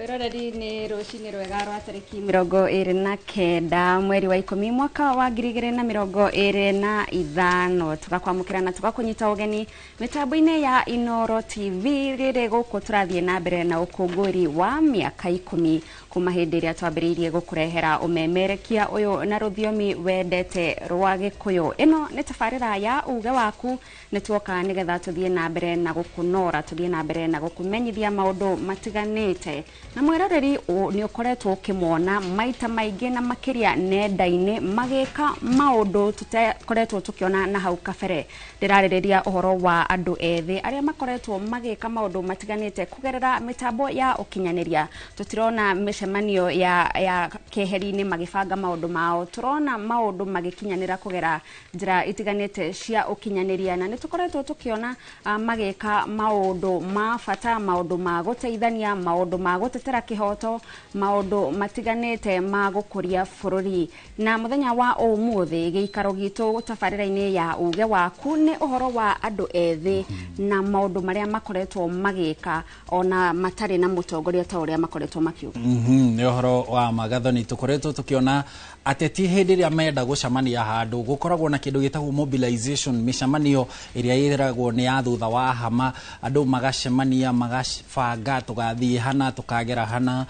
Mwiroreri ni rucini rwega rwa tariki 29 mweri wa 10 mwaka wa 2025 tugakwamukira na tugakunyita ugeni mitambo-ini ya Inoro TV riri guku turathie na mbere na ukunguri wa miaka 10 kuma hindi iria twambiriirie gukurehera umemerekia uyu na ruthiomi wendete rwa Gikuyu. Ino ni tabarira ya uge waku ni tuoka nigetha tuthie na mbere na gukunora tuthie na mbere na gukumenyithia maundu matiganite. Na mwiroreri ni ukoretwo ukimwona maita maingi na makiria nenda-ini magika maundu tutakoretwo tukiona na hau kabere. Ndirarĩrĩria uhoro wa andu ethi aria makoretwo magika maundu matiganite kugerera mitambo ya ukinyaniria. Tutirona micemanio ya keheri-ini magibanga maundu mao, turona maundu magikinyanira kugera njira itiganite cia ukinyaniria, na nitukoretwo tukiona magika maundu ma bata, maundu ma guteithania, maundu ma gutetera kihoto, maundu matiganite ma gukuria bururi. Na muthenya wa umuthi giikaro gitu tabarira-ini ya uge waku ni uhoro wa andu ethi na maundu maria makoretwo magika ona matari na mutongoria ta uria makoretwo makiuga. Ni uhoro wa magathoni tukoretwo tukiona ateti hindi ria menda gucemania handu gukoragwo na kindu gitagwo mobilization, micemanio iria iragwo ni ya thutha wa hama, andu magacemania magabanga tugathie hana tukagera hana,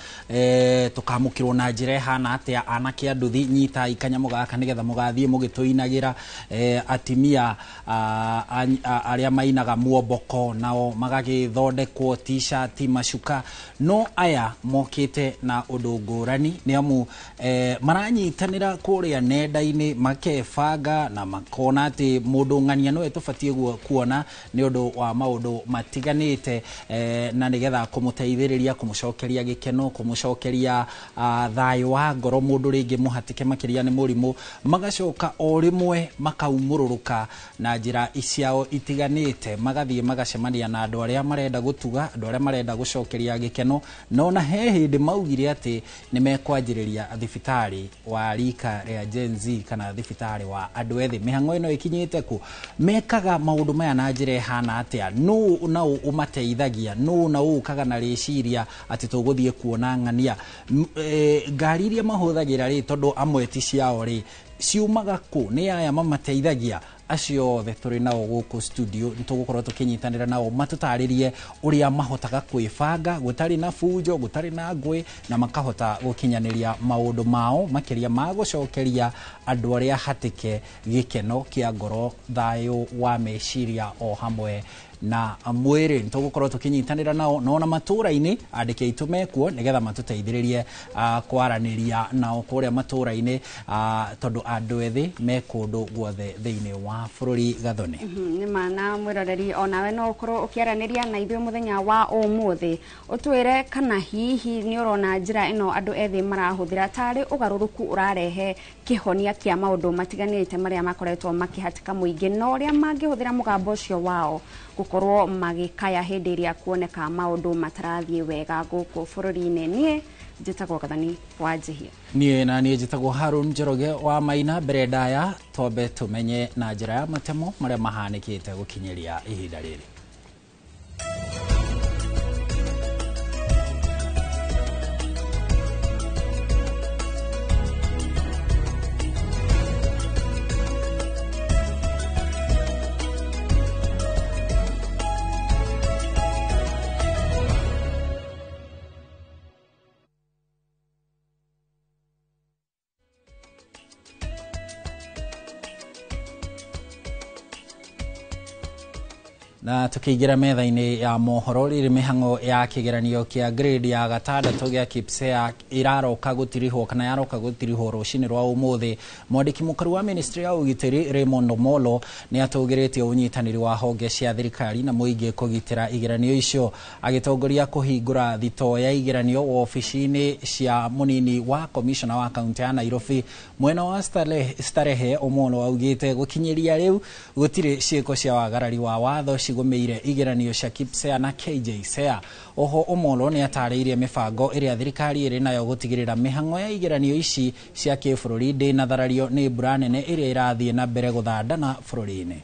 tukamukirwo na njira hana atia, anake andu thi nyita ikanyamu gaka nigetha mugathie mugituinagira, atimia aria mainaga muomboko nao magagithondekwo t-shirt macuka. No aya mokite na undu ngurani ni amu maranyitanira kuria nenda-ini makebanga na makona ati mundu ng'ania niwe tubatie kuona ni undu wa maundu matiganite, na nigetha kumuteithiriria kumucokeria gikeno, kumucokeria thayo wa ngoro mundu ringi muhatike makiria ni murimu, magacoka o rimwe makaumururuka na njira ciao itiganite, magathie magacemania na andu aria marenda gutuga, andu aria marenda gucokeria gikeno. No na he hindi maugire ati ni mekwanjiriria thibitari wa rika ria Gen Z kana thibitari wa andu ethi. Mihango ino ikinyite ku mekaga maundu maya na njira ihana atia, nu na umateithagia, nu na ukaga na riciria ati tuguthie kuona ng'ania ngari iria mahuthagira ri tondu amwe ti ciao ri ciumaga ku, ni aya mamateithagia. Acio othe turi nao guku studio nitugukorwo tukinyitanira nao matutaririe uria mahotaga kwibanga gutari na fujo, gutari na ngui, na makahota gukinyaniria maundu mao makiria ma gucokeria andu aria hatike gikeno kia ngoro, thayo wa meciria o hamwe na mwiri. Nitugukorwo tukinyitanira nao no na matura-ini andĩki aitũ mekuo nigetha matuteithĩrĩrie kwaraniria nao kuria matura-ini, tondu andu ethi me kundu guothe thiini wa bururi. Gathoni ni mana mwiroreri onawe no ukorwo ukiaraniria na ithuĩ muthenya wa umuthi utwire kana hihi ni urona njira ino andu ethi marahuthira tari ugaruruku urarehe kihonia kia maundu matiganite maria makoretwo makihatika muingi, na uria mangihuthira mugambo ucio wao gukorwo magikaya hindi iria kuoneka maundu matarathie wega guku bururi-ini. Nie njitagwo Gathoni wa Njihia. Nie na nie njitagwo Harun Njoroge wa Maina. Mbere ndaya twambe tumenye na njira ya matemo maria mahanikite gukinyiria ihinda riri. Na tukiingira metha-ini ya mohoro riri mihango ya kigeranio kia grade ya gatandatu gia KPSEA iraroka gutirihwo kana yaroka gutirihwo rucini rwa umuthi. Mwandiki mukaru wa ministry ya ugitiri Raymond Omolo ni atugiritie unyitaniri wa honge cia thirikari na muingi kugitira igeranio icio, agitongoria kuhingura thito ya igeranio wabici-ini cia munini wa commissioner wa kaunti ya Nairobi mwena wa Starehe. Omolo augite gukinyiria riu gutiri ciiko cia wagarari wa watho cigumiire igeranio cia KPSEA na KJSEA. Oho Omolo ni atariirie mibango iria thirikari iri nayo gutigirira mihango ya igeranio ici cia kibũrũri ndĩnatharario ni mbura nene iria irathie na mbere guthandana bũrũri-inĩ.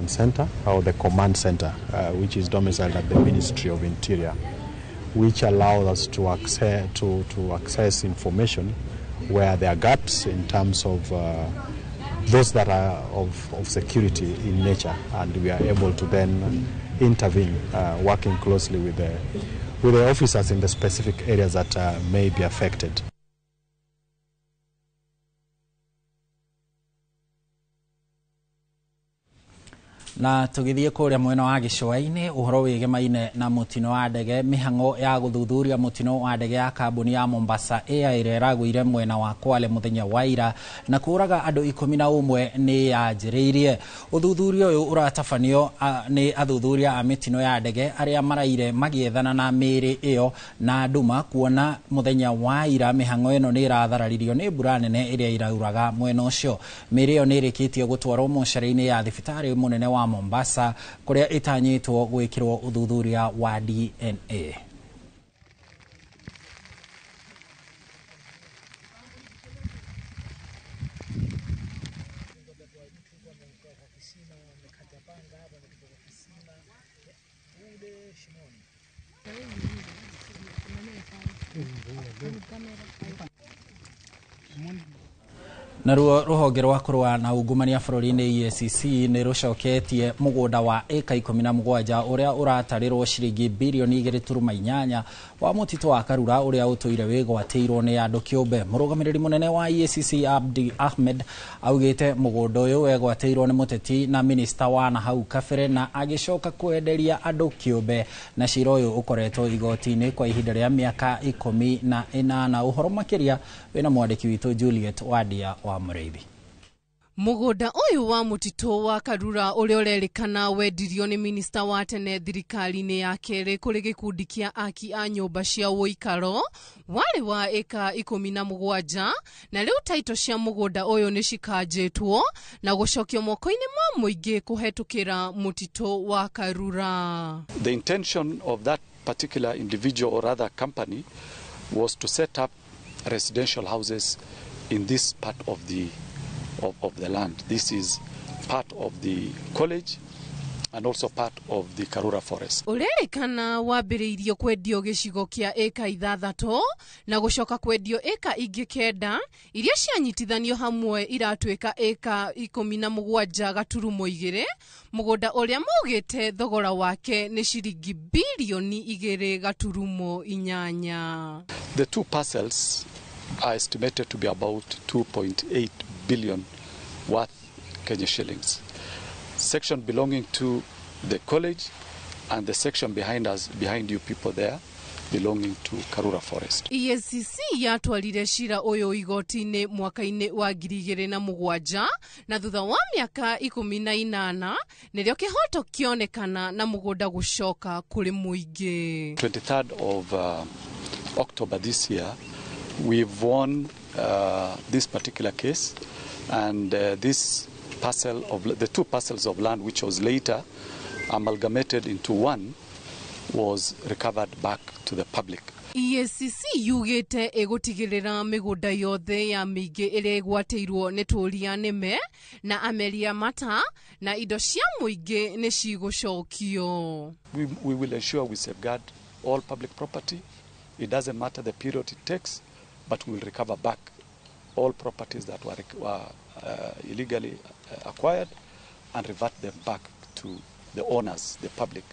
Center or the command center, which is domiciled at the Ministry of Interior. which allows us to access, to access information where there are gaps in terms of those that are of security in nature, and we are able to then intervene, working closely with the officers in the specific areas that may be affected. Na tugithie kuria mwena wa gĩcũa-inĩ ũhoro wĩgemaine na mũtino wa ndege mĩhang'o ya gũthuthuria mũtino wa ndege ya kambuni ya Mombasa Air ĩrĩa ĩragũire mwena wa Kwale mũthenya wa ira na kũraga andũ 11 nĩ yanjĩrĩirie. Ũthuthuria ũyũ ũratabanio nĩ athuthuria a mĩtino ya ndege arĩa maraire magĩethana na mĩĩrĩ ĩyo na nduma kuona mũthenya wa ira mĩhang'o ĩno nĩ ĩrathararirio nĩ mbura nene ĩrĩa irauraga mwena ũcio. Mĩĩrĩ ĩyo nĩ ĩrĩkĩtie gũtwarwo mocarĩ-inĩ ya thibitarĩ mũnene wa Mombasa kuria itanyitwo gwikirwo uthuthuria wa DNA. Naruo ruhonge rwa kũrũa na ungumania bũrũri-inĩ EACC nĩ rũcoketie mũgũnda wa ĩka 17 ũrĩa ũratarĩrwo ciringi birioni 2.8 wa mũtitũ wa Karura ũrĩa ũtũire wĩgwatĩirwo nĩ andũ kĩũmbe. Mũrũgamĩrĩri mũnene wa EACC Abdi Ahmed augĩte mũgũnda ũyũ wegwatĩirwo nĩ mũteti na minista wa nahau kabere na agĩcoka kwenderia andũ kĩũmbe, na cira ũyũ ũkoretwo igoti-inĩ kwa ihinda rĩa mĩaka 18. Ũhoro makĩria wĩna mwandĩki witũ Juliet Wadia wa Mũrĩithi. Mũgũnda ũyũ wa mũtitũ wa Karura ũrĩa ũrerĩkana wendirio nĩ minista wa tene thirikari-inĩ ya kerĩ kũrĩ gĩkundi kĩa aki a nyũmba cia ũikaro warĩ wa ĩka 17 na rĩu taito cia mũgũnda ũyũ nĩ cikanjĩtwo na gũcokio moko-inĩ ma mũingĩ kũhetũkĩra mũtitũ wa Karura. The intention of that particular individual or other company was to set up residential houses in this part of the land. This is part of the college and also part of the Karura forest. Ũrerĩkana wambĩrĩirio kwendio gĩcigo kĩa ĩka 6 na gũcoka kwendio ĩka ingĩ 9 iria cianyitithanio hamwe iratuĩka ĩka 17.2 mũgũnda ũrĩa maugĩte thogora wake nĩ ciringi birioni 2.8. The two parcels are estimated to be about 2.8 billion worth Kenya shillings. Section belonging to the college and the section behind us, behind you people there, belonging to Karura Forest. EACC yatwarire cira ũyũ igoti-inĩ mwaka-inĩ wa 2007 na thutha wa mĩaka 18 nĩrĩo kĩhoto kĩonekana na mũgũnda gũcoka kũrĩ mũingĩ. 23rd of October this year, we've won this particular case, and this parcel of the two parcels of land, which was later amalgamated into one, was recovered back to the public. EACC yugĩte ĩgũtigĩrĩra mĩgũnda yothe ya mĩingĩ ĩrĩa ĩgwatĩirwo nĩ tũria nĩme na ameria mata na indo cia mũingĩ nĩ cigũcokio. We will ensure we safeguard all public property. It doesn't matter the period it takes, but we will recover back all properties that were illegally acquired and revert them back to the owners, the public.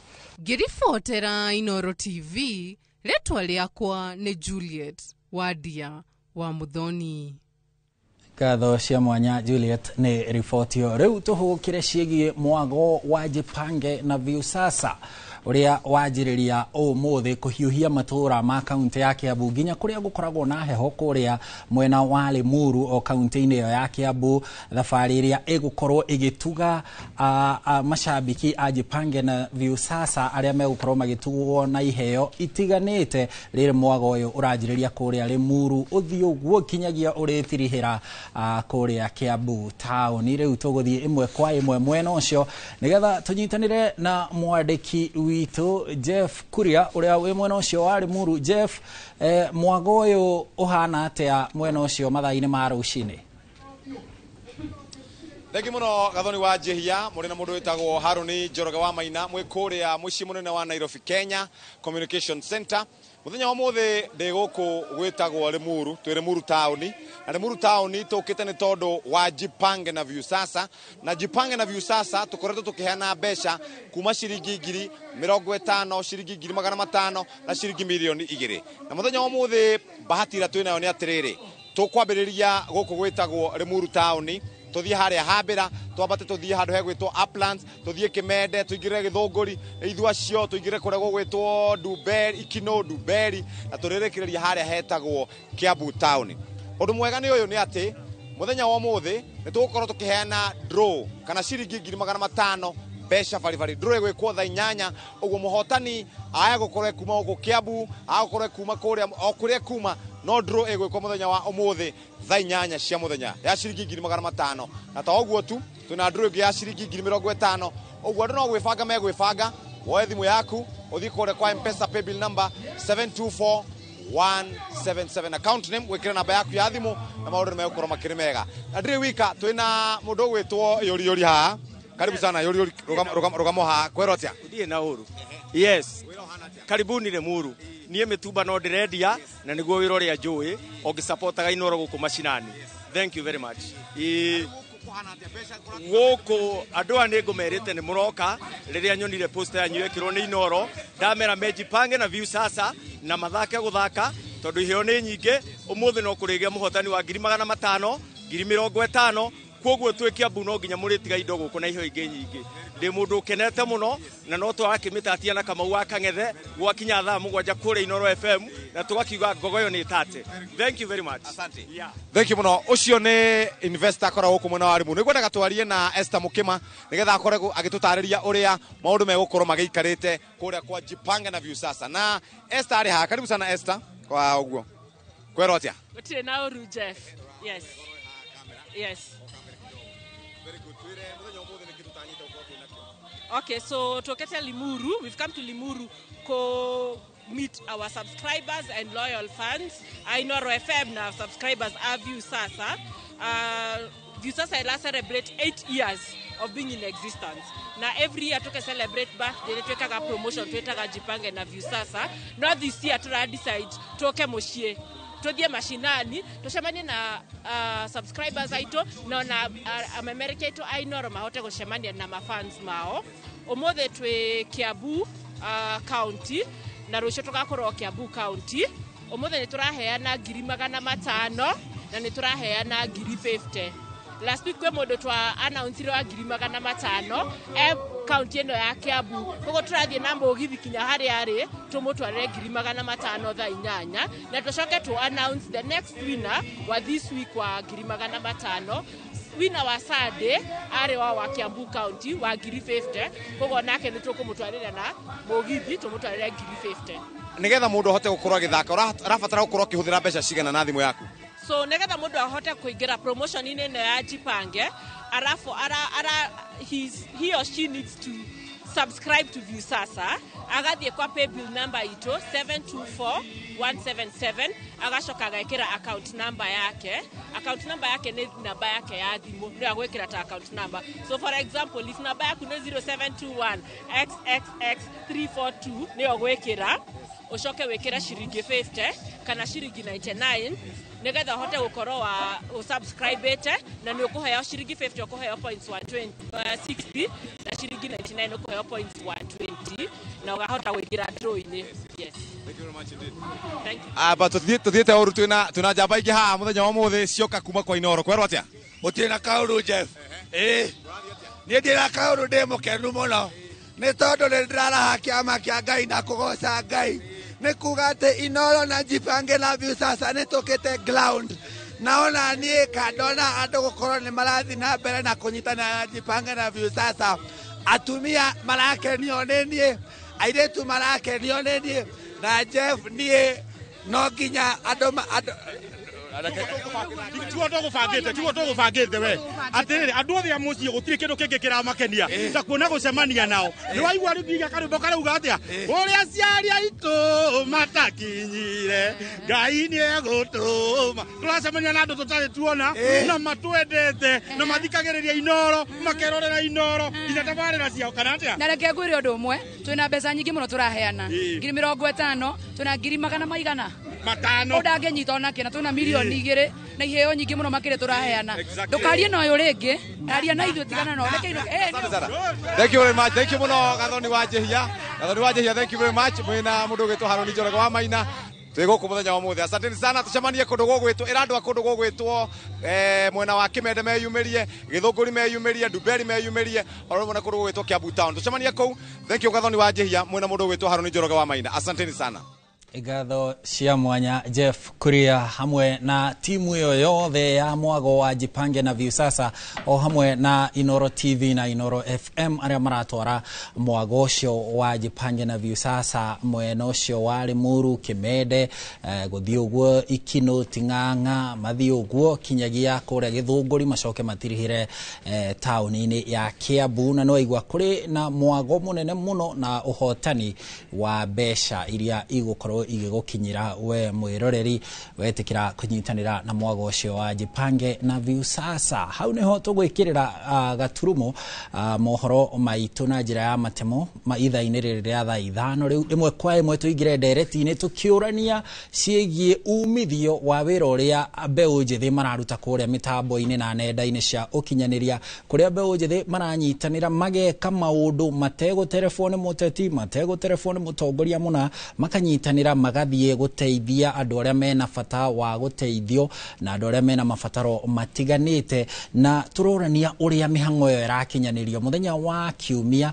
Ngĩribotera Inooro TV, rĩtwa rĩakwa nĩ Juliet Wadia wa Muthoni. Ngatho cia mwanya Juliet nĩ riboti ĩyo. Rĩu tũhũgũkĩre ciĩgiĩ mwago wa Jipange na Viusasa ũrĩa wanjĩrĩria ũmũthĩ kũhiũhia matũũra ma kaunti ya Kiambu nginya kũrĩa gũkoragwo na heho kũrĩa mwena wa Limuru o kaunti-inĩ ĩyo ya Kiambu. Thabarĩ ĩrĩa ĩgũkorwo ĩgĩtuga macambĩki a Jipange na Viusasa arĩa megũkorwo magĩtugwo na iheo itiganĩte. Rĩrĩ mwago ũyũ ũranjĩrĩria kũrĩa Limuru ũthiĩ ũguo kinyagia ũrĩtirihĩra kũrĩa Kiambu taũni. Rĩu tũgũthiĩ ĩmwe kwa ĩmwe mwena ũcio nĩgetha tũnyitanĩre na mwandĩki witũ Jeff Kuria ũrĩa wĩ mwena ũcio wa Limuru. Jeff, mwago ũyũ ũhana atĩa mwena ũcio mathaa-inĩ ma rũcinĩ? Thengi muno Gathoni wa Njihia, muri na mundu witagwo Haruni Njoroge wa Maina mwi kuria mucii munene wa Nairobi Kenya Communication Center. Muthenya wa muthi ndi guku gwitagwo Limuru, twi Limuru town, na Limuru town tukite ni tondu wa Jipange na Viusasa, na Jipange na Viusasa tukoretwo tukiheana mbeca kuma ciringi 50,000, ciringi 500,000 na ciringi 2,000,000. Na muthenya wa muthi bahati ira twinayo ni atiriri, tukwambiriria guku gwitagwo Limuru town, tuthie haria Hambira, twambate tuthie handu hegwitwo Uplands, tuthie Kimende, tuingire Githunguri, Ithuacio, tuingire kuria gugwitwo Dumberi, Ikino Dumberi, na turirikireria haria hetagwo Kiambu town. Undu mwega ni uyu ni ati muthenya wa muthi ni tugukorwo tukiheana draw kana ciringi 500,000 mbeca baribari. Draw igwikwo thaa 8 uguo muhotani aya gukorwo kuma guku Kiambu, aya gukorwo kuma kuria o kuria kuma, no draw igwikwo muthenya wa umuthi thaa 8 cia muthenya ya ciringi 500,000. Na ta uguo tu twina draw ingi ya ciringi 50,000. Uguo andu no gwibanga megwibanga, woe thimu yaku uthie kuria kwa M-Pesa paybill number 724177, account name wikire namba yaku ya thimu na maundu nimegukorwo makiri mega. Na ndiri wika twina mundu ugwitwo Yori Yori haha. Karibu sana Yori Yori, rugamo haha. Kwero atia? Ndie na uru. Yes. Karibuni Limuru. Nie mitumba no ndirendia na niguo wira uria njui ongisapotaga Inooro guku macinani. Thank you very much. Guku andu aya ningumerite ni muroka riria nyonire poster yanyu yekirwo ni Inooro, ndamera mejipange na Viusasa na mathake guthaka tondu iheo ni nyingi. Umuthi no kurigia muhotani wa 500,000, 50,000. Koguo twi Kiambu no nginya muritiga indo guku na iheo ingi nyingi. Ndi mundu ukenete muno na no twarakimitatia na Kamau wa Kang'ethe gwakinya thaa 7 kuria Inooro FM na tugakiuga ngogoyo ni tate. Thank you very much. Asante. Yeah. Thank you muno. Ucio ni investor akoragwo guku mwena wa Limuru. Nigwendaga twarie na Esther Mukima nigetha akorwo agitutariria uria maundu megukorwo magiikarite kuria kwa Jipange na Viusasa. Na Esther ari haha. Karibu sana Esther kwa uguo. Kwero atia? Gutire na uru Jeff. Yes. Yes. Okay, so tokete Limuru, we've come to Limuru to meet our subscribers and loyal fans. Inooro FM now subscribers are Viusasa. Viusasa ila celebrate 8 years of being in existence. Now every year toke celebrate birthday, twekaga promotion, twetaga Jipange na Viusasa. Now this year tura decide toke moshie, tuthie mashinani, tucemanie na subscribers aitũ na ona amemereka aitũ a Inooro mahote gũcemania na mafans mao. Ũmũthĩ twĩ Kiambu county na rũciũ tũgakorwo Kiambu county. Ũmũthĩ nĩ tũraheana 500,000 na nĩ tũraheana 50,000. Last week kwĩ mũndũ twa announce wa 500,000 e county ĩno ya Kiambu. Koguo tũrathiĩ na mũgithi kinya harĩa arĩ tũmũtwarĩre 500,000 thaa 8 na tũcoke tũ announce the next winner wa this week wa 500,000. Winner wa Sunday arĩ wa Kiambu county wa 50,000. Koguo nake nĩ tũkũmũtwarĩra na mũgithi tũmũtwarĩre 50,000. Nigetha mundu ahote gukorwo agithaka urabatara gukorwo ukihũthĩra mbeca cigana na thimu yaku? So nigetha mundu ahote kuingira promotion ine ĩno ya Jipange, arafu ara he or she needs to subscribe to Viusasa, agathie kwa paybill number ito 724177, agacoka agekira account number yake. Account number yake ni namba yake ya thimu, ndio agwikira ta account number. So for example, if namba yaku ni 0721 xxx 342 ndio gwikira, ucoke wikira ciringi 50 kana ciringi 99 nigetha uhote gukorwo wa usubscribete, na ni ukuheo ciringi 50 ukuheo points 120 60 na ciringi 99 ukuheo points 120 na ugahota gwikira draw-ini. Yes. Thank you very much indeed. Thank you. But tuthiete uru twina njamba ingi haha muthenya wa muthi cioka kuma kwa Inooro. Kwerwo atia? Gutire na kauru Jeff. Nie ndira kauru, ndi mukenu muno ni tondu ni ndiraraha kiama kia Ngai na kugoca Ngai. Ni kuga ati Inooro na Jipange na Viusasa ni tukite ground. Naona nie kandona andu gukorwo ni marathi na mbere na kunyitana na Jipange na Viusasa. Atumia marakenio ni nie, airitu marakenio ni nie, na Jeff nie no nginya andu Tiguo tũgũbangĩte, tiguo tũgũbangĩte we. Atĩrĩrĩ, andũ othe a mũciĩ gũtirĩ kĩndũ kĩngĩ kĩramakenia ta kuona gũcemania nao. Nĩ waigua rĩu nginya karwĩmbo karauga atĩa? Ũrĩa aciari aitũ matakinyire, Ngai nĩ egũtũma. Tũracemania na andũ tũtarĩ tuona na matwendete na mathikagĩrĩria Inoro, makerorera Inoro nginya tabarĩra ciao kana atĩa? Na reke ngwĩre ũndũ ũmwe, twĩna mbeca nyingĩ mũno tũraheana, 50,000, twĩna ngiri magana maigana 500 ũndangĩnyita onake, na twĩna 2 million na iheo nyingĩ mũno makĩria tũraheana. Ndũkarie na ũyũ rĩngĩ, aria na ithuĩ, tigana nao. Reke Asante sana. Thank you very much. Thank you muno Gathoni wa Njihia. Gathoni wa Njihia, thank you very much. Mwina mundu gwitwo Haruni Njoroge wa Maina. Twĩ gũkũ mũthenya wa mũthĩ. Asanteni sana, tucemanie kũndũ gũgwĩtwo ĩra andũ a kũndũ gũgwĩtwo mwena wa Kĩmende meyumĩrie, Gĩthũngũri meyumĩrie, Ndumberi meyumĩrie, oro rĩmwe na kũndũ gũgwĩtwo Kiambu Town. Tucemanie kũu. Thank you Gathoni wa Njihia, mwina mũndũ gwĩtwo Haruni Njoroge wa Maina. Asanteni sana. Ngatho cia mwanya Jeff Kuria hamwe na timu ĩyo yothe ya mwago wa Jipange na Viusasa, o hamwe na Inoro TV na Inoro FM arĩa maratwara mwago ũcio wa Jipange na Viusasa mwena ũcio wa Limuru, Kimende, gũthiĩ ũguo Ikino, Ting'ang'a, mathiĩ ũguo kinyagia kũrĩa Gĩthũngũri, macoke matirihĩre taũni-inĩ ya Kiambu. Na nĩwaigua kũrĩ na mwago mũnene mũno na ũhotani wa mbeca iria igũkorwo igĩgũkinyĩra we mwĩroreri wetĩkĩra kũnyitanĩra na mwago ũcio wa Jipange na Viusasa. Hau nĩho tũgwĩkĩrĩra gaturumo mohoro maitũ na njĩra ya matemo ma ithaa-inĩ rĩrĩ rĩa thaa 5. Rĩu ĩmwe kwa ĩmwe tũingĩre ndereti-inĩ tũkĩũrania ciĩgiĩ umithio wa wĩra ũrĩa mbeũ njĩthĩ mararuta kũrĩa mĩtambo-inĩ na nenda-inĩ cia ũkinyanĩria, kũrĩa mbeũ njĩthĩ maranyitanĩra mageka maũndũ mategũterebwo nĩ mũteti, mategũterebwo nĩ mũtongoria mũna, makanyitanĩra magathiĩ gũteithia andũ arĩa mena bata wa gũteithio na andũ arĩa mena mabataro matiganĩte, na tũrorania ũrĩa mĩhang'o ĩyo ĩrakinyanĩrio. Mũthenya wa kiumia,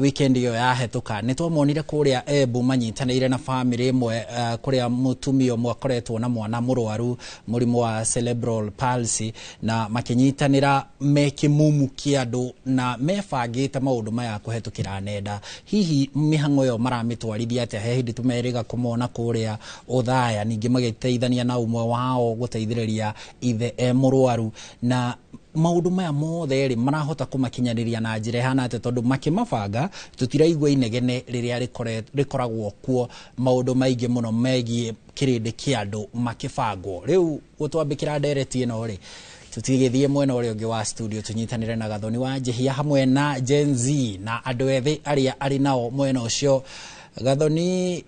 weekend ĩyo yahetũka, nĩ twamonire kũrĩa Embu manyitanĩire na bamĩrĩ ĩmwe, kũrĩa mũtumia ũmwe akoretwo na mwana mũrwaru mũrimũ wa cerebral palsy, na makĩnyitanĩra me kĩmumu kĩa andũ na mebangĩte maũndũ maya kũhetũkĩra nenda. Hihi mĩhang'o ĩyo maramĩtwarithia atĩa? He hĩndĩ tũmerĩga kũmona kũrĩa Ũthaya ningĩ magĩteithania na ũmwe wao gũteithĩrĩria ithe e mũrwaru, na maũndũ maya mothe rĩ, marahota kũmakinyanĩria na njĩra ĩhana atĩa? Tondũ makĩmabanga tũtiraigua inegene rĩrĩa rĩkoragwo kuo maũndũ maingĩ mũno megiĩ kĩrĩndĩ kĩa andũ makĩbangwo. Rĩu gũtwambĩkĩra ndereti ĩno rĩ, tutigĩthiĩ mwena ũrĩa ũngĩ wa studio tũnyitanĩre na Gathoni wa Njihia hamwe na Gen Z na andũ ethĩ arĩa arĩ nao mwena ũcio. Gathoni,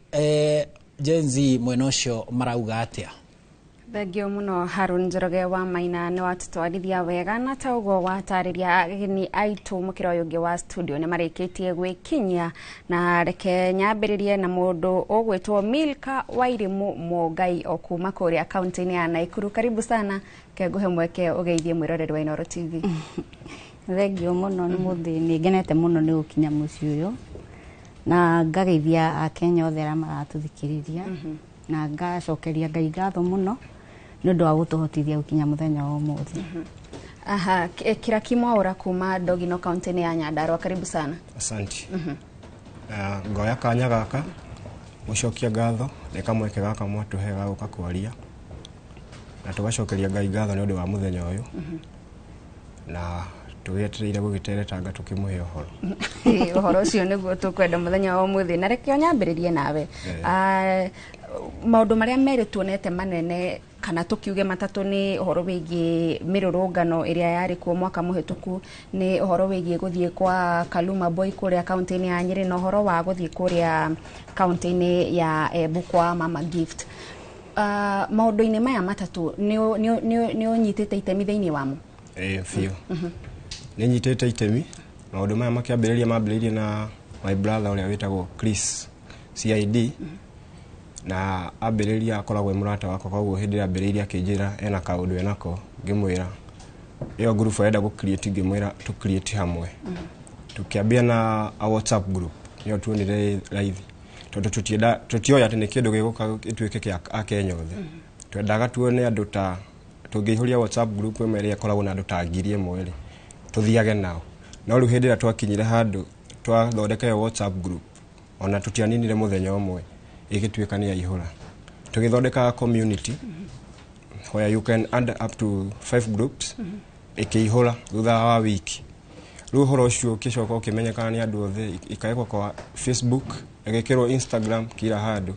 Gen Z mwena ũcio marauga atĩa? Thengio mũno Harun Njoroge wa Maina, nĩ watũtwarithia wega na ta ũguo watarĩria ageni aitũ mũkĩra ũyũ ũngĩ wa studio nĩ marĩkĩtie gwĩkinyia. Na reke nyambĩrĩrie na mũndũ ũgwĩtwo Milka Wairimu Mũngai o kuma kũrĩa kaunti-inĩ ya Naikuru. Karibu sana, ke ngũhe mweke ũgeithie mwĩroreri wa Inooro TV. Thengio mũno nĩ mũthĩ, nĩ ngenete mũno nĩ gũkinya mũciĩ ũyũ na ngageithia akenya othe arĩa maratũthikĩrĩria, na ngacokeria Ngai ngatho mũno nĩ ũndũ wa gũtũhotithia gũkinya mũthenya wa ũmũthĩ. Aha, Kiraki Mwaura kuma Dogino kaunti-inĩ ya Nyandarua, karibu sana. Asante. Ngoya kanya gaka gũcokia ngatho nĩ kamweke gaka mwatũhe ga gũka kwaria, na tũgacokeria Ngai ngatho nĩ ũndũ wa mũthenya ũyũ, na tũgĩetereire gũgĩteretanga tũkĩmũhe ũhoro. Ũhoro ũcio nĩguo tũkwenda mũthenya wa ũmũthĩ, na reke nyambĩrĩrie nawe. Maũndũ marĩa merĩ tuonete manene kana tũkiuge matatũ nĩ ũhoro wĩgiĩ mĩrũrũngano ĩrĩa yarĩ kuo mwaka mũhĩtũku, nĩ ũhoro wĩgiĩ gũthiĩ kwa Kaluma Boy kũrĩa kaunti-inĩ ya Nyĩrĩ, na ũhoro wa gũthiĩ kũrĩa kaunti-inĩ ya Embu kwa Mama Gift. Maũndũ-inĩ maya matatũ nĩ ũnyitĩte itemi thĩinĩ wamo? Ĩĩ biũ, nĩ nyitĩte itemi. Maũndũ maya makĩambĩrĩria mambĩrĩirie na my brother ũrĩa wĩtagwo Chris CID, na ambĩrĩria akoragwo e mũrata wakwa, koguo hĩndĩ ĩrĩa ambĩrĩirie akĩnjĩra ena kaũndũ enako, ngĩmwĩra ĩyo group arenda gũ create, ngĩmwĩra tũ create hamwe. Tukĩambia na a WhatsApp group, nĩyo tuonire raithi tondũ tũtienda tũtioĩ atĩ nĩ kĩndũ gĩgũka gĩtuĩke kĩa akenya othe. Twendaga tuone andũ ta tũngĩihũria WhatsApp group ĩmwe ĩrĩa ĩkoragwo na andũ ta 1000 rĩ, tũthiage nao. No rĩu hĩndĩ ĩrĩa twakinyire handũ twathondeka ĩyo WhatsApp group, ona tũtianinire mũthenya ũmwe ĩgĩtuĩka nĩ yaihũra. Tũgĩthondeka community Where you can add up to 5 groups. Ĩkĩihũra thutha wa wiki. Rĩu ũhoro ũcio ũkĩcoka ũkĩmenyekana nĩ andũ othe, ĩkaĩkwo kwa Facebook, ĩgĩkĩrwo Instagram, kila handũ.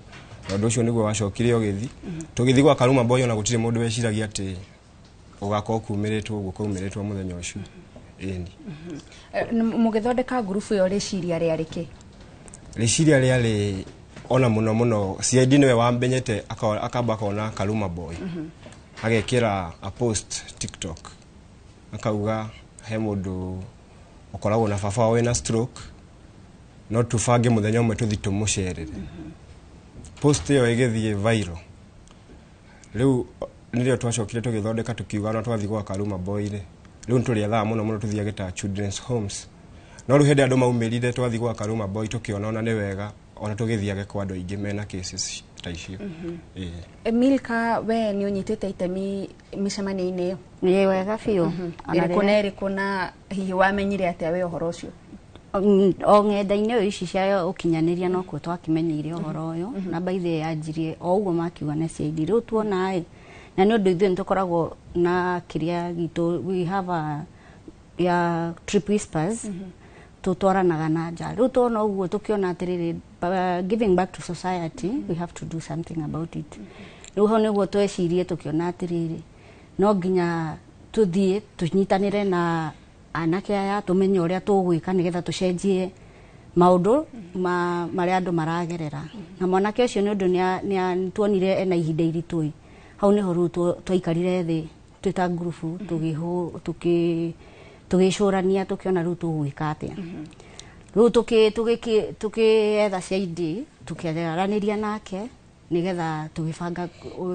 Na ũndũ ũcio nĩguo wacokire ũgĩthi. Tũgĩthiĩ gwa Karuma Boy, ona gũtirĩ mũndũ weciragia atĩ ũgakorwo kumĩrĩtwo ũguo kwaumĩrĩtwo mũthenya ũcio. Ĩni. Mũgĩthondeka ngurubu ĩyo, rĩciria rĩarĩ kĩ? Rĩciria rĩarĩ ona mũno mũno CID nĩwe wambenyete, akamba akona Karuma Boy agekĩra a post TikTok, akauga he mũndũ ũkoragwo na baba wao wĩna stroke, no tũbange mũthenya ũmwe tũthi tũmũcerere. Post ĩyo ĩgĩthiĩ viral. Rĩu nĩrĩo twacokire tũgĩthondeka, tũkiuga ona twathiĩ gwa Karuma Boy rĩ, rĩu nĩtũrĩethaga mũno mũno tũthiage ta children's homes. No rĩu hĩndĩ andũ maumĩrire twathiĩ gwa Karuma Boy, tũkĩona ona nĩ wega ona tũgĩthiage kwa andũ aingĩ mena cases ta icio. Ĩĩ. Milka, we nĩ ũnyitĩte itemi mĩcemanio-inĩ ĩyo? Nĩ wega biũ. Ona Ĩrĩkũ na ĩrĩkũ, na hihi wamenyire atĩa we ũhoro ũcio? O ng'enda-inĩ ici cia ũkinyanĩria nokuo twakĩmenyeire ũhoro ũyũ, na by the way yanjirie o ũguo makiuga na CID. Rĩu tuona ĩ, na nĩ ũndũ ithuĩ nĩ tũkoragwo na kĩrĩa gitũ, we have a ya Trip Whispers, tũtwaranaga na nja. Rĩu tuona ũguo tũkĩona atĩrĩrĩ, giving back to society, we have to do something about it. Rĩu hau nĩguo twecirie, tũkĩona atĩrĩrĩ, no nginya tũthiĩ tũnyitanĩre na anake aya, tũmenye ũrĩa tũgwĩka nĩgetha tũcenjie maũndũ ma marĩa andũ maragerera. Na mwanake ũcio, nĩ ũndũ nĩ tuonire ena ihinda iritũ ĩ, hau nĩho rĩu twaikarire thĩ twĩ ta ngurubu, tũgĩcũrania, tũkĩona rĩu tũgwĩka atĩa. Rĩu tũkĩetha CID, tũkĩaranĩria nake nĩgetha tũgĩbanga,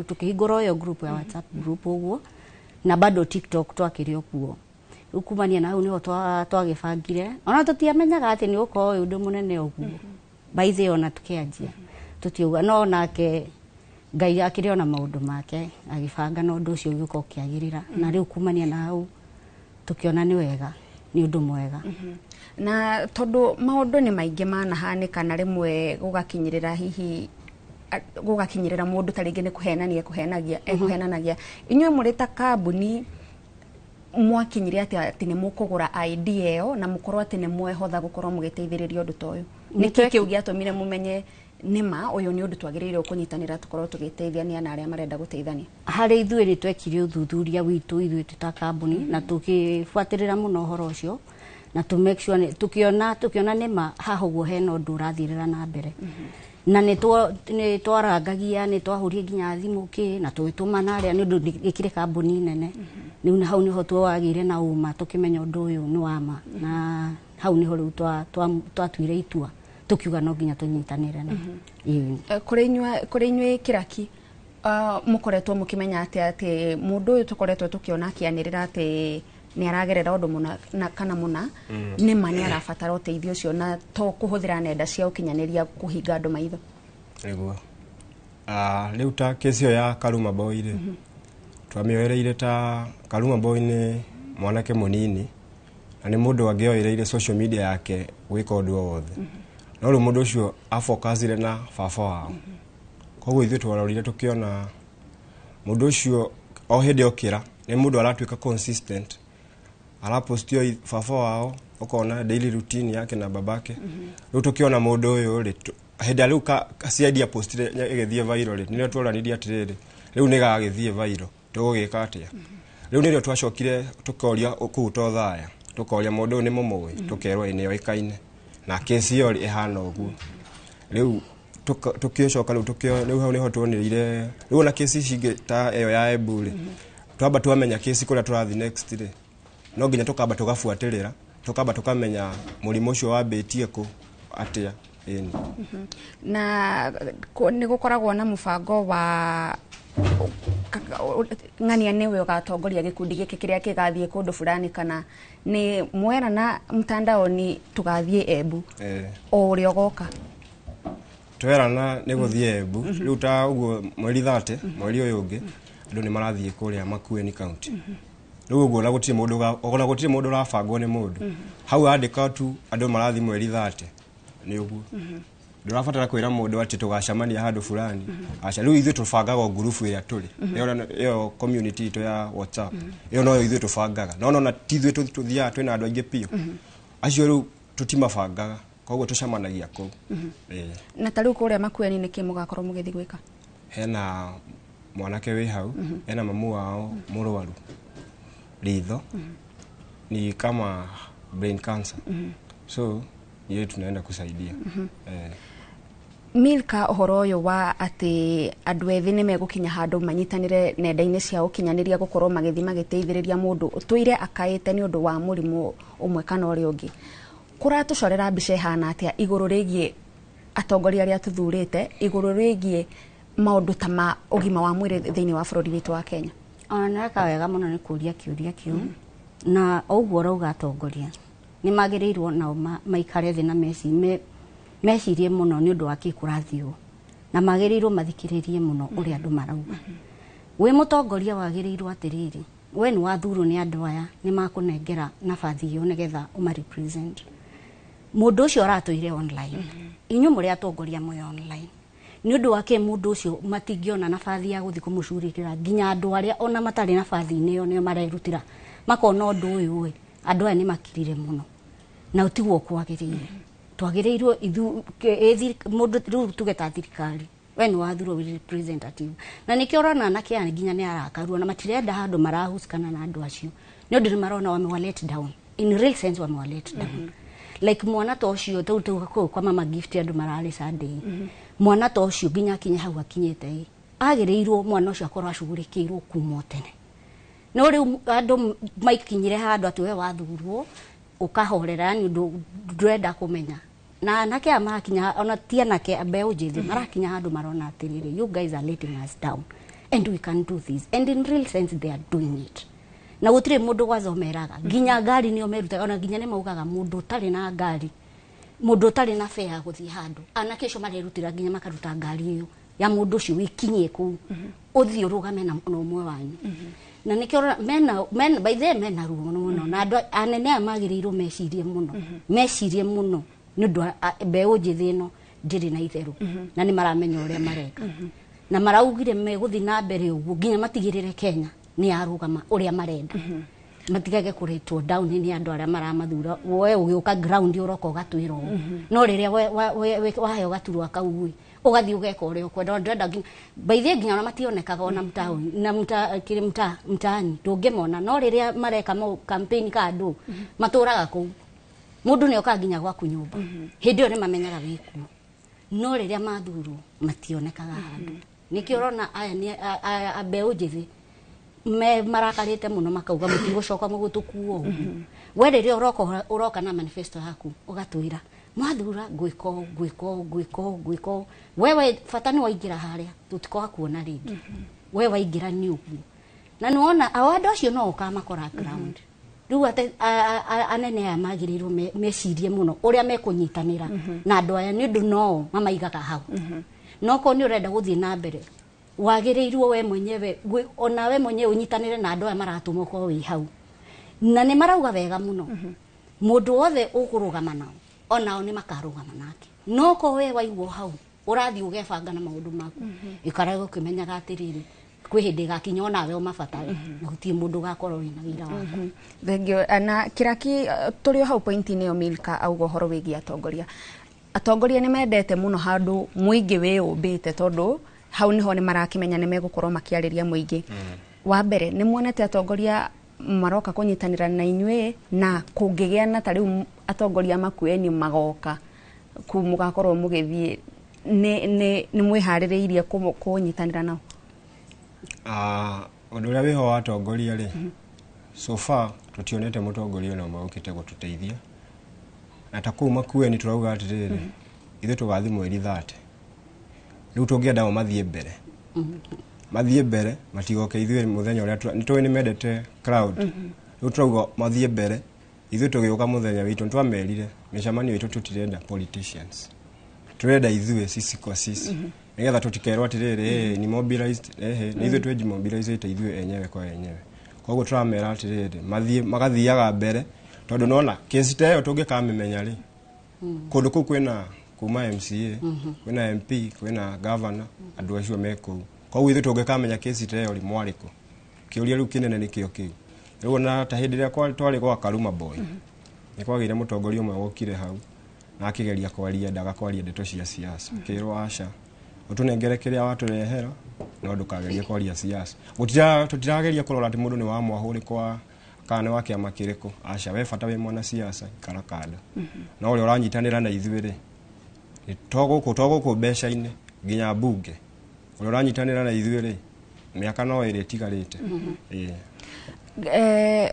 tũkĩhingũra ũyũ group ya WhatsApp group ũguo, na bado TikTok twakĩrĩ o kuo. Rĩu kumania na hau nĩho twagĩbangire, ona tũtiamenyaga atĩ nĩ ũkorwo wĩ ũndũ mũnene ũguo. By the way, ona tũkĩanjia tũtiauga, no nake Ngai akĩrĩ ona maũndũ make, agĩbanga na ũndũ ũcio ũgĩũka ũkĩagĩrĩra. Na rĩu kumania na hau tũkĩona nĩ wega, nĩ ũndũ mwega. Na tondũ maũndũ nĩ maingĩ manahanĩka, na rĩmwe gũgakinyĩrĩra hihi gũgakinyĩrĩra mũndũ ta rĩngĩ nĩ kũhenania kũhenagia ekũhenanagia, inyuĩ mũrĩ ta kambuni mwakinyire atĩa atĩ nĩ mũkũgũra idea ĩyo na mũkorwo atĩ nĩ mwehotha gũkorwo mũgĩteithĩrĩria ũndũ ta ũyũ? Nĩkĩ kĩu gĩatũmire mũmenye nĩma ũyũ nĩ ũndũ twagĩrĩirwo kũnyitanĩra, tũkorwo tũgĩteithania na arĩa marenda gũteithania? Harĩ ithuĩ nĩ twekire ũthuthuria witũ ithuĩ twĩ ta kambuni, na tũgĩbuatĩrĩra mũno ũhoro ũcio, na to make sure tũkĩona nĩma haha ũguo hena ũndũ ũrathirĩra na mbere. Na nĩ twarangagia, nĩ twahũrie nginya thimũ kĩ na tũgĩtũmana arĩa, nĩ ũndũ ĩkĩrĩ kambuni nene. Rĩu hau nĩho twagĩire na ũma, tũkĩmenya ũndũ ũyũ nĩ wa ma, na hau nĩho rĩu twatuire itua, tũkiuga no nginya tũnyitanĩre na. Ĩĩ. Kũrĩ inyuĩ kĩraki, mũkoretwo mũkĩmenya atĩa atĩ mũndũ ũyũ tũkoretwo tũkĩona akĩanĩrĩra atĩ nĩ aragerera ũndũ mũna na kana mũna, nĩma nĩ arabatara ũteithio ũcio, na to kũhũthĩra nenda cia ũkinyanĩria kũhinga andũ maitho? Nĩguo. Rĩu ta kesi ĩyo ya Karuma Boy rĩ, twamĩoereire ta Karuma Boy nĩ mwanake mũnini na nĩ mũndũ angĩoereire social media yake gwĩka ũndũ o wothe. No rĩu mũndũ ũcio afocusire na baba wao. Koguo ithuĩ twarorire, tũkĩona mũndũ ũcio o hĩndĩ okĩra nĩ mũndũ aratuĩka consistent, arapostio baba wao, ũkona daily routine yake na babake. Rĩu tũkĩona mũndũ ũyũ rĩ, hĩndĩ ĩrĩa rĩu CID apostire ĩgĩthiĩ viral rĩ, nĩrĩo tworanirie atĩrĩrĩ, rĩu nĩ gagĩthiĩ viral, tũgũgĩka atĩa? Rĩu nĩrĩo twacokire tũkoria kũu Tothaya, tũkoria mũndũ ũyũ nĩ mũmũĩ, tũkerwo ĩ nĩ oĩkaine na kesi ĩyo ĩhana ũguo. Rĩu tũkĩcoka rĩu rĩu hau nĩho tuonire rĩu ona kesi ici ingĩ ta ĩyo ya Embu rĩ, twamba twamenya kesi kũrĩa tũrathiĩ next rĩ, no nginya tũkamba tũgabuatĩrĩra, tũkamba tũkamenya mũrimũ ũcio wambĩtie kũ atĩa. Ĩni. Na nĩ gũkoragwo na mũbango wa ng'ania nĩwe ũgatongoria gĩkundi gĩkĩ kĩrĩa kĩgathiĩ kũndũ fulani, kana nĩ mwerana mtandaoni tũgathiĩ Embu, o ũrĩa ũgoka? Twerana nĩ gũthiĩ Embu. Rĩu ta ũguo mweri 30 mweri ũyũ ũngĩ, andũ nĩ marathiĩ kũrĩa Makueni County. Rĩu ũguo ona gũtirĩ mũndũ ona gũtirĩ mũndũ ũrabangwo nĩ mũndũ hau, andĩka tu andũ marathiĩ mweri 30, nĩ ũguo. Ndũrabatara kwĩra mũndũ atĩ tũgacemania handũ fulani. Aca, rĩu ithuĩ tũbangaga o ngurubu ĩrĩa tũrĩ ĩyo community itũ ya WhatsApp. Ĩyo noyo ithuĩ tũbangaga, no nona ti ithuĩ tũthiaga twĩna andũ aingĩ biũ acio, rĩu tũtimabangaga, koguo tũcemanagia kũu. Na ta rĩu kũrĩa Makueni nĩkĩ mũgakorwo mũgĩthiĩ gwĩka? Hena mwanake wĩ hau, ena mamu wao mũrwaru ritho, ni kama brain cancer, so yeye tunaenda kusaidia. Milka, ũhoro ũyũ wa atĩ andũ ethĩ nĩ megũkinya handũ manyitanĩre nenda-inĩ cia ũkinyanĩria gũkorwo magĩthiĩ magĩteithĩrĩria mũndũ ũtũire akaĩte nĩ ũndũ wa mũrimũ ũmwe kana ũrĩa ũngĩ, kũratũcorera mbica ĩhana atĩa igũrũ rĩgiĩ atongoria arĩa tũthurĩte, igũrũ rĩgiĩ maũndũ ta ma ũgima wa mwĩrĩ thĩinĩ wa bũrũri witũ wa Kenya? Ona nĩreka wega mũno nĩ kũria kĩũria kĩu, na o ũguo ũrauga, atongoria nĩ magĩrĩirwo nao maikare thĩ na mecirie mũno nĩ ũndũ wa kĩ kũrathiĩ ũũ, na magĩrĩirwo mathikĩrĩrie mũno ũrĩa andũ marauga. Wĩ mũtongoria wagĩrĩirwo atĩrĩrĩ, we nĩ wathurwo nĩ andũ aya, nĩ makũnengera nabathi ĩyo nĩgetha ũma represent. Mũndũ ũcio aratũire online, inyuĩ mũrĩ atongoria mwĩ online, nĩ ũndũ wa kĩ mũndũ ũcio matingĩona nabathi ya gũthiĩ kũmũcurĩkĩra? Nginya andũ arĩa ona matarĩ nabathi-inĩ ĩyo nĩo marerutĩra, makona ũndũ ũyũ ĩ, andũ aya nĩ makirire mũno na ũtiguo kwagĩrĩire. Twagĩrĩirwo mũndũ rĩu tuge ta thirikari, we nĩ wathurwo wĩ representative, na nĩkĩo ũrona anake aya nginya nĩ arakarwo na matirenda handũ marahusikana na andũ acio, nĩ ũndũ nĩ marona wamewa let down, in real sense wamewa let down. Like mwana ta ũcio tau kũu kwa mama Gift, andũ mararĩ Sunday, mwana ta ũcio nginya akinye hau akinyĩte ĩ, agĩrĩirwo mwana ũcio akorwo acugurĩkĩirwo kuma o tene. No rĩu andũ maikinyire handũ atĩ we wathurwo ũkahorera nĩ ũndũ ndũrenda kũmenya, na anake aya marakinya, ona ti anake, mbeũ njĩthĩ marakinya handũ marona atĩrĩrĩ, you guys are letting us down and we can do this, and in real sense they are doing it, na gũtirĩ mũndũ gwazomeraga nginya ngari nĩo merutaga, ona nginya nĩ maugaga mũndũ ũtarĩ na ngari, mũndũ ũtarĩ na fare ya gũthiĩ handũ, anake acio marerutĩra nginya makaruta ngari ĩyo ya mũndũ ũcio, wĩkinyie kũu ũthiĩ ũrũgame na ũmwe wanyu. Na nĩkĩo ũrona mena by the way mena ruo mũno, na andũ anene aya magĩrĩirwo mecirie mũno, mecirie mũno, nĩ ũndũ mbeũ njĩthĩ ĩno ndĩrĩ na itherũ, na nĩ maramenya ũrĩa mareka, na maraugire megũthiĩ na mbere ũguo nginya matigĩrĩre Kenya nĩ yarũgama ũrĩa marenda, matigage kũretwo down nĩ andũ arĩa maramathura. We ũgĩũka ground ũroka ũgatwĩra ũũ, no rĩrĩa waheo gaturwa kau ĩ, ũgathiĩ ũgeka ũrĩa ũkwenda. Ndĩrenda nginya by the way nginya ona mationekaga ona mtaoni na mta kĩrĩ mta mtaani ndũngĩmona, no rĩrĩa mareka campaign ka andũ matũraga kũu, mũndũ nĩ okaga nginya gwaku nyũmba, hĩndĩ ĩyo nĩ mamenyaga wĩkuo, no rĩrĩa mathurwo mationekaga handũ. Nĩkĩo ũrona aya nĩ a mbeũ njĩthĩ me marakarĩte mũno, makauga mũtigũcoka mũgũtũkua ũguo. We rĩrĩa ũroka, ũroka na manifesto yaku, ũgatwĩra mwathura ngwĩka ũũ, ngwĩka ũũ, ngwĩka ũũ, ngwĩka ũũ. Wewe bata nĩ waingĩra harĩa, tũtikoga kuona rĩngĩ. We waingĩra nĩ ũguo, na nĩwona o andũ acio no ũkamakora ground. Rĩu anene aya magĩrĩirwo mecirie mũno ũrĩa mekũnyitanĩra na andũ aya, nĩ ũndũ no mamaigaga hau. No korwo nĩ ũrenda gũthiĩ na mbere, wagĩrĩirwo we mwenyewe ona we mwenyewe ũnyitanĩre na andũ aya maratũma ũkorwo wĩ hau, na nĩ marauga wega mũno, mũndũ wothe ũkũrũgama nao onao nĩ makarũgama nake. No korwo we waigwo hau ũrathiĩ ũgebanga na maũndũ maku, ikarage ũkĩmenyaga atĩrĩrĩ, kwĩ hĩndĩ ĩgakinya onawe ũmabatare, na gũtirĩ mũndũ ũgakorwo wĩna wĩra waku. Thengio. Na Kĩraki, tũrĩ o hau point-inĩ ĩyo, Milka auga ũhoro wĩgiĩ atongoria. Atongoria nĩ mendete mũno handũ mũingĩ wĩyũmbĩte, tondũ hau nĩho nĩ marakĩmenya nĩ megũkorwo makĩarĩria mũingĩ. Wa mbere, nĩ muonete atongoria maroka kũnyitanĩra na inyuĩ? Na kũngĩgĩa na ta rĩu atongoria Makueni magoka kũ mũgakorwo mũgĩthiĩ, nĩ mwĩharĩrĩirie kũnyitanĩra nao? Ũndũ ũrĩa wĩho wa atongoria rĩ, so far tũtionete mũtongoria ona ũmwe ũkĩte gũtũteithia, na ta kũu Makueni tũrauga atĩrĩrĩ, ithuĩ tũgathiĩ mweri 30. Rĩu tũngĩenda o mathiĩ mbere, mathiĩ mbere, matigoke ithuĩ mũthenya ũrĩa nĩ tũĩ nĩ mendete crowd. Rĩu tũrauga mathiĩ mbere, ithuĩ tũgĩũka mũthenya witũ. Nĩtwamerire mĩcemanio itũ tũtirenda politicians, tũrenda ithuĩ sisi kwa sisi, nĩgetha tũtikerwo atĩrĩrĩ, ni mobilized, ehe nĩ ithuĩ twĩjimobilizĩte ithuĩ enyewe kwa enyewe. Koguo tũramera atĩrĩrĩ, mathiĩ magathiaga mbere, tondũ nona kesi ta ĩyo tũngĩkamĩmenya rĩ, kũndũ kũu kwĩna kuma MCA, kwĩna MP, kwĩna governor, andũ acio me kũu. Koguo ithuĩ tũngĩkamenya kesi ta ĩyo rĩ, mwarĩkũ? Kĩũria rĩu kĩnene nĩkĩo kĩu. Rĩu ona ta hĩndĩ ĩrĩa twarĩ gwa Karuma Boy, nĩ kwagĩire mũtongoria ũmwe wokire hau na akĩgeria kwaria, endaga kwaria ndeto cia siasa. Akĩrwo aca, ũtũnengere kĩrĩa watũrehera, no ndũkagerie kwaria siasa. Tũtirageria kũrora atĩ mũndũ nĩ wa mwahũ ũrĩkũ kana nĩ wa kĩama kĩrĩkũ. Aca, we bata wĩ mwana siasa, ikara kando. No ũrĩa ũranyitanĩra na ithuĩ rĩ, to gũkũ mbeca-inĩ nginya mbunge, ũrĩa ũranyitanĩra na ithuĩ rĩ, mĩaka no ĩrĩ ĩtigarĩte.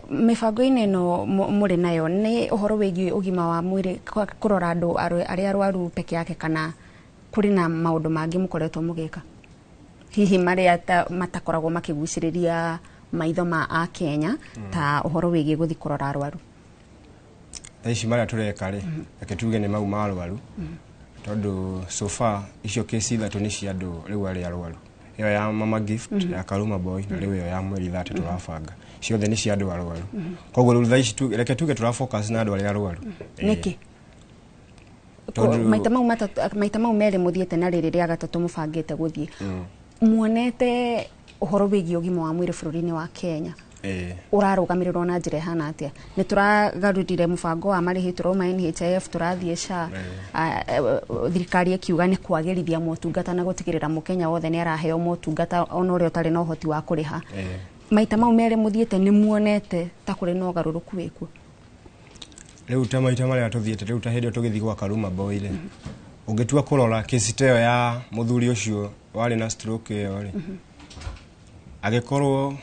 Mĩbango-inĩ ĩno mũrĩ nayo nĩ ũhoro wĩgiĩ ũgima wa mwĩrĩ, kũrora andũ arĩa arwaru peke yake, kana kũrĩ na maũndũ mangĩ mũkoretwo mũgĩka hihi marĩa matakoragwo makĩgucĩrĩria maitho ma Akenya, ta ũhoro wĩgiĩ gũthiĩ kũrora arwaru? Thaa ici marĩa tũreka rĩ, reke tuge nĩ mau ma arwaru, tondũ so far icio kesi ithatũ nĩ cia andũ rĩu arĩa arwaru. Ĩyo ya Mama Gift, ya Karuma Boy, na rĩu ĩyo ya mweri 30 tũrabanga. Ciothe nĩ cia andũ arwaru. Koguo rĩu thaa ici reke tuge tũrafocus na andũ arĩa arwaru. Nĩkĩ? Maita mau merĩ mũthiĩte na rĩrĩ rĩa gatatũ mũbangĩte gũthiĩ, muonete ũhoro wĩgiĩ ũgima wa mwĩrĩ bũrũri-inĩ wa Kenya ũrarũgamĩrĩrwo na njĩra ĩhana atĩa? Nĩ tũragarũrire mũbango wa marĩhi, tũrauma NHIF, tũrathiĩ SHA, thirikari ĩkiuga nĩ kwagĩrithia motungata na gũtigĩrĩra mũkenya wothe nĩ araheo motungata ona ũrĩa ũtarĩ na ũhoti wa kũrĩha. Maita mau merĩ mũthiĩte nĩ muonete ta kũrĩ na ũgarũrũku wĩkuo? Rĩu ta maita marĩa tũthiĩte, rĩu ta hĩndĩ ĩyo tũgĩthiĩ gwa Karuma Boy rĩ, ũngĩtua kũrora kesi ta ĩyo ya mũthuri ũcio warĩ na stroke ĩyo rĩ, angĩkorwo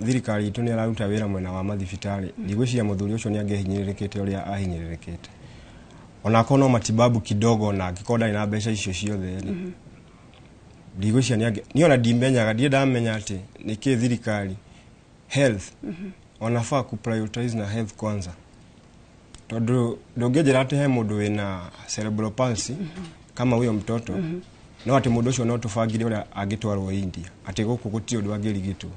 thirikari itũ nĩ ĩraruta wĩra mwena wa mathibitarĩ, ndigwĩciria mũthuri ũcio nĩ angĩhinyĩrĩrĩkĩte ũrĩa ahinyĩrĩrĩkĩte. Onakorwo no matibabu kidogo, na angĩkorwo ndarĩ na mbeca icio ciothe rĩ, ndigwĩciria nĩ niĩ ona ndimenyaga, ndirĩ ndamenya atĩ nĩkĩ thirikari health wanafaa ku prioritize na health kwanza. Tondũ ndũngĩnjĩra atĩ he mũndũ wĩna cerebral palsy kama huyo mtoto, no atĩ mũndũ ũcio no tũbangire ũrĩa angĩtwarwo India, atĩ gũkũ gũtirĩ ũndũ angĩrigitwo.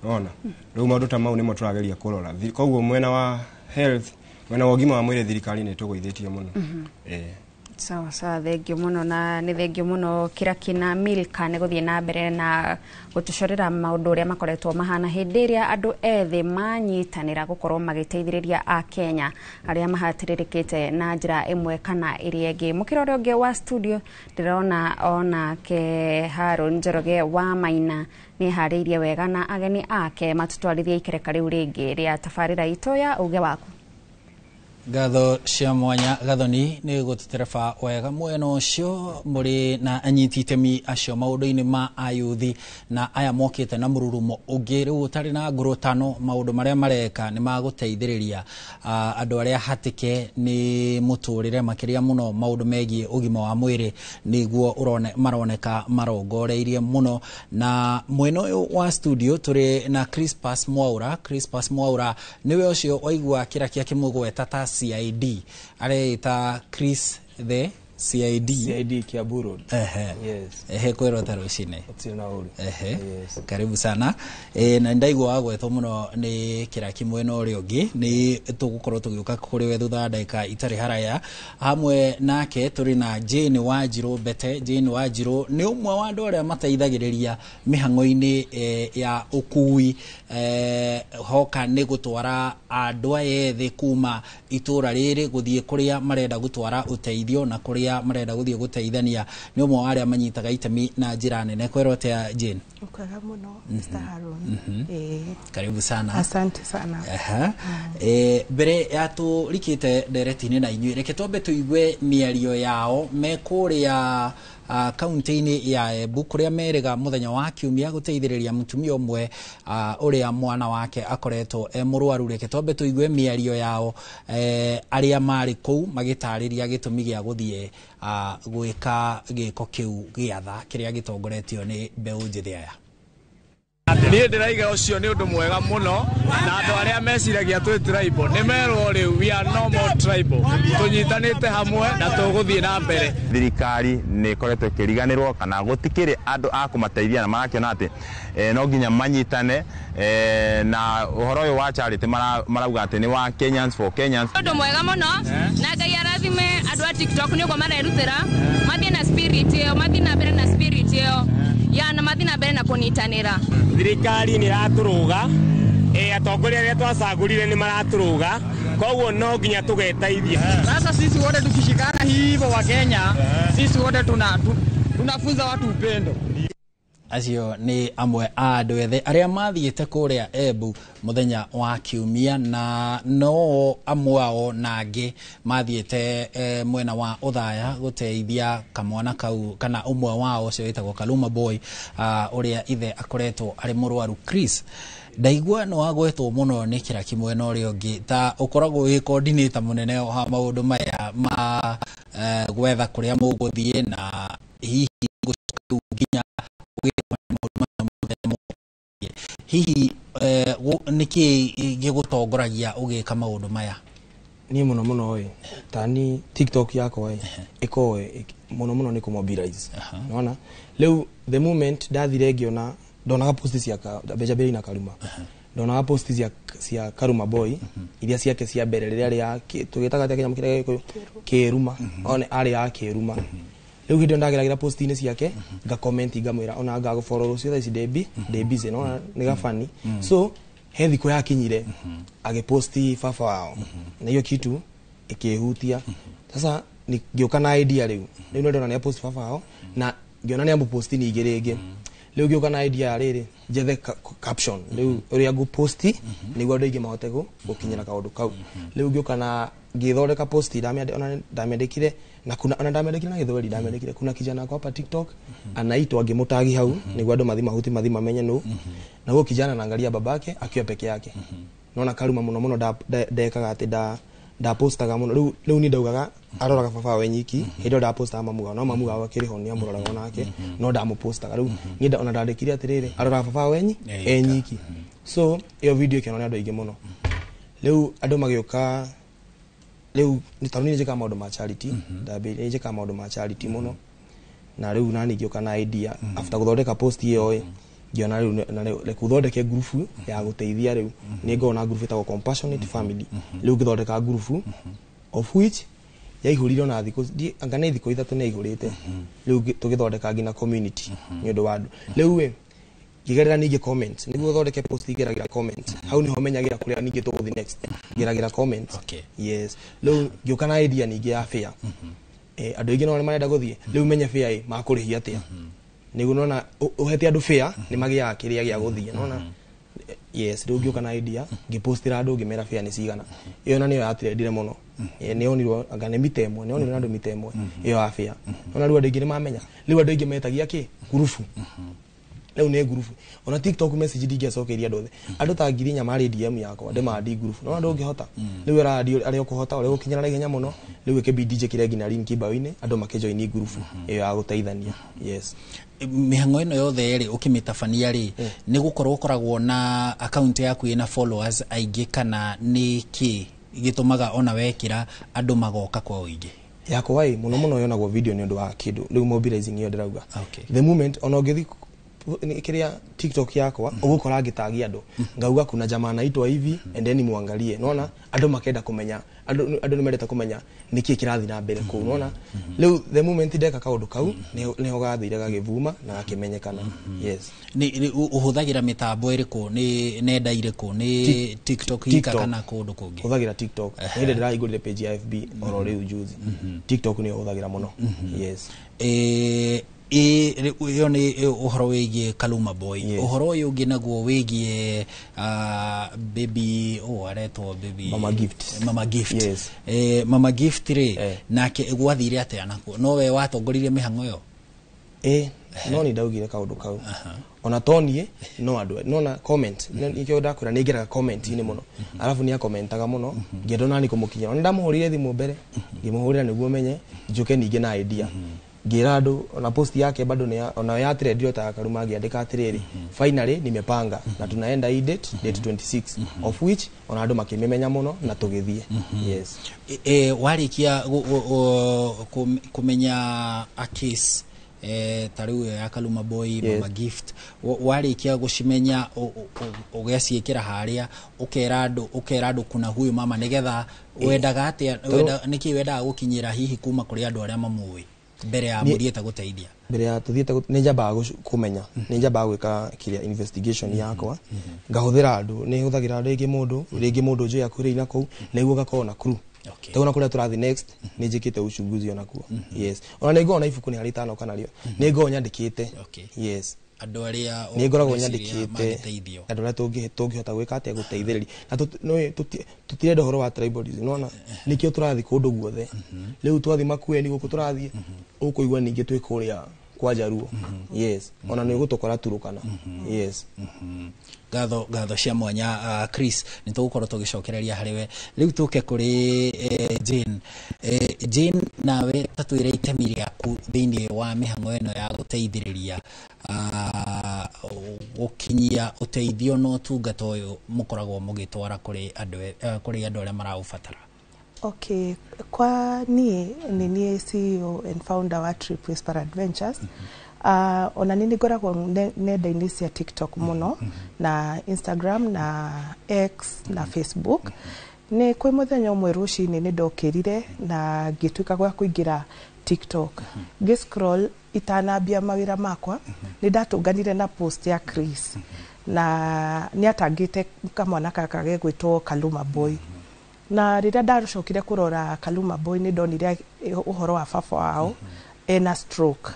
Unaona? Rĩu maũndũ ta mau nĩmo tũrageria kũrora. Koguo mwena wa health, mwena wa ũgima wa mwĩrĩ thirikari nĩ ĩtũgũithĩtie mũno. Sawa sawa, thengio mũno, na nĩ thengio mũno Kĩrakina Milka nĩ gũthiĩ na mbere na gũtũcorera maũndũ ũrĩa makoretwo mahana hĩndĩ ĩrĩa andũ ethĩ manyitanĩra gũkorwo magĩteithĩrĩria Akenya arĩa mahatĩrĩrĩkĩte na njĩra ĩmwe kana ĩrĩa ĩngĩ. Mũkĩra ũrĩa ũngĩ wa studio ndĩrona onake Haron Njoroge wa Maina nĩ eharĩirie wega na ageni ake matũtwarithie ikereka rĩu rĩngĩ rĩa tabarĩra itũ ya uge waku. Ngatho cia mwanya Gathoni nĩ gũtũtereba wega mwena ũcio mũrĩ na anyiti itemi acio maũndũ-inĩ ma ayuthi na aya mokĩte na mũrurumo ũngĩ rĩu ũtarĩ na ngũrũtano. Maũndũ marĩa mareka nĩ magũteithĩrĩria andũ arĩa hatĩke nĩ mũtũrĩre, makĩria mũno maũndũ megiĩ ũgima wa mwĩrĩ nĩguo maroneka marongoreirie mũno. Na mwena ũyũ wa studio tũrĩ na Crispus Mwaura. Crispus Mwaura nĩwe ũcio waigua kĩrakia kĩmũgweta ta CID, areita Chris the CID. CID Kiambu Road. Yes. Ehe, kwĩrwo ta rũcinĩ. Gũtirĩ na ũru. Ehe. Yes. Karibu sana. Na ndaigua wagwetwo mũno nĩ kĩraki mwena ũrĩa ũngĩ, nĩ tũgũkorwo tũgĩũka kũrĩ we thutha wa ndagĩka itarĩ haraya. Hamwe nake tũrĩ na Jane Wanjirũ Mbete. Jane Wanjirũ nĩ ũmwe wa andũ arĩa mateithagĩrĩria mĩhang'o-inĩ ya ũkui, hoka nĩ gũtwara andũ aya ethĩ kuma itũra rĩrĩ gũthiĩ kũrĩa marenda gũtwara ũteithio na kũrĩa marenda gũthiĩ gũteithania. Nĩ ũmwe wa arĩa manyitaga itemi na njĩra nene. Kwĩrwo atĩa Jane? Kwega mũno Mr. Harun. Karibu sana. Asante sana. Mbere ya tũrikĩte ndereti-inĩ na inyuĩ, reke twambe tũigue mĩario yao me kũrĩa kaunti-inĩ ya Embu kũrĩa merĩga mũthenya wa kiumia gũteithĩrĩria mũtumia ũmwe ũrĩa mwana wake akoretwo e mũrwaru. Reke twambe tũigue mĩario yao arĩa marĩ kũu magĩtarĩria gĩtũmi gĩa gũthiĩ gwĩka gĩko kĩu gĩa tha kĩrĩa gĩtongoretio nĩ mbeũ njĩthĩ aya. Niĩ ndĩraiga ũcio nĩ ũndũ mwega mũno na andũ arĩa meciragia twĩ tribal nĩ merwo rĩu we are no more tribal, tũnyitanĩte hamwe na tũgũthiĩ na mbere. Thirikari nĩ ĩkoretwo ĩkĩriganĩrwo kana gũtikĩrĩ andũ a kũmateithia na marakĩona atĩ no nginya manyitane na ũhoro ũyũ wa charity marauga atĩ nĩ wa Kenyans for Kenyans. Ũndũ mwega mũno na Ngai arathime andũ a TikTok nĩ ũguo marerutĩra mathiĩ na spirit ĩyo, mathiĩ na mbere na spirit ĩyo ya na mathiĩ na mbere na kũnyitanĩra. Thirikari nĩ ĩratũrũga, atongoria arĩa twacagũrire nĩ maratũrũga, koguo no nginya tũgeteithia. Sasa sisi wote tukishikana hivyo wa Kenya, sisi wote tunafunza watu upendo. Acio nĩ amwe a andũ ethĩ arĩa mathiĩte kũrĩa Embu mũthenya wa Kiumia, na no amwe ao na angĩ mathiĩte mwena wa Othaya gũteithia kamwana kau kana ũmwe wao ũcio wĩtagwo Kaluma Boy, ũrĩa ithe akoretwo arĩ mũrwaru. Chris, ndaigua nĩ wagwetwo mũno nĩ kĩraki mwena ũrĩa ũngĩ, ta ũkoragwo wĩ coordinator mũnene wa maũndũ maya ma gwetha kũrĩa mũgũthiĩ na hihi gũcoka nginya hihi nĩkĩ gĩgũtongoragia ũgĩka maũndũ maya? Niĩ mũno mũno ĩ tani TikTok yakwa ĩ ĩkorwo mũno mũno nĩ kũmobilize. Nona rĩu the moment ndathire ngĩona ndonaga post cia Benjamin na Karuma, ndonaga post cia Karuma Boy iria ciake cia mbere rĩrĩa arĩ ya tũgĩtaga atĩa kĩnyamũ kĩrĩa Gĩkũyũ kĩruma, one arĩ ya kĩruma. Rĩu hĩndĩ ĩyo ndageragĩra post-inĩ ciake nga comment ngamwĩra ona ngagũfollow rũciũ thaa ici ndĩ busy, nona nĩ gabani. So he thikũ yakinyire agĩposti baba wao na hiyo kitu ĩkĩhutia. Sasa ngĩũka na idea rĩu nĩ ndona nĩ post baba wao na ngĩona nĩ amũposti ningĩ rĩngĩ. Rĩu ngĩũka na idea ya rĩrĩ njethe caption rĩu ũrĩa ngũposti nĩguo andũ aingĩ mahote gũkinyĩra kaũndũ kau. Rĩu ngĩũka na ngĩthondeka post ndamĩandĩkire na kuna ona ndamĩandĩkire na Gĩthweri, ndamĩandĩkire kuna kijana kwa hapa TikTok anaitwa ngĩmũtagi hau nĩguo andũ mathi mahuti mathi mamenye nũ. Na huo kijana anaangalia babake akiwa peke yake. Naona Karuma mũno mũno ndekaga atĩ ndapostaga mũno. Rĩu ni ndaugaga aroraga baba we nyiki hĩndĩ ĩyo ndapostaga mamu wao, no mamu wao akĩrĩ ho nĩamũroraga onake no ndamũpostaga. Rĩu niĩ ona ndandĩkire atĩrĩrĩ aroraga baba we nyiki. So ĩyo video ĩkĩonwo nĩ andũ aingĩ mũno. Rĩu andũ magĩũka rĩu nĩ tondũ niĩ njĩkaga maũndũ ma charity, ndambĩrĩirie njĩkaga maũndũ ma charity mũno na rĩu nani ngĩũka na idea after gũthondeka post ĩyo ĩ ngĩona rĩu na reke ũthondeke ngurubu ya gũteithia. Rĩu nĩ ngorwo na ngurubu ĩtagwo Compassionate Family. Rĩu ngĩthondeka ngurubu of which yaihũrire ona thikũ anga nĩ thikũ 3 nĩ yaihũrĩte. Rĩu tũgĩthondeka nginya community nĩ ũndũ wa andũ. Rĩu ĩ ngĩgerera ningĩ comment nĩguo ũthondeke post ngeragĩra comment hau nĩho menyagĩra kũrĩa ningĩ tũgũthiĩ next, ngeragĩra comment. Yes, rĩu ngĩũka na idea ningĩ ya fair. Andũ aingĩ no marenda gũthiĩ rĩu menye fair ĩ makũrĩhia atĩa nĩguo nona ũhete andũ fair nĩ magĩaga kĩrĩa gĩa gũthiĩ nona. Yes, rĩu ngĩũka na idea ngĩpostĩra andũ ngĩmera fair nĩ cigana. Ĩyo na nĩyo yatrendire mũno, nĩyonirwo anga nĩ mita ĩmwe, nĩyonirwo na andũ mita ĩmwe ĩyo ya fair. Nona rĩu andũ aingĩ nĩmamenya. Rĩu andũ aingĩ metagia kĩ ngurubu. Rĩu nĩ ngurubu ona TikTok message ndingĩacokeirie andũ othe, andũ ta 4,000 marĩ DM yakwa ndĩmandi ngurubu nona ndũngĩhota. Rĩu arandi arĩa ũkũhota ũrĩa ũgũkinyĩra na ihenya mũno. Rĩu ĩkĩbidi njĩkĩre nginya link bio-inĩ andũ makĩjoini ngurubu ĩyo ya gũteithania. Yes, mĩhang'o ĩno yothe rĩ ũkĩmĩtabania rĩ nĩ gũkorwo ũkoragwo na account yaku ĩna followers aingĩ kana nĩ kĩ gĩtũmaga ona wekĩra andũ magoka kwa ũingĩ? Yakwa ĩ mũno mũno yonagwo video nĩ ũndũ wa kĩndũ rĩu mobilizing ĩyo ndĩrauga. The moment ona ũngĩthiĩ kĩrĩa TikTok yakwa ũgũkora ngĩtagia andũ ngauga kuna jamaa anaitwa hivi endeni muangalie. Nona andũ makenda kũmenya, andũ nĩ mendete kũmenya nĩkĩ kĩrathiĩ na mbere kũu. Nona rĩu the moment ndeka kaũndũ kau nĩho gathire gagĩvuma na gakĩmenyekana. Yes, nĩ ũhũthagĩra mĩtambo ĩrĩkũ, nĩ nenda irĩkũ, nĩ TikTok ika kana kũndũ kũngĩ? Hũthagĩra TikTok. Nĩ ndĩrahingũrire page ya FB oro rĩu juzi. TikTok nĩyo hũthagĩra mũno. Yes, ĩyo nĩ ũhoro wĩgiĩ Kaluma Boy. Ũhoro ũyũ ũngĩ naguo wĩgiĩ baby aretwo baby Mama Gift. Mama Gift. Yes. Mama Gift rĩ nake gwathire atĩa nakuo? No we watongoririe mĩhang'o ĩyo? No nĩ ndaugire kaũndũ kau ona to niĩ no andũ nona comment nikĩo ndakwĩra nĩ ngeraga comment-inĩ mũno, arabu nĩ akomentaga mũno ngĩenda nani kũmũkinyĩra. Ona ndamũhũrire thimũ mbere ngĩmũhũrĩra nĩguo menye njũke ningĩ na idea. Ngĩra andũ ona post yake bado nĩ ona ya trend ta Karuma, ngĩandĩka atĩrĩrĩ, "Finally nimepanga na tunaenda hii date, date 26," of which ona andũ makĩmĩmenya mũno na tũgĩthiĩ, yes. Warĩkia kũmenya a case ta rĩu ĩyo ya Kaluma Boy, Mama Gift, warĩkia gũcimenya, ũgaciĩkĩra harĩa, ũkera andũ kuna huyu mama, nĩgetha wendaga atĩa? Nĩkĩ wendaga gũkinyĩra hihi kuma kũrĩ andũ arĩa mamũĩ mbere ya mũthiĩte gũteithia? Mbere ya tuthiĩte nĩ njambaga kũmenya, nĩ njambaga gwĩka kĩrĩa, investigation yakwa. Ngahũthĩra andũ, nĩ hũthagĩra rĩngĩ mũndũ njũĩ akuhĩrĩirie na kũu, nĩguo ngakorwo na crew. Tondũ ona kũrĩa tũrathiĩ next nĩ njĩkĩte uchunguzi onakuo, yes. Ona nĩ ngoragwo na ibuku, nĩ harĩ itanoka narĩo, nĩ ngoragwo nyandĩkĩte, yes. Andũ arĩa Nĩ ngoragwo ũgwĩciria nyandĩkĩte mangĩteithio. Andũ arĩa tũngĩhota gwĩka atĩa, gũteithĩrĩria. Na nĩũĩ tũtirenda ũhoro wa tribalism, nĩwona nĩkĩo tũrathiĩ kũndũ guothe. Rĩu twathiĩ Makueni gũkũ, tũrathiĩ ũkũigua ningĩ twĩ kũrĩa kwa Jaruo, yes. Ona nĩ ũgũtũkora Turukana, yes. Ngatho cia mwanya, Chris. Nĩ tũgũkorwo tũgĩcokereria harĩ we. Rĩu tũke kũrĩ Jane. Jane, nawe ta twĩre itemi rĩaku thĩinĩ wa mĩhang'o ĩno ya gũteithĩrĩria gũkinyia ũteithio na ũtungata ũyũ mũkoragwo mũgĩtwara kũrĩ andũ, kũrĩ andũ arĩa maraũbatara. Okay, kwa niĩ nĩ niĩ CEO and founder wa Trip Whisperer Adventures. Ona nĩ ngoragwo nenda-inĩ cia TikTok mũno na Instagram na X na Facebook. Nĩ kwĩ mũthenya ũmwe rũcinĩ nĩ ndokĩrire na ngĩtuĩka gwa kũingĩra TikTok. Ngĩ scroll itanambia mawĩra makwa, nĩ ndatũnganire na post ya Chris na nĩ atangĩte kamwana gaka gegwĩtwo Kaluma Boy. Na rĩrĩa ndacokire kũrora Kaluma Boy, nĩ ndonire ũhoro wa baba wao ena stroke.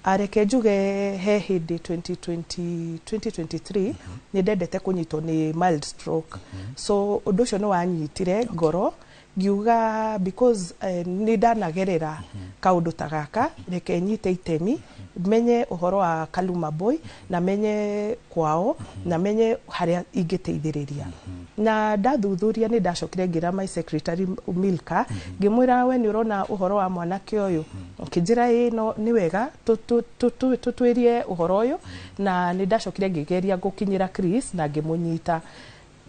Areke njuge, he hĩndĩ 2020, 2023 nĩ ndendete kũnyitwo nĩ mild stroke, so ũndũ ũcio nĩ wanyitire ngoro, ngiuga because nĩ ndanagerera kaũndũ ta gaka, reke nyite itemi, menye ũhoro wa Kaluma Boy na menye kwao na menye harĩa ingĩteithĩrĩria. Na ndathuthuria, nĩ ndacokire ngĩra my secretary Milka, ngĩmwĩra, "We nĩ ũrona ũhoro wa mwanake ũyũ?" Akĩnjĩra, "Ĩ, no nĩ wega tũtuĩrie ũhoro ũyũ." Na nĩ ndacokire ngĩgeria gũkinyĩra Chris na ngĩmũnyita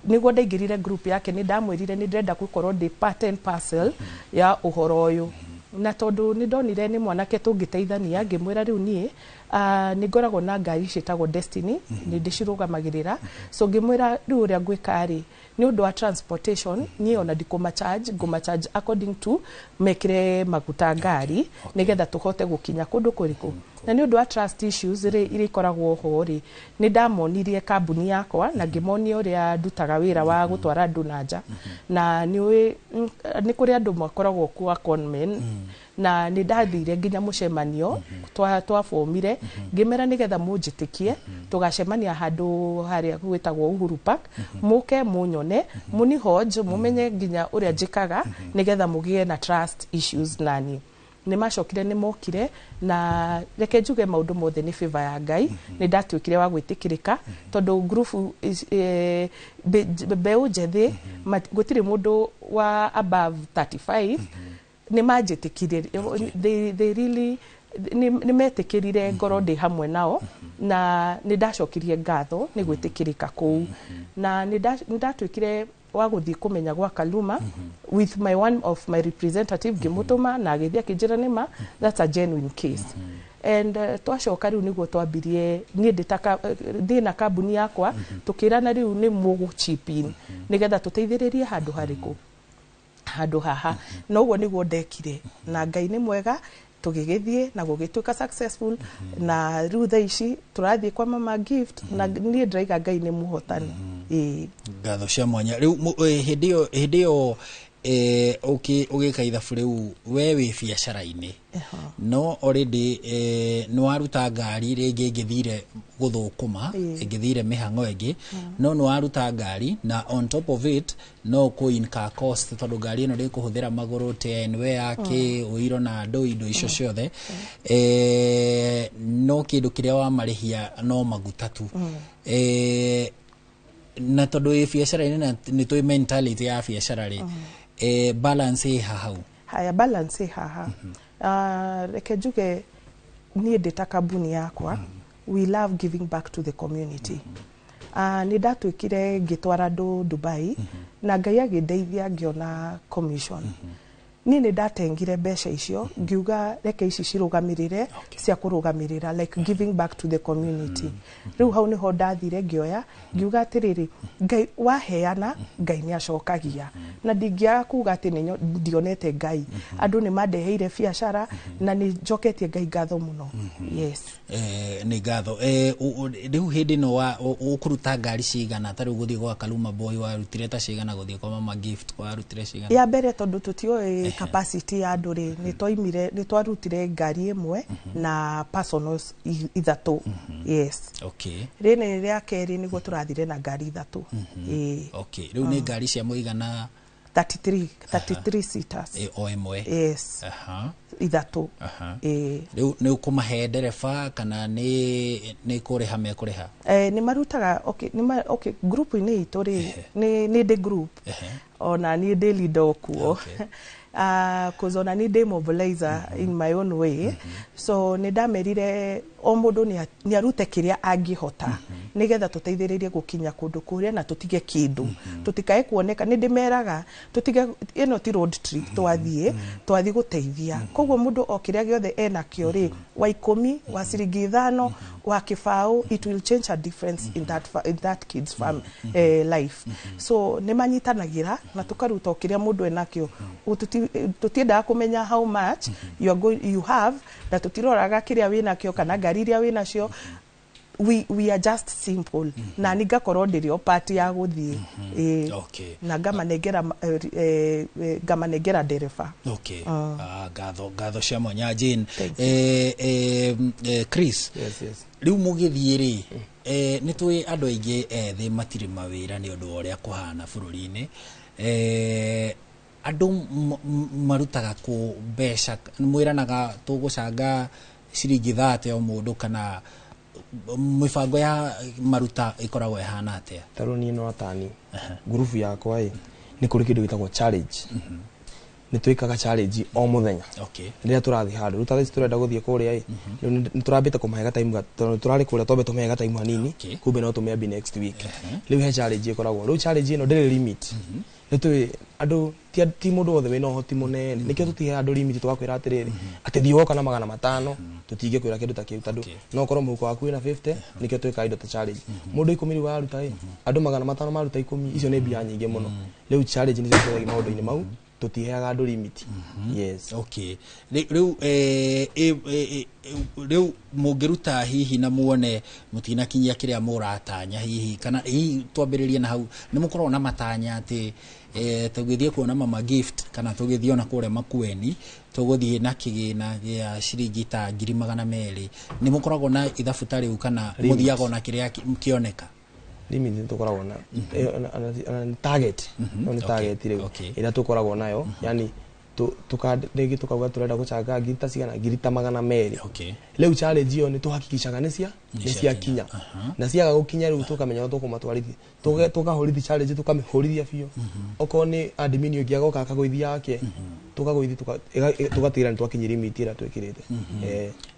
nĩguo ndaingĩrire group yake. Nĩ ndamwĩrire nĩ ndĩrenda gũkorwo ndĩ part and parcel ya ũhoro ũyũ, na tondũ nĩ ndonire nĩ mwanake tũngĩteithania, ngĩmwĩra rĩu niĩ nĩ ngoragwo na ngari ciĩtagwo Destiny, nĩ ndĩcirũgamagĩrĩra. So ngĩmwĩra rĩu ũrĩa ngwĩka rĩ, nĩ ũndũ wa transportation, niĩ ona ndikũma charge, ngũma charge according to mekĩre maguta ngari, nĩgetha tũhote gũkinya kũndũ kũrĩkũ. Na nĩ ũndũ wa trust issues rĩ, iria ikoragwo ho rĩ, nĩ ndamonirie kambuni yakwa na ngĩmonia ũrĩa ndutaga wĩra wa gũtwara andũ na nja. Na nĩ ũĩ nĩ kũrĩ andũ makoragwo kwa conmen, na nĩ ndathire nginya mũcemanio twabomire, ngĩmera nĩgetha mũnjĩtĩkie, tũgacemania handũ harĩa gwĩtagwo Uhuru Park, mũke mũnyone, mũnihonj, mũmenye nginya ũrĩa njĩkaga, nĩgetha mũgĩe na trust issues. Nani nĩ macokire nĩ mokire, na reke njuge maũndũ mothe nĩ favor ya Ngai. Nĩ ndatuĩkire wa gwĩtĩkĩrĩka tondũ ngurubu mbeũ njĩthĩ, gũtirĩ mũndũ wa above 35 nĩ manjĩtĩkirie. They really nĩ metĩkĩrire ngorwo ndĩ hamwe nao, na nĩ ndacokirie ngatho nĩ gwĩtĩkĩrĩka kũu. Na nĩ ndatuĩkire wa gũthiĩ kũmenya gwa Kaluma with my one of my representative, ngĩmũtũma na agĩthiĩ akĩnjĩra nĩma that's a genuine case. And twacoka rĩu nĩguo twambirie, niĩ ndĩ na kambuni yakwa, tũkĩrana rĩu nĩ mũgũ chip in nĩgetha tũteithĩrĩrie handũ harĩkũ, handũ haha. Na ũguo nĩguo ndekire, na Ngai nĩ mwega, tũgĩgĩthiĩ na gũgĩtuĩka successful. Na rĩu thaa ici tũrathiĩ kwa Mama Gift, na niĩ ndĩraiga Ngai nĩ mũhotani, ĩĩ. Ngatho cia mwanya. Rĩu hĩndĩ ĩyo ũgĩka ithabu rĩu, we wĩ biacara-inĩ, no already nĩ waruta ngari rĩngĩ ĩngĩthire gũthũkũma, ĩngĩthire mĩhang'o ĩngĩ, no nĩ waruta ngari, na on top of it no kũ incur cost tondũ ngari ĩno ndĩkũhũthĩra magũrũ TNW yake, ũiro na andũ, indo icio ciothe, no kĩndũ kĩrĩa wamarĩhia no maguta tu. Na tondũ wĩ biacara-inĩ na nĩ tũĩ mentality ya biacara rĩ, balance ĩ hau? Haya, balance ĩ haha. Reke njuge Niĩ ndĩ ta kambuni yakwa, we love giving back to the community. Nĩ ndatuĩkire ngĩtwara andũ Dubai na Ngai agĩndeithia ngĩona commission. Niĩ nĩ ndatengire mbeca icio, ngiuga reke ici cirũgamĩrĩre cia kũrũgamĩrĩra, like giving back to the community. Rĩu hau nĩho ndathire ngĩoya, ngiuga atĩrĩrĩ, Ngai waheana, Ngai nĩ acokagia, na ndingĩaga kuga atĩ nĩ ndionete Ngai. Andũ nĩ mandeheire biacara na nĩ njoketie Ngai ngatho mũno, yes. Nĩ ngatho. Rĩu hĩndĩ ĩno ũkũruta ngari cigana? Ta rĩu gũthiĩ gwa Kaluma Boy warutire ta cigana? Gũthiĩ kwa Mama Gift warutire cigana? Ya mbere, tondũ tũtiũĩ capacity ya andũ rĩ, nĩ twaimire, nĩ twarutire ngari ĩmwe na personals ithatũ, yes. Rĩrĩ rĩa kerĩ nĩguo tũrathire na ngari ithatũ. Ĩĩ. Okay, rĩu nĩ ngari cia mũigana? 33, 33 seaters. O ĩmwe? Yes. Ithatũ. Ĩĩ. Rĩu nĩ ũkũmahe ndereba kana nĩ kũrĩha mekũrĩha? Nĩ marutaga, okay, okay, group-inĩ itũ rĩ, nĩ ndĩ group, ona niĩ ndĩ leader okuo, cause ona niĩ ndĩ mobilizer in my own way. So nĩ ndamerire o mũndũ nĩ arute kĩrĩa angĩhota nĩgetha tũteithĩrĩrie gũkinya kũndũ kũrĩa na tũtige kĩndũ, tũtikae kuoneka. Nĩ ndĩmeraga tũtige, ĩno ti road trip, twathiĩ gũteithia. Koguo mũndũ o kĩrĩa gĩothe enakĩo rĩ, wa 10, wa ciringi 5, wa 0.20, it will change a difference in that kid's life. So nĩ manyitanagĩra na tũkaruta o kĩrĩa mũndũ enakĩo. Tũtiendaga kũmenya how much you are going, you have, na tũtiroraga kĩrĩa wĩnakĩo kana ngari iria wĩnacio. We are just simple, na ni ngakorwo ndĩrĩ o part ya gũthiĩ. Ĩĩ. Na ngamanengera ndereba. Okay. Ah, ngatho cia mwanya, Jane. Chris. Yes. Rĩu mũgĩthiĩ rĩ, nĩ tũĩ andũ aingĩ ethĩ matirĩ mawĩra nĩ ũndũ wa ũrĩa kũhana bũrũri-inĩ. Andũ marutaga kũ mbeca? Mwĩranaga tũgũcanga ciringi 30 o mũndũ, kana mĩbango ya maruta ĩkoragwo ĩhana atĩa? Ta rĩu niĩ no atani ngurubu yakwa ĩ, nĩ kũrĩ kĩndũ gĩtagwo challenge. Nĩ twĩkaga challenge o mũthenya rĩrĩa tũrathiĩ handũ. Rĩu ta thaa ici tũrenda gũthiĩ kũrĩa ĩ, rĩu nĩ tũrambĩte kũmahe gataimu tondũ tũrarĩ kũrĩa, twambe tũmahe gataimu hanini, kumbe no tũmĩambi next week. Rĩu he challenge ĩkoragwo. Rĩu challenge ĩno ndĩrĩ limit. Nĩ tũĩ andũ ti mũndũ wothe wĩna ũhoti mũnene, nĩkĩo tũtiheaga andũ limit tũgakwĩra atĩrĩrĩ, atĩ thiĩ woka na 500. Tũtingĩkwĩra kĩndũ ta kĩu, tondũ no ũkorwo mũhuko waku wĩna 50. Nĩkĩo twĩkaga indo ta challenge. Mũndũ 10 rĩu waruta ĩ, andũ 500 maruta 10, icio nĩ mbia nyingĩ mũno. Rĩu challenge nĩcio citeithagia maũndũ-inĩ mau. Tũtiheaga andũ limit, yes. Okay. Rĩu rĩu mũngĩruta hihi na muone mũtinakinyia kĩrĩa mũratanya hihi, kana hihi twambĩrĩrie na hau, nĩ mũkoragwo na matanya atĩ tũgĩthiĩ kuona Mama Gift kana tũgĩthiĩ ona kũrĩa Makueni tũgũthiĩ na kĩgĩna gĩa ciringi ta 200,000? Nĩ mũkoragwo na ithabu ta rĩu kana Limit. mũthiaga ona kĩrĩa kĩoneka? Limit nĩ tũkoragwo na ona nĩ target, no nĩ target rĩu ĩrĩa tũkoragwo nayo, yani rĩngĩ tũkauga tũrenda gũcanga ngiri ta cigana, ngiri ta 200. Rĩu challenge ĩyo nĩ tũhakikishaga nĩ Nĩ ciakinya, na ciaga gũkinya rĩu tũkamenya ũrĩa tũkũmatwarithia. Tũkahũrithia challenge, tũkamĩhũrithia biũ. Okorwo nĩ admin ũngĩ agoka akagũithia yake, tũkagũithia, tũgatigĩrĩra nĩ twakinyia limit ĩrĩa twĩkĩrĩte.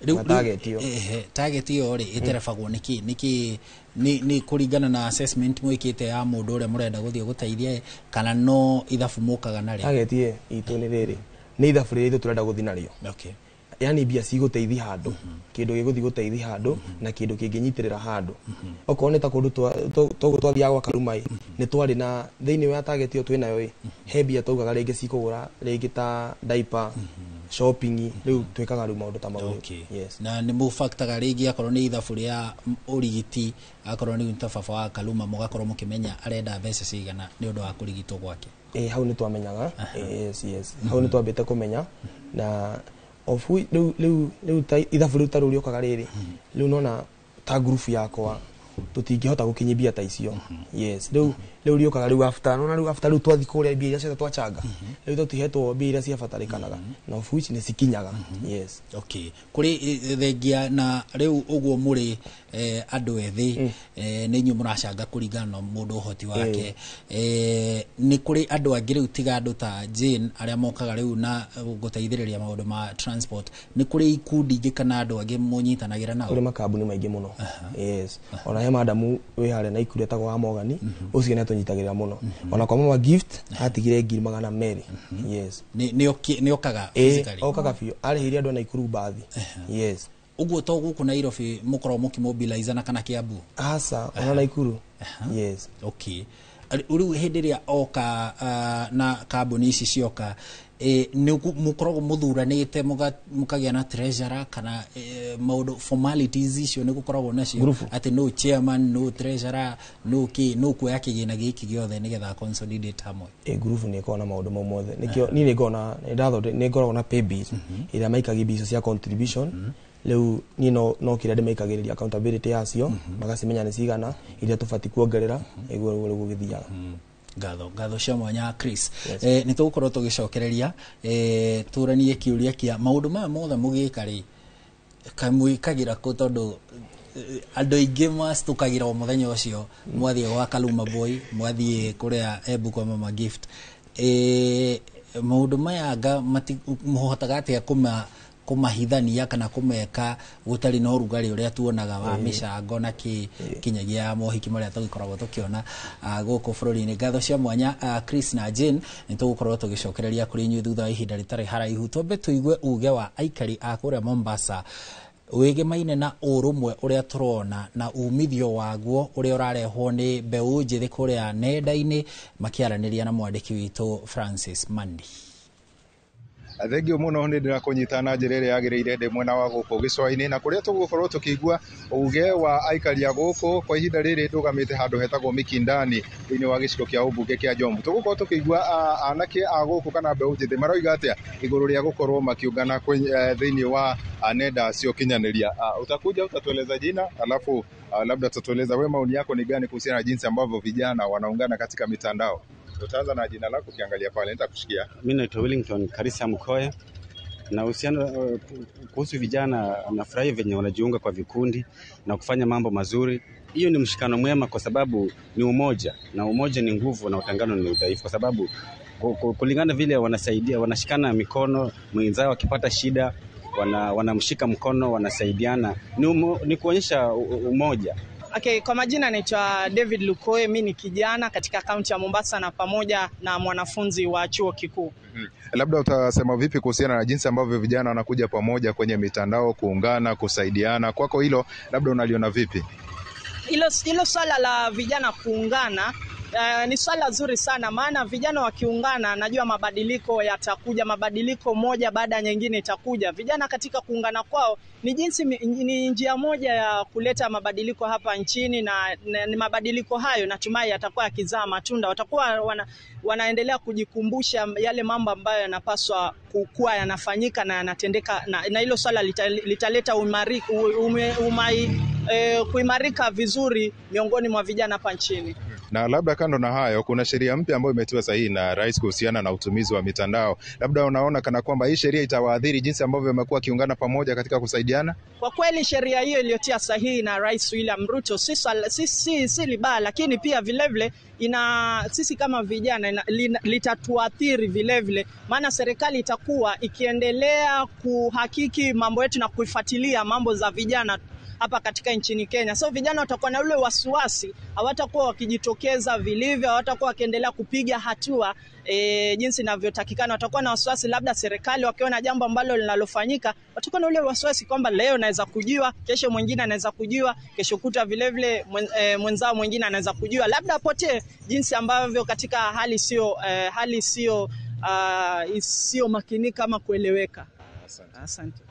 Rĩu Na target ĩyo. Ehe, target ĩyo rĩ, ĩterebagwo nĩkĩ? Nĩ kũringana na assessment mwĩkĩte ya mũndũ ũrĩa mũrenda gũthiĩ gũteithia, kana no ithabu mũkaga narĩo? Target ĩ itũ nĩ rĩrĩ, nĩ ithabu rĩrĩa itũ tũrenda gũthiĩ narĩo. Yani mbia cigũteithia handũ, kĩndũ gĩgũthiĩ gũteithia handũ na kĩndũ kĩngĩnyitĩrĩra handũ. Okorwo nĩ ta kũndũ toguo twathiaga gwa Karuma ĩ, nĩ twarĩ na thĩinĩ wa target ĩyo twĩnayo ĩ, he mbia twaugaga rĩngĩ cikũgũra rĩngĩ ta diaper, shopping. Rĩu twĩkaga rĩu maũndũ ta mau rĩu. Yes. Na nĩ mũbaktaga rĩngĩ akorwo nĩ ithabu rĩa ũrigiti, akorwo nĩ ta baba wa Kaluma, mũgakorwo mũkĩmenya arenda mbeca cigana nĩ ũndũ wa kũrigitwo gwake? Ĩ, hau nĩ twamenyaga. Yes, hau nĩ twambĩte kũmenya na of rĩu ta ithabu rĩu ta rĩu rĩũkaga rĩrĩ, rĩu nona ta group yakwa tũtingĩhota gũkinyia mbia ta icio, yes. Rĩu Rĩu rĩũkaga rĩu after, nona rĩu after rĩu twathi kũrĩa mbia iria ciothe twachanga, rĩu tũtihetwo mbia iria ciabatarĩkanaga, na of which nĩ cikinyaga. Yes. Okay, kũrĩ thengia na rĩu ũguo mũrĩ andũ ethĩ, nĩ inyuĩ mũracanga kũringana na mũndũ ũhoti wake. Nĩ kũrĩ andũ angĩ rĩu tiga andũ ta Jane arĩa mokaga rĩu na gũteithĩrĩria maũndũ ma transport? Nĩ kũrĩ ikundi ingĩ kana andũ angĩ mũnyitanagĩra nao? Kũrĩ makambuni maingĩ mũno. Yes, ona he madamu wĩ harĩa Naikuru etagwo wa Mogani, ũcio nĩ atũnyitagĩrĩra mũno. Ona kwa mama Gift atigire 200,000. Yes. Nĩ okaga Ĩ, physically? Okaga biũ, arĩhĩire andũ a Naikuru mbathi. Yes. Ũguo to gũkũ Nairobi mũkoragwo mũkĩmobilize na kana Kiambu? Aca, ona Naikuru. Yes. Okay. Rĩu hĩndĩ ĩrĩa oka na kambuni ici cioka, nĩ mũkoragwo mũthuranĩte mũkagĩa na treasurer kana maũndũ formalities icio nĩ gũkoragwo nacio? Ngurubu. Atĩ no chairman, no treasurer, no kĩ, no kuoya kĩgĩna gĩkĩ gĩothe nĩgetha consolidate hamwe? Ĩ, ngurubu nĩ ĩkoragwo na maũndũ mau mothe. Nĩkĩo niĩ nĩ ngoragwo na nĩ ngoragwo na paybill ĩrĩa maikagia mbia icio cia contribution. Rĩu niĩ no kĩrĩa ndĩmaikagĩrĩria accountability yacio, magacimenya nĩ cigana iria tũbatiĩ kuongerera, nĩguo rĩu gũgĩthiaga. Ngatho cia mwanya, Chris. Yes. Nĩ tũgũkorwo tũgĩcokereria, tũranie kĩũria kĩa maũndũ maya mothe mũgĩka rĩ, kamwĩkagĩra kũ, tondũ andũ aingĩ macitũkagĩra o mũthenya ũcio mwathiĩ gwa Kaluma Boy, mwathiĩ kũrĩa Embu kwa Mama Gift. Maũndũ maya anga mũhotaga atĩa kũmahithania kana kũmeka gũtarĩ na ũrugarĩ ũrĩa tuonaga wa mĩcango na kĩ kinyagia mohiki marĩa tũgĩkoragwo tũkĩona gũkũ bũrũri-inĩ? Ngatho cia mwanya, Chris na Jane. Nĩ tũgũkorwo tũgĩcokereria kũrĩ inyuĩ thutha wa ihinda rĩtarĩ haraihu. Twambe tũigue uge wa aikari a kũrĩa Mombasa wĩgemaine na ũrũmwe ũrĩa tũrona na umithio waguo ũrĩa ũrarehwo nĩ mbeũ njĩthĩ kũrĩa nenda-inĩ, makĩaranĩria na mwandĩki witũ Francis Mandi. Thengio mũno, nĩ ndĩrakũnyita na njĩra ĩrĩa yagĩrĩire ndĩ mwena wa gũkũ gĩcũa-inĩ, na kũrĩa tũgũkorwo tũkĩigua uge wa aikari a gũkũ. Kwa ihinda rĩrĩ ndũgamĩte handũ hetagwo Mikindani thĩinĩ wa gĩcigo kĩa ũmbunge kĩa Jomvu. Tũgũkorwo tũkĩigua anake a gũkũ kana mbeũ njĩthĩ maroiga atĩa igũrũ rĩa gũkorwo makĩũngana thĩinĩ wa nenda cia ũkinyanĩria. Utakuja utatueleza jina, alafu labda utatueleza we maoni yako ni gani kuhusiana na jinsi ambavyo vijana wanaungana katika mitandao. Utaanza na jina lako ukiangalia pale, nitakushikia. Mimi naitwa Wellington Karisa Mkoe. Na uhusiano kuhusu vijana, nafurahi venye wanajiunga kwa vikundi na kufanya mambo mazuri. Hiyo ni mshikano mwema kwa sababu ni umoja, na umoja ni nguvu na utengano ni udhaifu, kwa sababu kulingana vile wanasaidia, wanashikana mikono, mwenzao akipata shida wanamshika mkono, wanasaidiana. Ni kuonyesha umoja. Okay, kwa majina naitwa David Lukoe, mimi ni kijana katika kaunti ya Mombasa na pamoja na mwanafunzi wa chuo kikuu. Labda utasema vipi kuhusiana na jinsi ambavyo vijana wanakuja pamoja kwenye mitandao kuungana, kusaidiana? Kwako hilo labda unaliona vipi? Hilo swala la vijana kuungana ni swala zuri sana, maana vijana wakiungana, najua mabadiliko yatakuja, mabadiliko moja baada ya nyingine itakuja. Vijana katika kuungana kwao ni njia moja ya kuleta mabadiliko hapa nchini, na mabadiliko hayo natumai yatakuwa yakizaa matunda. Watakuwa wanaendelea kujikumbusha yale mambo ambayo yanapaswa kuwa yanafanyika na yanatendeka, na hilo swala litaleta kuimarika vizuri miongoni mwa vijana hapa nchini. Na labda kando na hayo, kuna sheria mpya ambayo imetiwa sahihi na rais kuhusiana na utumizi wa mitandao. Labda unaona kana kwamba hii sheria itawaathiri jinsi ambavyo wamekuwa kiungana pamoja katika kusaidiana? Kwa kweli sheria hiyo iliyotia sahihi na Rais William Ruto si libaya, lakini pia vilevile sisi kama vijana litatuathiri vilevile, maana serikali itakuwa ikiendelea kuhakiki mambo yetu na kuifuatilia mambo za vijana hapa katika nchini Kenya. So vijana watakuwa na ule wasiwasi, hawatakuwa wakijitokeza vilivyo, hawatakuwa wakiendelea kupiga hatua jinsi inavyotakikana. Watakuwa na wasiwasi, labda serikali wakiona jambo ambalo linalofanyika, watakuwa na ule wasiwasi kwamba leo naweza kujiwa, kesho mwingine anaweza kujiwa, kesho kutwa vilevile mwenzao mwingine anaweza kujiwa, labda apotee, jinsi ambavyo katika hali sio makinika kama kueleweka. Asante.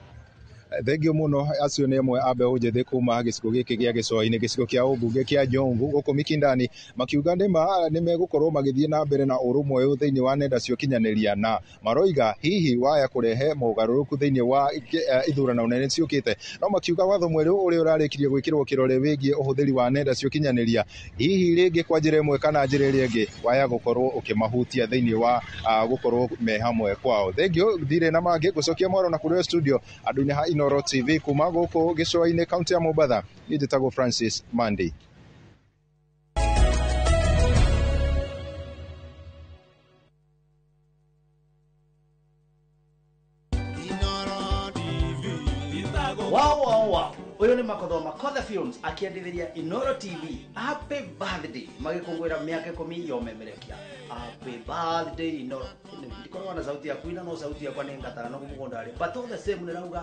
Thengio muno. Acio nĩ amwe a mbeũ njĩthĩ kuma gĩcigo gĩkĩ gĩa gĩcũa-inĩ, gĩcigo kĩa ũmbunge kĩa Jomvu gũkũ Mikindani, makiuga nĩma nĩ megũkorwo magĩthiĩ na mbere na ũrũmwe ũyũ thĩinĩ wa nenda cia ũkinyanĩria, na maroiga hihi waya kũrehe mogarũrũku thĩinĩ wa ithurano nene ciũkĩte. No makiuga watho mwerũ ũrĩa ũrarĩkirie gwĩkĩrwo kĩrore wĩgiĩ ũhũthĩri wa nenda cia ũkinyanĩria, hihi rĩngĩ kwa njĩra ĩmwe kana njĩra ĩrĩa ĩngĩ, waya gũkorwo ũkĩmahutia thĩinĩ wa gũkorwo me hamwe kwao. Thengio, ndirĩ na mangĩ, ngũcokia mwaro na kũrĩ studio andũ-inĩ ha Inooro TV kuma gũkũ gĩcũa-inĩ, kaunti ya Mombatha. Niĩ njĩtagwo Francis Mandi. Wow. Uyu ni Makothoma Makotha Films akiendithĩria Inooro TV happy birthday, magĩkũngũĩra mĩaka 10 ya ũmemerekia. Happy birthday Inooro. Ndikoragwo na sauti ya kuina, no sauti yakwa nĩ ngatara no mũgũnda rĩ, but all the same nĩrauga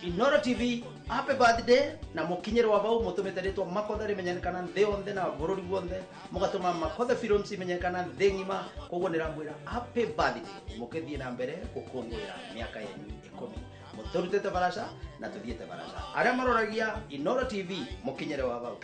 Inooro TV happy birthday, na mũkinyĩrwo vau mũtũmĩte rĩtwa Makotha rĩmenyekana thĩ yothe na bũrũri wothe, mũgatũma Makotha Films imenyekana thĩ ng'ima. Koguo nĩramwĩra happy birthday, mũkĩthiĩ na mbere gũkũngũĩra mĩaka yanyu 10, mũtũrutĩte baraca na tũthiĩte baraca. Arĩa maroragia Inooro TV, mũkinyĩre wa vau.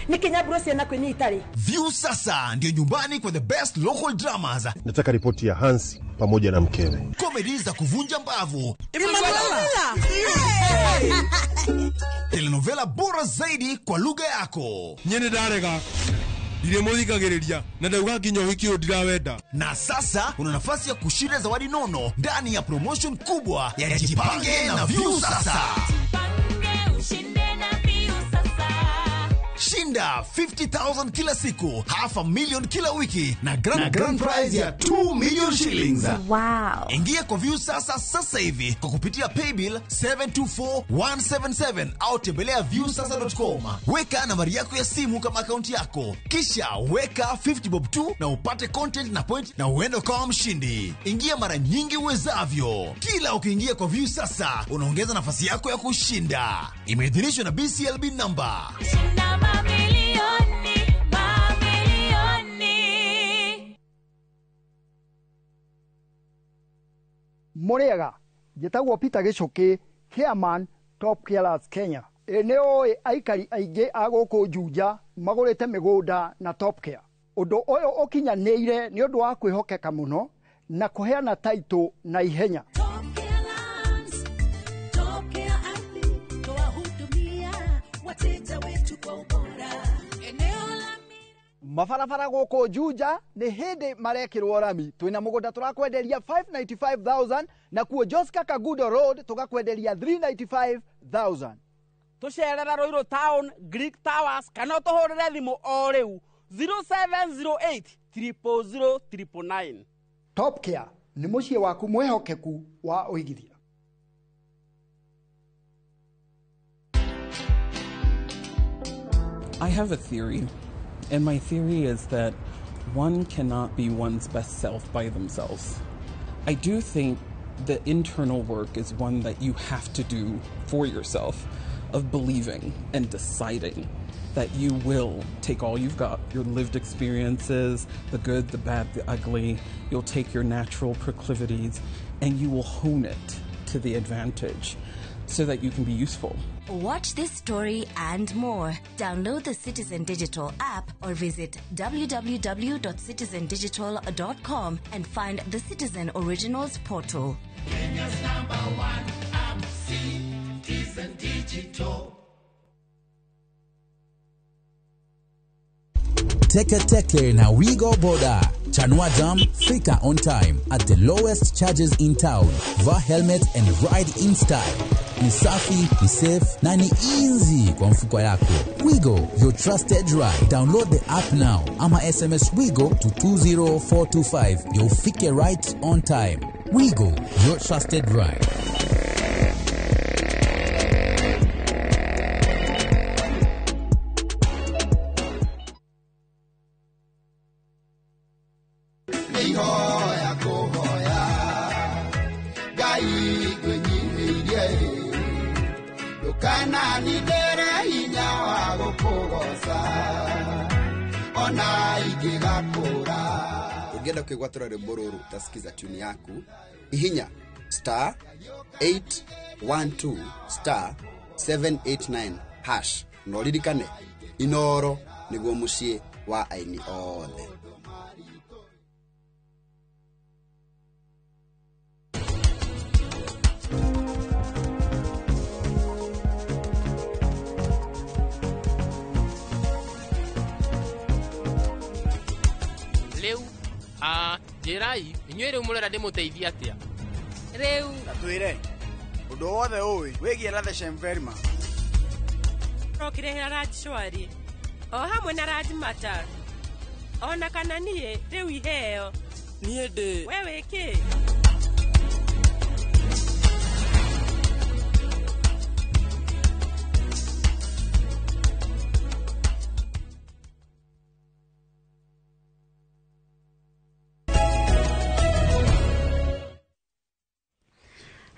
Nikinyaburo ciana kwĩnyita rĩ. View sasa ndio nyumbani kwa the best local dramas. Nataka ripoti ya Hansi pamoja na mkewe. Comedy za kuvunja mbavu. Emanuela! Telenovela bora zaidi kwa lugha yako. Nyene ndarega. Ndiremuthikagiriria na ndauga nginya ũhiki ũyũ ndirawenda. Na sasa una nafasi ya kushinda zawadi nono ndani ya promotion kubwa ya Jipange na View Sasa. Shinda 50,000 kila siku, 500,000 kila wiki na grand prize ya 2 million shillings. Wow. Ingia kwa View Sasa sasa hivi kwa kupitia paybill 724177 au tembelea viewsasa.com. Weka nambari yako ya simu kama akaunti yako, kisha weka 50 bob tu na upate content na point na uende kama mshindi. Ingia mara nyingi uwezavyo. Kila ukiingia kwa View Sasa unaongeza nafasi yako ya kushinda. Imeidhinishwa na BCLB number. Shinda mamilioni, mamilioni. Mũrĩega, njĩtagwo Peter Gĩcũkĩ, chairman Top Carers Kenya. Ĩ nĩ ũĩ aikari aingĩ a gũkũ Juja magũrĩte mĩgũnda na Top Care. Ũndũ ũyũ ũkinyanĩire nĩ ũndũ wa kwĩhokeka mũno na kũheana taitũ na ihenya. Mabarabara gũkũ Juja nĩ hĩndĩ marekĩrwo rami. Twĩna mũgũnda tũrakwenderia 595,000 na kuo Joska Kagudo Road tũgakwenderia 395,000. Tũcerera Ruiru Town, Greek Towers, kana ũtũhũrĩre thimũ o rĩu 0708 000 999. Top Care nĩ mũciĩ waku mwĩhokeku wa ũigithia. I have a theory, and my theory is that one cannot be one's best self by themselves. I do think the internal work is one that you have to do for yourself, of believing and deciding that you will take all you've got, your lived experiences, the good, the bad, the ugly. You'll take your natural proclivities and you will hone it to the advantage so that you can be useful. Watch this story and more. Download the Citizen Digital app or visit www.citizendigital.com and find the Citizen Originals portal. Kenya's number one app, Citizen Digital. Teke Teke na Wigo Boda. Chanua Jam, fika on time at the lowest charges in town. Vaa helmet and ride in style. Ni safi, ni safe na ni easy kwa mfuko yako. Wigo, your trusted ride. Download the app now ama SMS Wigo to 20425. You'll fike right on time. Wigo, your trusted ride. Ona ingĩgakũra. Ũngĩenda kwĩgwatĩra rwĩmbo rũrũ utasikiza tune yaku, hihinya star 812 star 789 hash na ũririkane Inooro nĩguo mũciĩ wa aini othe. Rĩu njĩrai inyuĩ rĩu mũrera ndĩmũteithie atĩa? Rĩu ta twĩre ũndũ wothe ũĩ wĩgiĩ Ratheshem Verma. Rokire Raj Shwari o hamwe na Raj Matar ona kana niĩ rĩu iheo niĩ ndĩ we wĩ kĩ?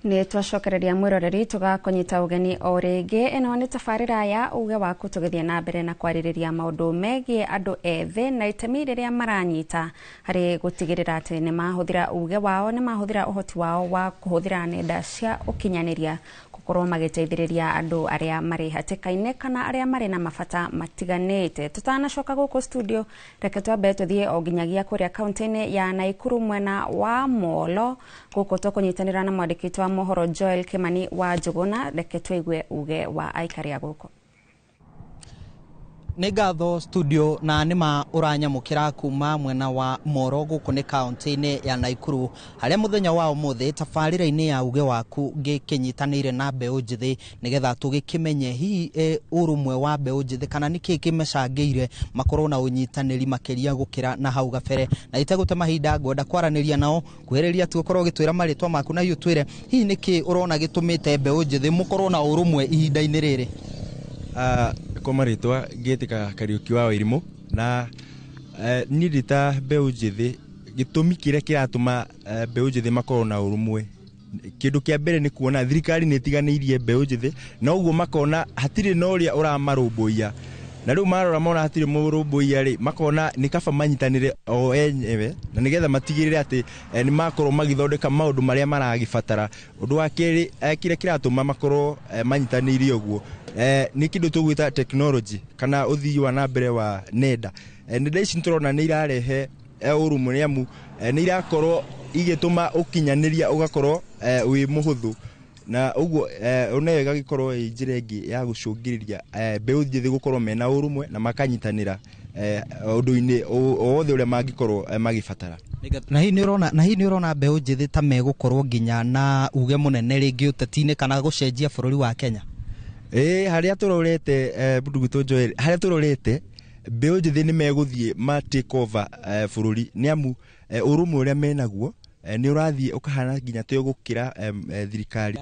Nä twacokereria mwĩroreri tũgakũnyita ũgeni o rĩngĩ. Ĩno nĩ tabarĩra ya uge waku, tũgĩthiĩ na mbere na kwarĩrĩria maũndũ megiĩ andũ ethĩ na itemi rĩrĩa maranyita harĩ gũtigĩrĩra atĩ nĩ mahũthĩra uge wao, nĩ mahũthĩra ũhoti wao wa kũhũthĩra nenda cia ũkinyanĩria gũkorwo magĩteithĩrĩria andũ arĩa marĩ hatĩka-inĩ kana arĩa marĩ na mabata matiganĩte. Tũtanacoka gũkũ studio, reke twambe tũthiĩ o nginyagia kũrĩa kaunti-inĩ ya Naikuru mwena wa Molo, gũkũ tũkũnyitanĩra na mwandĩki wa mohoro Joel Kimani wa Njũgũna. Reke tũigue uge wa aikari a gũkũ. Nĩ ngatho studio, na nĩma ũranyamũkĩra kuma mwena wa Moro gũkũ nĩ kaunti-inĩ ya Naikuru, harĩa mũthenya wa ũmũthĩ tabarĩra-inĩ ya uge waku ngĩkĩnyitanĩire na mbeũ njĩthĩ nĩgetha tũgĩkĩmenye hihi ũrũmwe wa mbeũ njĩthĩ kana nĩkĩĩ kĩmacangĩire makorwo na ũnyitanĩri makĩria gũkĩra na hau gabere. Na itegũte mahinda ngwenda kwaranĩria nao kwĩrĩria tu ũkorwo ũgĩtwĩra marĩtwa maku na hihi ũtwĩre hihi nĩkĩĩ ũrona gĩtũmĩte mbeũ njĩthĩ mũkorwo na ũrũmwe ihinda-inĩ rĩrĩ. Kwa marĩtwa ngĩtĩka Kariũki wa Wairimu, na niĩ ndĩ ta mbeũ njĩthĩ, gĩtũmi kĩrĩa kĩratũma mbeũ njĩthĩ makorwo na ũrũmwe, kĩndũ kĩa mbere nĩ kuona thirikari nĩ ĩtiganĩirie mbeũ njĩthĩ, na ũguo makona hatirĩ na ũrĩa ũramarũmbũiya, na rĩu marora mona hatirĩ mũrũmbũiya rĩ, makona nĩ kaba manyitanĩre o enyewe, na nĩgetha matigĩrĩre atĩ nĩ makorwo magĩthondeka maũndũ marĩa maragĩbatara. Ũndũ wa kerĩ kĩrĩa kĩratũma makorwo manyitanĩire ũguo nĩ kĩndũ tũgwĩta technology kana ũthii wa na mbere wa nenda. Nenda ici nĩtũrona nĩ irarehe ũrũmwe, nĩ amu nĩ irakorwo igĩtũma ũkinyanĩria ũgakorwo wĩ mũhũthũ, na ũguo onayo ĩgagĩkorwo ĩ njĩra ĩngĩ ya gũcũngĩrĩria mbeũ njĩthĩ gũkorwo mena ũrũmwe na makanyitanĩra ũndũ-inĩ o wothe ũrĩa mangĩkorwo magĩbatara. Na hihi nĩ ũrona mbeũ njĩthĩ ta megũkorwo nginya na uge mũnene rĩngĩ ũteti-inĩ kana gũcenjia bũrũri wa Kenya? Harĩa tũrorete mũndũ Joel, harĩa tũrorete mbeũ njĩthĩ nĩ megũthiĩ ma take over bũrũri, nĩ amu ũrũmwe ũrĩa menaguo nĩ ũrathiĩ ũkahana nginya ta ũgũkĩra thirikari.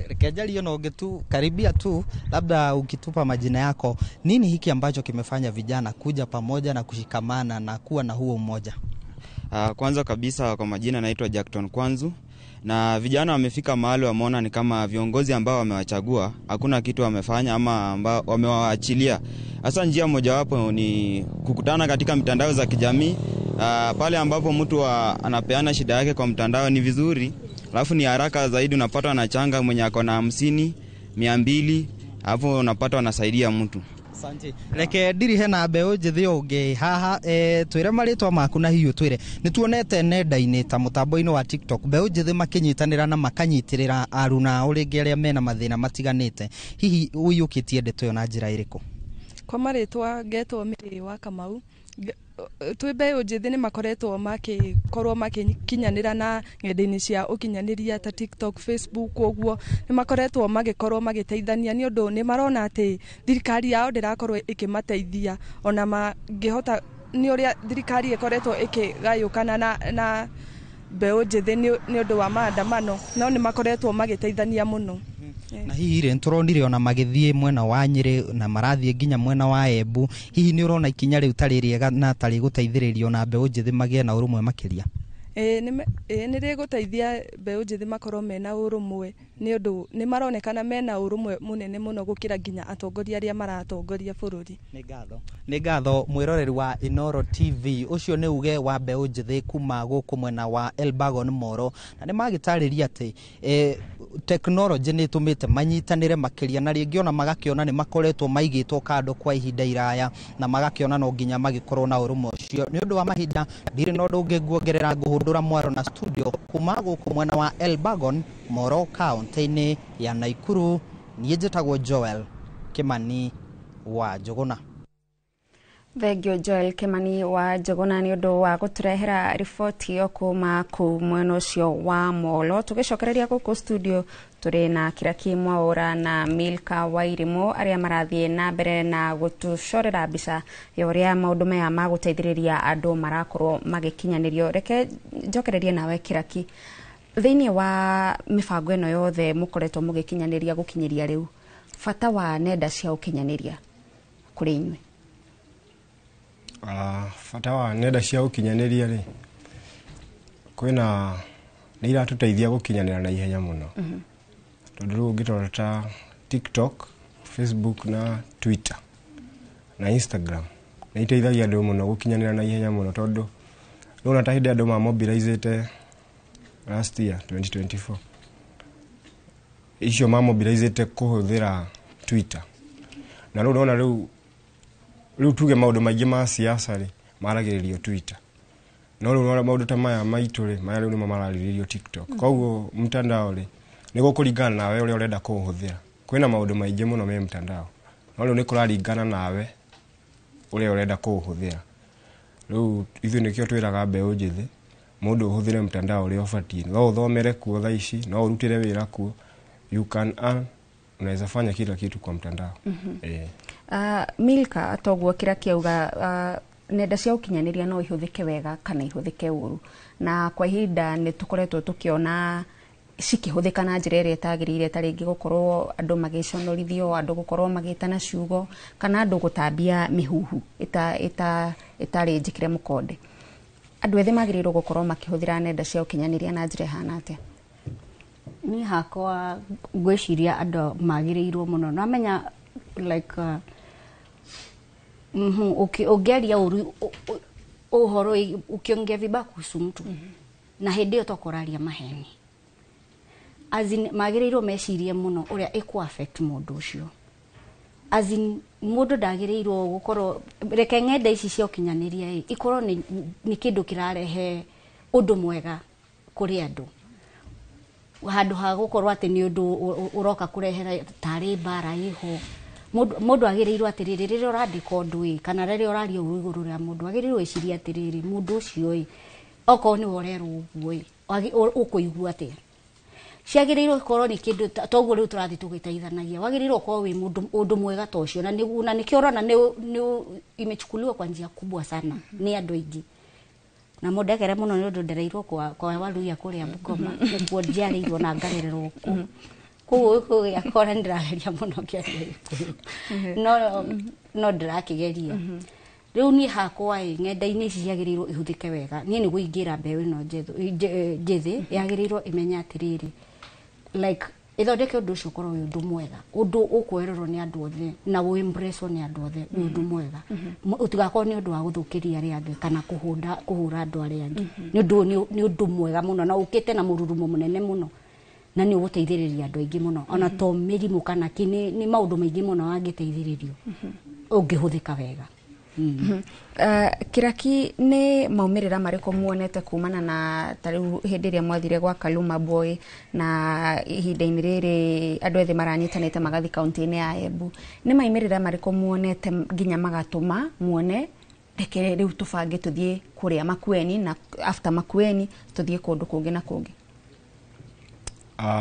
Reke njarie na ũngĩ tu karibia tu, labda ukitupa majina yako, nini hiki ambacho kimefanya vijana kuja pamoja na kushikamana na kuwa na huo umoja? Kwanza kabisa kwa majina naitwa Jackton Kwanzu, na vijana wamefika mahali wameona ni kama viongozi ambao wamewachagua hakuna kitu wamefanya ama ambao wamewaachilia. Hasa njia mojawapo ni kukutana katika mitandao za kijamii. Pale ambapo mtu anapeana shida yake kwa mtandao ni vizuri, alafu ni haraka zaidi unapata anachanga mwenye ako na 50, 200, hapo unapata anasaidia mtu. Asante. Reke ndirihe na mbeũ njĩthĩ ũngĩ haha, twĩre marĩtwa maku na hihi ũtwĩre nĩ tuonete nenda-inĩ ta mũtambo-inĩ wa TikTok mbeũ njĩthĩ makĩnyitanĩra na makanyitĩrĩra aruna ao rĩngĩ arĩa mena mathĩna matiganĩte, hihi ũiyũkĩtie ndeto ĩyo na njĩra ĩrĩkũ? Kwa marĩtwa ngetwo Mary wa Kamau. Twĩ mbeũ njĩthĩ nĩ makoretwo makĩkorwo makĩkinyanĩra na ng'enda-inĩ cia ũkinyanĩria ta TikTok, Facebook, ũguo nĩ makoretwo magĩkorwo magĩteithania nĩ ũndũ nĩ marona atĩ thirikari yao ndĩrakorwo ĩkĩmateithia, ona mangĩhota nĩ ũrĩa thirikari ĩkoretwo ĩkĩgayũkana na mbeũ njĩthĩ nĩ ũndũ wa maandamano, no nĩ makoretwo magĩteithania mũno. Na hihi rĩ nĩtũronire ona magĩthiĩ mwena wa Nyĩrĩ na marathiĩ nginya mwena wa Embu, hihi nĩ ũrona ikinya rĩu tarĩ rĩega na tarĩ gũteithĩrĩria ona mbeũ njĩthĩ magĩe na ũrũmwe makĩria? Ĩĩ nĩ rĩgũteithia mbeũ njĩthĩ makorwo mena ũrũmwe, nĩ ũndũ nĩ maronekana mena ũrũmwe mũnene mũno gũkĩra nginya atongoria arĩa maratongoria bũrũri. Nĩ ngatho mwĩroreri wa Inooro TV. Ũcio nĩ uge wa mbeũ njĩthĩ kuma gũkũ mwena wa Elbagon Moro, na nĩ magĩtarĩria atĩ tekinoronjĩ nĩ ĩtũmĩte manyitanĩre makĩria, na rĩngĩ ona magakĩona nĩ makoretwo maigĩtwo kando kwa ihinda iraya, na magakĩona no nginya magĩkorwo na ũrũmwe ũcio. Nĩ ũndũ wa mahinda ndirĩ na ũndũ ũngĩ nguongerera, ngũhũndũra mwaro na studio kuma gũkũ mwena wa Elbagon Moro kaunti-inĩ ya Naikuru. Niĩ njĩtagwo Joel Kimani wa Njũgũna. Thengio Joel Kimani wa Njũgũna nĩ ũndũ wa gũtũrehera riboti ĩyo kuma kũu mwena ũcio wa Molo. Tũgĩcokereria gũkũ studio tũrĩ na Kĩraki Mwaũra na Milka Wairimũ arĩa marathiĩ na mbere na gũtũcorera mbica ya ũrĩa maũndũ maya ma gũteithĩrĩria andũ marakorwo magĩkinyanĩrio. Reke njokererie nawe Kĩraki, thĩinĩ wa mĩbango ĩno yothe mũkoretwo mũgĩkinyanĩria gũkinyĩria rĩu, bata wa nenda cia ũkinyanĩria kũrĩ inyuĩ? Bata wa nenda cia ũkinyanĩria rĩ, kwĩna nĩ iratũteithia gũkinyanĩra na ihenya mũno. Tondũ rĩu ũngĩrora ta TikTok, Facebook na Twitter na Instagram nĩ iteithagia andũ mũno gũkinyanĩra na ihenya mũno, tondũ rĩu ta hĩndĩ andũ mamobilizĩte last year 2024, icio mamobilizĩte kũhũthĩra Twitter, na rĩu ũrona rĩu tuge maũndũ maingĩ ma siasa rĩ maragĩrĩrio Twitter, no rĩu ũrona maũndũ ta maya maitũ rĩ, maya rĩu nĩmo mararĩrĩrio TikTok. Koguo mtandao rĩ nĩ gũkũringana nawe ũrĩa ũrenda kũũhũthĩra. Kwĩna maũndũ maingĩ mũno me mtandao, no rĩu nĩ kũraringana nawe ũrĩa ũrenda kũũhũthĩra. Rĩu ithuĩ nĩkĩo twĩraga mbeũ njĩthĩ mũndũ ũhũthĩre mtandao ũrĩa ũbatiĩ. No ũthomere kuo thaa ici, no ũrutĩre wĩra kuo, you can earn, unaweza fanya kila kitu kwa mtandao. Milka, toguo Kĩraki auga, nenda cia ũkinyanĩria no ihũthĩke wega kana ihũthĩke ũru, na kwa ihinda nĩ tũkoretwo tũkĩona cikĩhũthĩka na njĩra ĩrĩa ĩtagĩrĩire, ta rĩngĩ gũkorwo andũ magĩconorithio, andũ gũkorwo magĩtana ciugo, kana andũ gũtambia mĩhuhu ĩtarĩ njĩkĩre mũkonde. Andũ ethĩ magĩrĩirwo gũkorwo makĩhũthĩra nenda cia ũkinyanĩria na njĩra ĩhana atĩa? Niĩ hakwa ngwĩciria andũ magĩrĩirwo mũno, namenya like ũngĩaria ũru ũhoro, ukiongea vibaya kuhusu mtu, na hĩndĩ ĩyo tokoraria maheni, as in magĩrĩirwo mecirie mũno ũrĩa ĩkũ affect mũndũ ũcio. As in mũndũ ndagĩrĩirwo gũkorwo, reke ng'enda ici cia ũkinyanĩria ikorwo nĩ kĩndũ kĩrarehe ũndũ mwega kũrĩ andũ, handũ ha gũkorwo atĩ nĩ ũndũ ũroka kũrehera tarĩ mbara ĩho. Mũndũ agĩrĩirwo atĩrĩrĩ, rĩrĩa ũrandĩka ũndũ ĩ, kana rĩrĩa ũraria ũru igũrũ rĩa mũndũ, agĩrĩirwo wĩcirie atĩrĩrĩ, mũndũ ũcio ĩ, okorwo nĩwe ũrerwo ũguo ĩ, ũkũigua atĩa? Ciagĩrĩirwo gũkorwo nĩ kĩndũ toguo rĩu tũrathiĩ tũgĩteithanagia, wagĩrĩirwo gũkorwo wĩ mũndũ ũndũ mwega ta ũcio, na nĩkĩo ũrona nĩ imechukuliwa kwa njia kubwa sana nĩ andũ aingĩ. Na mũndekere mũno nĩ ũndũ ndereirwo kwa Waluya kũrĩa Bungoma, nĩkuo njiarĩirwo na ngarererwo kũu, koguo Gĩkũyũ gĩakwa nĩ ndĩrageria mũno ngĩaria Gĩkũyũ, no ndĩrakĩgeria. Rĩu niĩ hakwa ĩ, ng'enda-inĩ ici ciagĩrĩirwo ihũthĩke wega. Niĩ nĩguo ingĩra mbeũ ĩno njĩthĩ yagĩrĩirwo ĩmenye atĩrĩrĩ, like ĩthondeke ũndũ ũcio ũkorwo wĩ ũndũ mwega, ũndũ ũkwerorwo nĩ andũ othe na ũembracewo nĩ andũ othe, nĩ ũndũ mwega, ũtigakorwo nĩ ũndũ wa gũthũkĩria arĩa angĩ kana kũhũra andũ arĩa angĩ. Nĩ ũndũ mwega mũno na ũkĩte na mũrurumo mũnene mũno, na nĩ ũgũteithĩrĩria andũ aingĩ mũno, ona to mĩrimũ kana kĩ, nĩ maũndũ maingĩ mũno wangĩteithĩrĩrio ũngĩhũthĩka wega. Kĩraki, nĩ maumĩrĩra marĩkũ muonete kumana na ta rĩu hĩndĩ ĩrĩa mwathire gwa Kaluma Boy, na ihinda-inĩ rĩrĩ andũ ethĩ maranyitanĩte magathiĩ kaunti-inĩ ya Embu, nĩ maumĩrĩra marĩkũ muonete nginya magatũma muone reke rĩu tũbange tũthiĩ kũrĩa Makueni, na after Makueni tũthiĩ kũndũ kũngĩ na kũngĩ?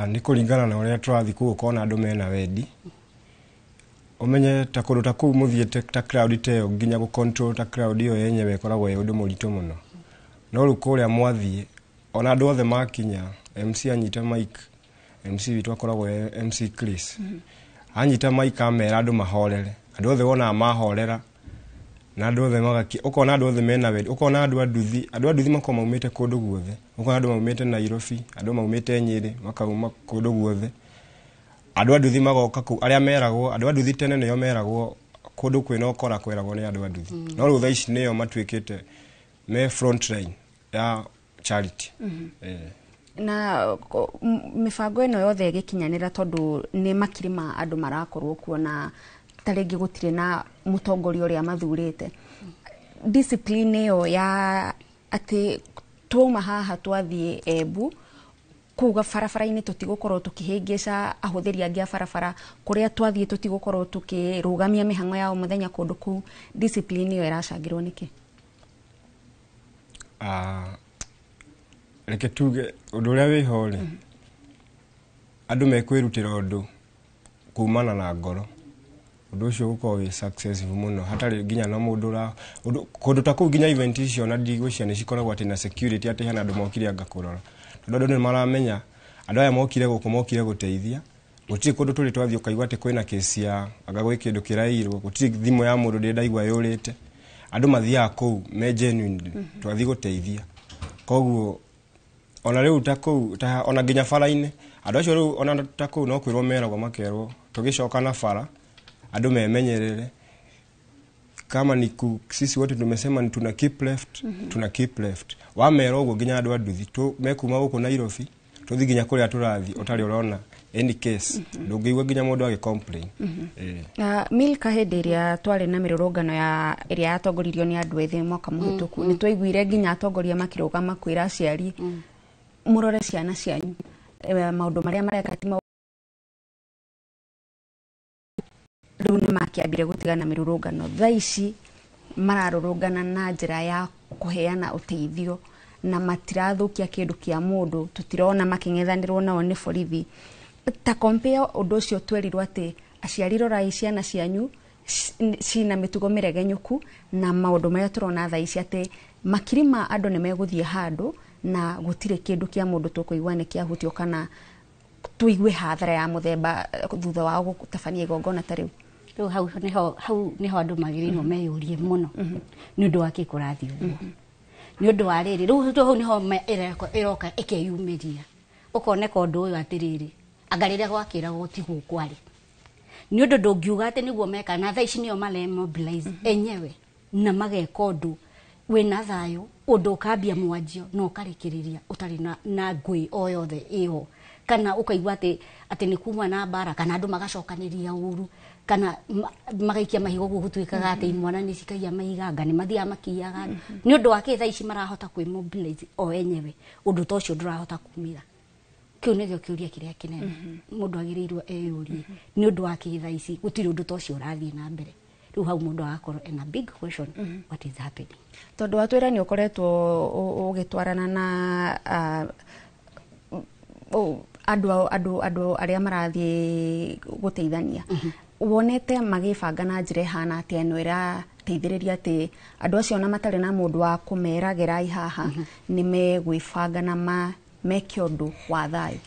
Nĩ kũringana na ũrĩa tũrathiĩ kũu, ũkona andũ mena wendi, ũmenye ta kũndũ ta kũu mũthiĩte ta crowd ta ĩyo, nginya gũ control ta crowd ĩyo yenyewe ĩkoragwo ĩ ũndũ mũritũ mũno. No rĩu kũrĩa mwathiĩ, ona andũ othe makinya, MC anyita mic, MC witũ akoragwo MC Chris, anyita mic amera andũ mahorere, andũ othe wonaga mahorera, Na andũ othe magaki ũkona andũ othe mena wendi, ũkona andũ a nduthi makoragwo maumĩte kũndũ guothe, ũkona andũ maumĩte Nairobi, andũ maumĩte Nyĩrĩ, makauma kũndũ guothe. Andũ a nduthi magoka kũu, arĩa meragwo andũ a nduthi tene nĩo meragwo kũndũ kwĩna ũkora kweragwo nĩ andũ a nduthi. No rĩu thaa ici nĩo matuĩkĩte me front line ya charity. Na mĩbango ĩno yothe ĩgĩkinyanĩra tondũ nĩ makiri ma andũ marakorwo kuo na ta rĩngĩ gũtirĩ na mũtongoria ũrĩa mathurĩte. Discipline ĩyo ya atĩ twauma haha twathiĩ Embu kũu barabara-inĩ tũtigũkorwo tũkĩhĩngĩca ahũthĩri angĩ a barabara, kũrĩa twathiĩ tũtigũkorwo tũkĩrũgamia mĩhang'o ya o mũthenya kũndũ kũu, discipline ĩyo ĩracangĩrwo nĩkĩ? Reke tuge ũndũ ũrĩa wĩho rĩ, andũ mekwĩrutĩra ũndũ kumana na ngoro, ũndũ ũcio ũgũkorwo wĩ successful mũno hatarĩ nginya na mũndũ kũndũ ta kũu nginya event icio na ndigwĩciria nĩ cikoragwo atĩ na security atĩ hena andũ mokire anga kũrora, tondũ andũ nĩ maramenya andũ aya mokire gũkũ mokire gũteithia. Gũtirĩ kũndũ tũrĩ twathiĩ ũkaigua atĩ kwĩna kesi ya anga gwĩ kĩndũ kĩrairwo, gũtirĩ thimũ ya mũndũ ndĩ ndaigua yũrĩte. Andũ mathiaga kũu me genuine, twathiĩ gũteithia. Koguo ona rĩu ta kũu ona nginya bara-inĩ andũ acio rĩu ona ta kũu no kwĩrwo meragwo makerwo tũgĩcoka na bara andũ memenyerere, kama ni sisi wote tumesema ni tuna keep left, tuna keep left. Wamera ũguo nginya andũ a nduthi mekuma gũkũ Nairobi tũthiĩ nginya kũrĩa tũrathiĩ ũtarĩ ũrona any case, ndũngĩigua nginya mũndũ agĩ complain. Milka, hĩndĩ ĩrĩa twarĩ na mĩrũrũngano ya ĩrĩa yatongoririo nĩ andũ ethĩ mwaka mũhĩtũku, nĩ twaiguire nginya atongoria makĩrũgama kwĩra aciari mũrore ciana cianyu, maũndũ marĩa mareka ti rĩu nĩ makĩambire gũtigana mĩrũrũngano. Thaa ici mararũrũngana na njĩra ya kũheana ũteithio na matirathũkia kĩndũ kĩa mũndũ, tũtirona makĩng'ethanĩrwo nao nĩ borithi. Ta compare ũndũ ũcio twerirwo atĩ aciari rorai ciana cianyu cina mĩtugo mĩregenyũku na maũndũ marĩa tũrona thaa ici atĩ makiri ma andũ nĩ megũthiĩ handũ na gũtirĩ kĩndũ kĩa mũndũ tũkũigua nĩ kĩahutio kana tũigue hathara ya mũthemba thutha wa gũtabania igongona ta rĩu. Rĩu hau nĩho andũ magĩrĩirwo meyũrie mũno nĩ ũndũ wa kĩ kũrathiĩ ũguo, nĩ ũndũ wa rĩrĩ rĩu hau nĩho ĩroka ĩkeyumĩria ũkoneka ũndũ ũyũ atĩrĩrĩ anga rĩrĩa gwakĩragwo tiguo kwarĩ, nĩ ũndũ ndũngiuga atĩ nĩguo meka na thaa ici nĩo maremobilize enyewe na mageka ũndũ wĩna thayũ, ũndũ ũkambia mwanjio na ũkarĩkĩrĩria ũtarĩ na ngũĩ o yothe ĩho, kana ũkaigua atĩ nĩ kuma na mbara kana andũ magacokanĩria ũru kana magaikia mahiga ũguo gũtuĩkaga atĩ imwana nĩ cikagia mahiga anga nĩ mathiaga makiyaga nĩ ũndũ wa kĩ thaa ici marahota kwĩmobilize o enyewe, ũndũ ta ũcio ndũrahota kumĩra. Kĩu nĩkĩo kĩũria kĩrĩa kĩnene mũndũ agĩrĩirwo eyũrie, nĩ ũndũ wa kĩ thaa ici gũtirĩ ũndũ ta ũcio ũrathiĩ na mbere. Rĩu hau mũndũ agakorwo ena big question, what is happening? Tondũ watwĩra nĩ ũkoretwo ũgĩtwarana na andũ arĩa marathiĩ gũteithania, wonete magĩbanga na njĩra ĩhana atĩa ĩno ĩrateithĩrĩria atĩ andũ acio ona matarĩ na mũndũ wa kũmeragĩra haha nĩ megwĩbanga na meke ũndũ wa thayũ?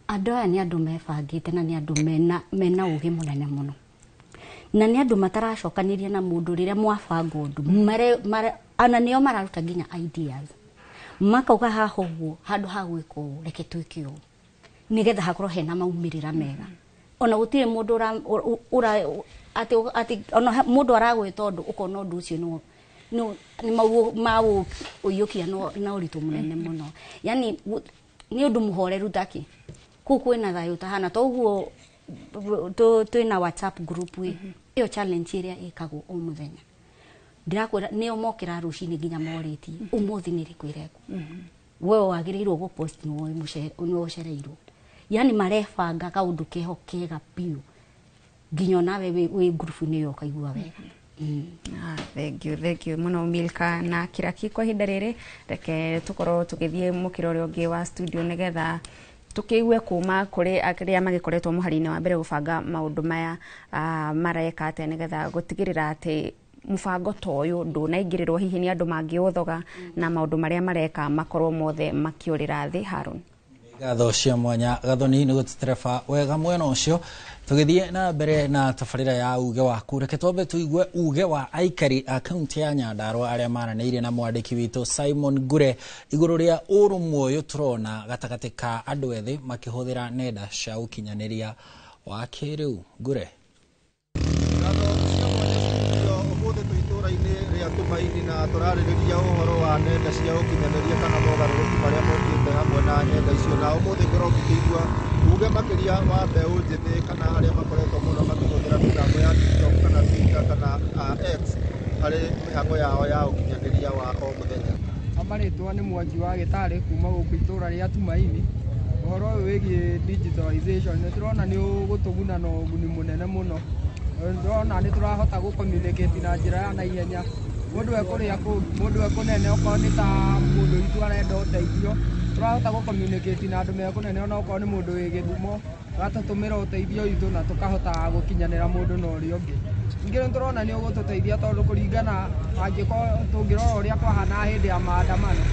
Andũ aya nĩ andũ mebangĩte na nĩ andũ mena ũgĩ mũnene mũno, na nĩ andũ mataracokanĩria na mũndũ rĩrĩa mwabanga ũndũ ana nĩo mararuta nginya ideas makauga haha ũguo handũ ha gwĩka ũũ reke twĩke ũũ nĩgetha hakorwo hena maumĩrĩra mega. Ona gũtirĩ mũndũ atĩ ona mũndũ aragwĩta ũndũ ũkona ũndũ ũcio nĩ maũiyũkia na ũritũ mũnene mũno, yani nĩ ũndũ mũhoreru taki kũu kwĩna thayũ tahana toguo twĩna WhatsApp group ĩyo challenge ĩrĩa ĩkagwo o mũthenya ndĩrakwĩra nĩo mokĩra rũcinĩ nginya morĩtie ũmũthĩ nĩ rĩkũ ĩrekwo, we wagĩrĩirwo gũpost nĩwe ũcereirwo, yani marebanga kaũndũ keho kega biũ nginya onawe wĩ ngurubu-inĩ ĩyo ũkaigua wega. Thank you mũno Milka na Kĩraki kwa ihinda rĩrĩ. Reke tũkorwo tũgĩthiĩ mũkĩra ũrĩa ũngĩ wa studio nĩgetha tukiigue kuma kuri aria magikoretwo muhari-inĩ wa mbere gubanga maundu maya mareka atia nigetha gutigirira ati mubango ta uyu ndunaingirirwo hihi ni andu mangiuthoga na maundu maria mareka makorwo mothe makiurira thi. Harun. Ngatho cia mwanya Gathoni nĩ gũtũtereba wega mwena ũcio. Tũgĩthiĩ na mbere na tabarĩra ya uge waku, reke twambe tũigue uge wa aikari a kaunti ya Nyandarua arĩa maranĩirie na mwandĩki witũ Simon Ngure igũrũ rĩa ũrũmwe ũyũ tũrona gatagatĩ ka andũ ethĩ makĩhũthĩra nenda cia ũkinyanĩria wa kĩrĩu. Ngure. Ũmũthĩ twĩ itũũra-inĩ rĩa Tumaini na tũrarĩrĩria ũhoro wa nenda cia ũkinyanĩria kana mogarũrũku marĩa mokĩte hamwe na nenda icio, na ũmũthĩ ngorwo ngĩkĩigua uge makĩria wa mbeũ njĩthĩ kana arĩa makoretwo mũno makĩhũthĩra mĩtambo ya TikTok kana Twitter kana X harĩ mĩhang'o yao ya ũkinyanĩria wa o mũthenya. Marĩtwa nĩ Mwangi wa Gĩtarĩ kuma gũkũ itũũra rĩa Tumaini. Ũhoro ũyũ wĩgiĩ digitalization nĩ tũrona nĩ ũgũtũguna na ũguni mũnene mũno. Ndĩrona nĩ tũrahota gũ communicate na njĩra ya naihenya. Mũndũ e kũrĩa kũngĩ, mũndũ e kũnene, okorwo nĩ ta mũndũ witũ arenda ũteithio, tũrahota gũ communicate na andũ me kũnene, ona okorwo nĩ mũndũ wĩ Gĩthumo, agatũtũmĩra ũteithio witũ na tũkahota gũkinyanĩra mũndũ na ũrĩa ũngĩ. Ningĩ nĩ tũrona nĩ ũgũtũteithia tondũ kũringana angĩkorwo tũngĩrora ũrĩa kwahanaga hĩndĩ ya maandamano,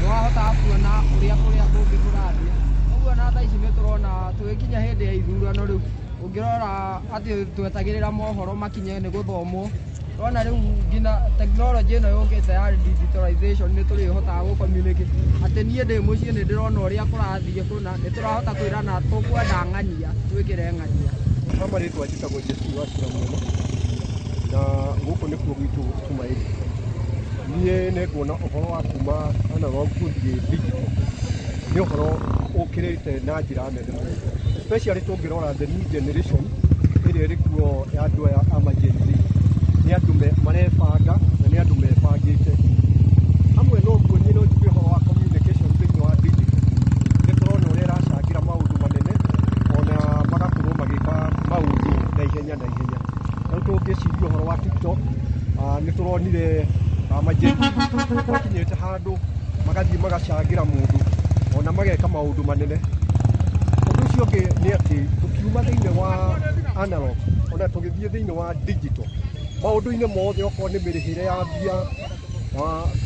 nĩ wahotaga kuona ũrĩa kũrĩa kũngĩ kũrathiĩ. Ũguo na thaa ici nĩ tũrona tũgĩkinya hĩndĩ ya ithurano rĩu, ũngĩrora atĩ twetagĩrĩra mohoro makinye nĩ gũthomwo, ũrona rĩu nginya tekinoronjĩ ĩno yũkĩte ya digitalization nĩ tũrĩhotaga gũ communicate atĩ niĩ ndĩ mũciĩ nĩ ndĩrona ũrĩa kũrathiĩ kũna, nĩ tũrahota kwĩrana tũkwenda ng'ania, twĩkĩre ng'ania. Kwa marĩtwa njĩtagwo Jesu wa Cira-Mũno na gũkũ nĩkuo gwitũ Tumaini. Niĩ nĩ nguona ũhoro wa kuma analog gũthiĩ digital nĩ ũhoro ũkĩrĩte na njĩra nene mũno, especially tũngĩrora the new generation ĩrĩa ĩrĩ kuo ya andũ aya a Gen Z. Nĩ andũ marebanga na nĩ andũ mebangĩte. Hamwe na ũguo niĩ no njuge ũhoro wa communication thĩinĩ wa digital nĩ tũrona ũrĩa ĩracangĩra maũndũ manene ona magakorwo magĩka maũndũ na ihenya na ihenya. Rĩu tũngĩciria ũhoro wa TikTok, nĩ tũronire ma-Gen Z makinyĩte handũ magathiĩ magacangĩra mũndũ ona mageka maũndũ manene. Ũndũ ũcio ũngĩ nĩ atĩ tũkiuma thĩinĩ wa analog ona tũgĩthiĩ thĩinĩ wa digital, maũndũ-inĩ mothe okorwo nĩ mĩrĩhĩre ya mbia,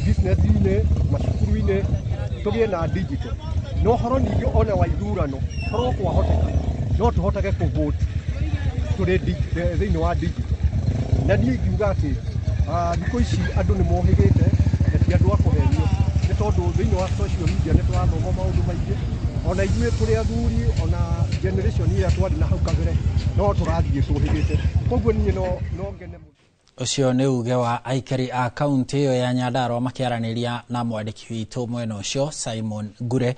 business-inĩ, macukuru-inĩ, tũgĩe na digital. Na ũhoro ningĩ ona wa ithurano, korwo kwahoteka no tũhotage kũ vote tũrĩ thĩinĩ wa digital. Na niĩ ingiuga atĩ thikũ ici andũ nĩ mohĩgĩte na ti andũ a kũhenio, nĩ tondũ thĩinĩ wa social media nĩ tũrathoma maũndũ maingĩ, ona ithuĩ tũrĩ athuri ona generation ĩrĩa twarĩ na hau kabere no tũrathiĩ tũhĩgĩte. Koguo niĩ no ngene mũno. Ũcio nĩ uge wa aikari a kaunti ĩyo ya Nyandarua makĩaranĩria na mwandĩki witũ mwena ũcio Simon Ngure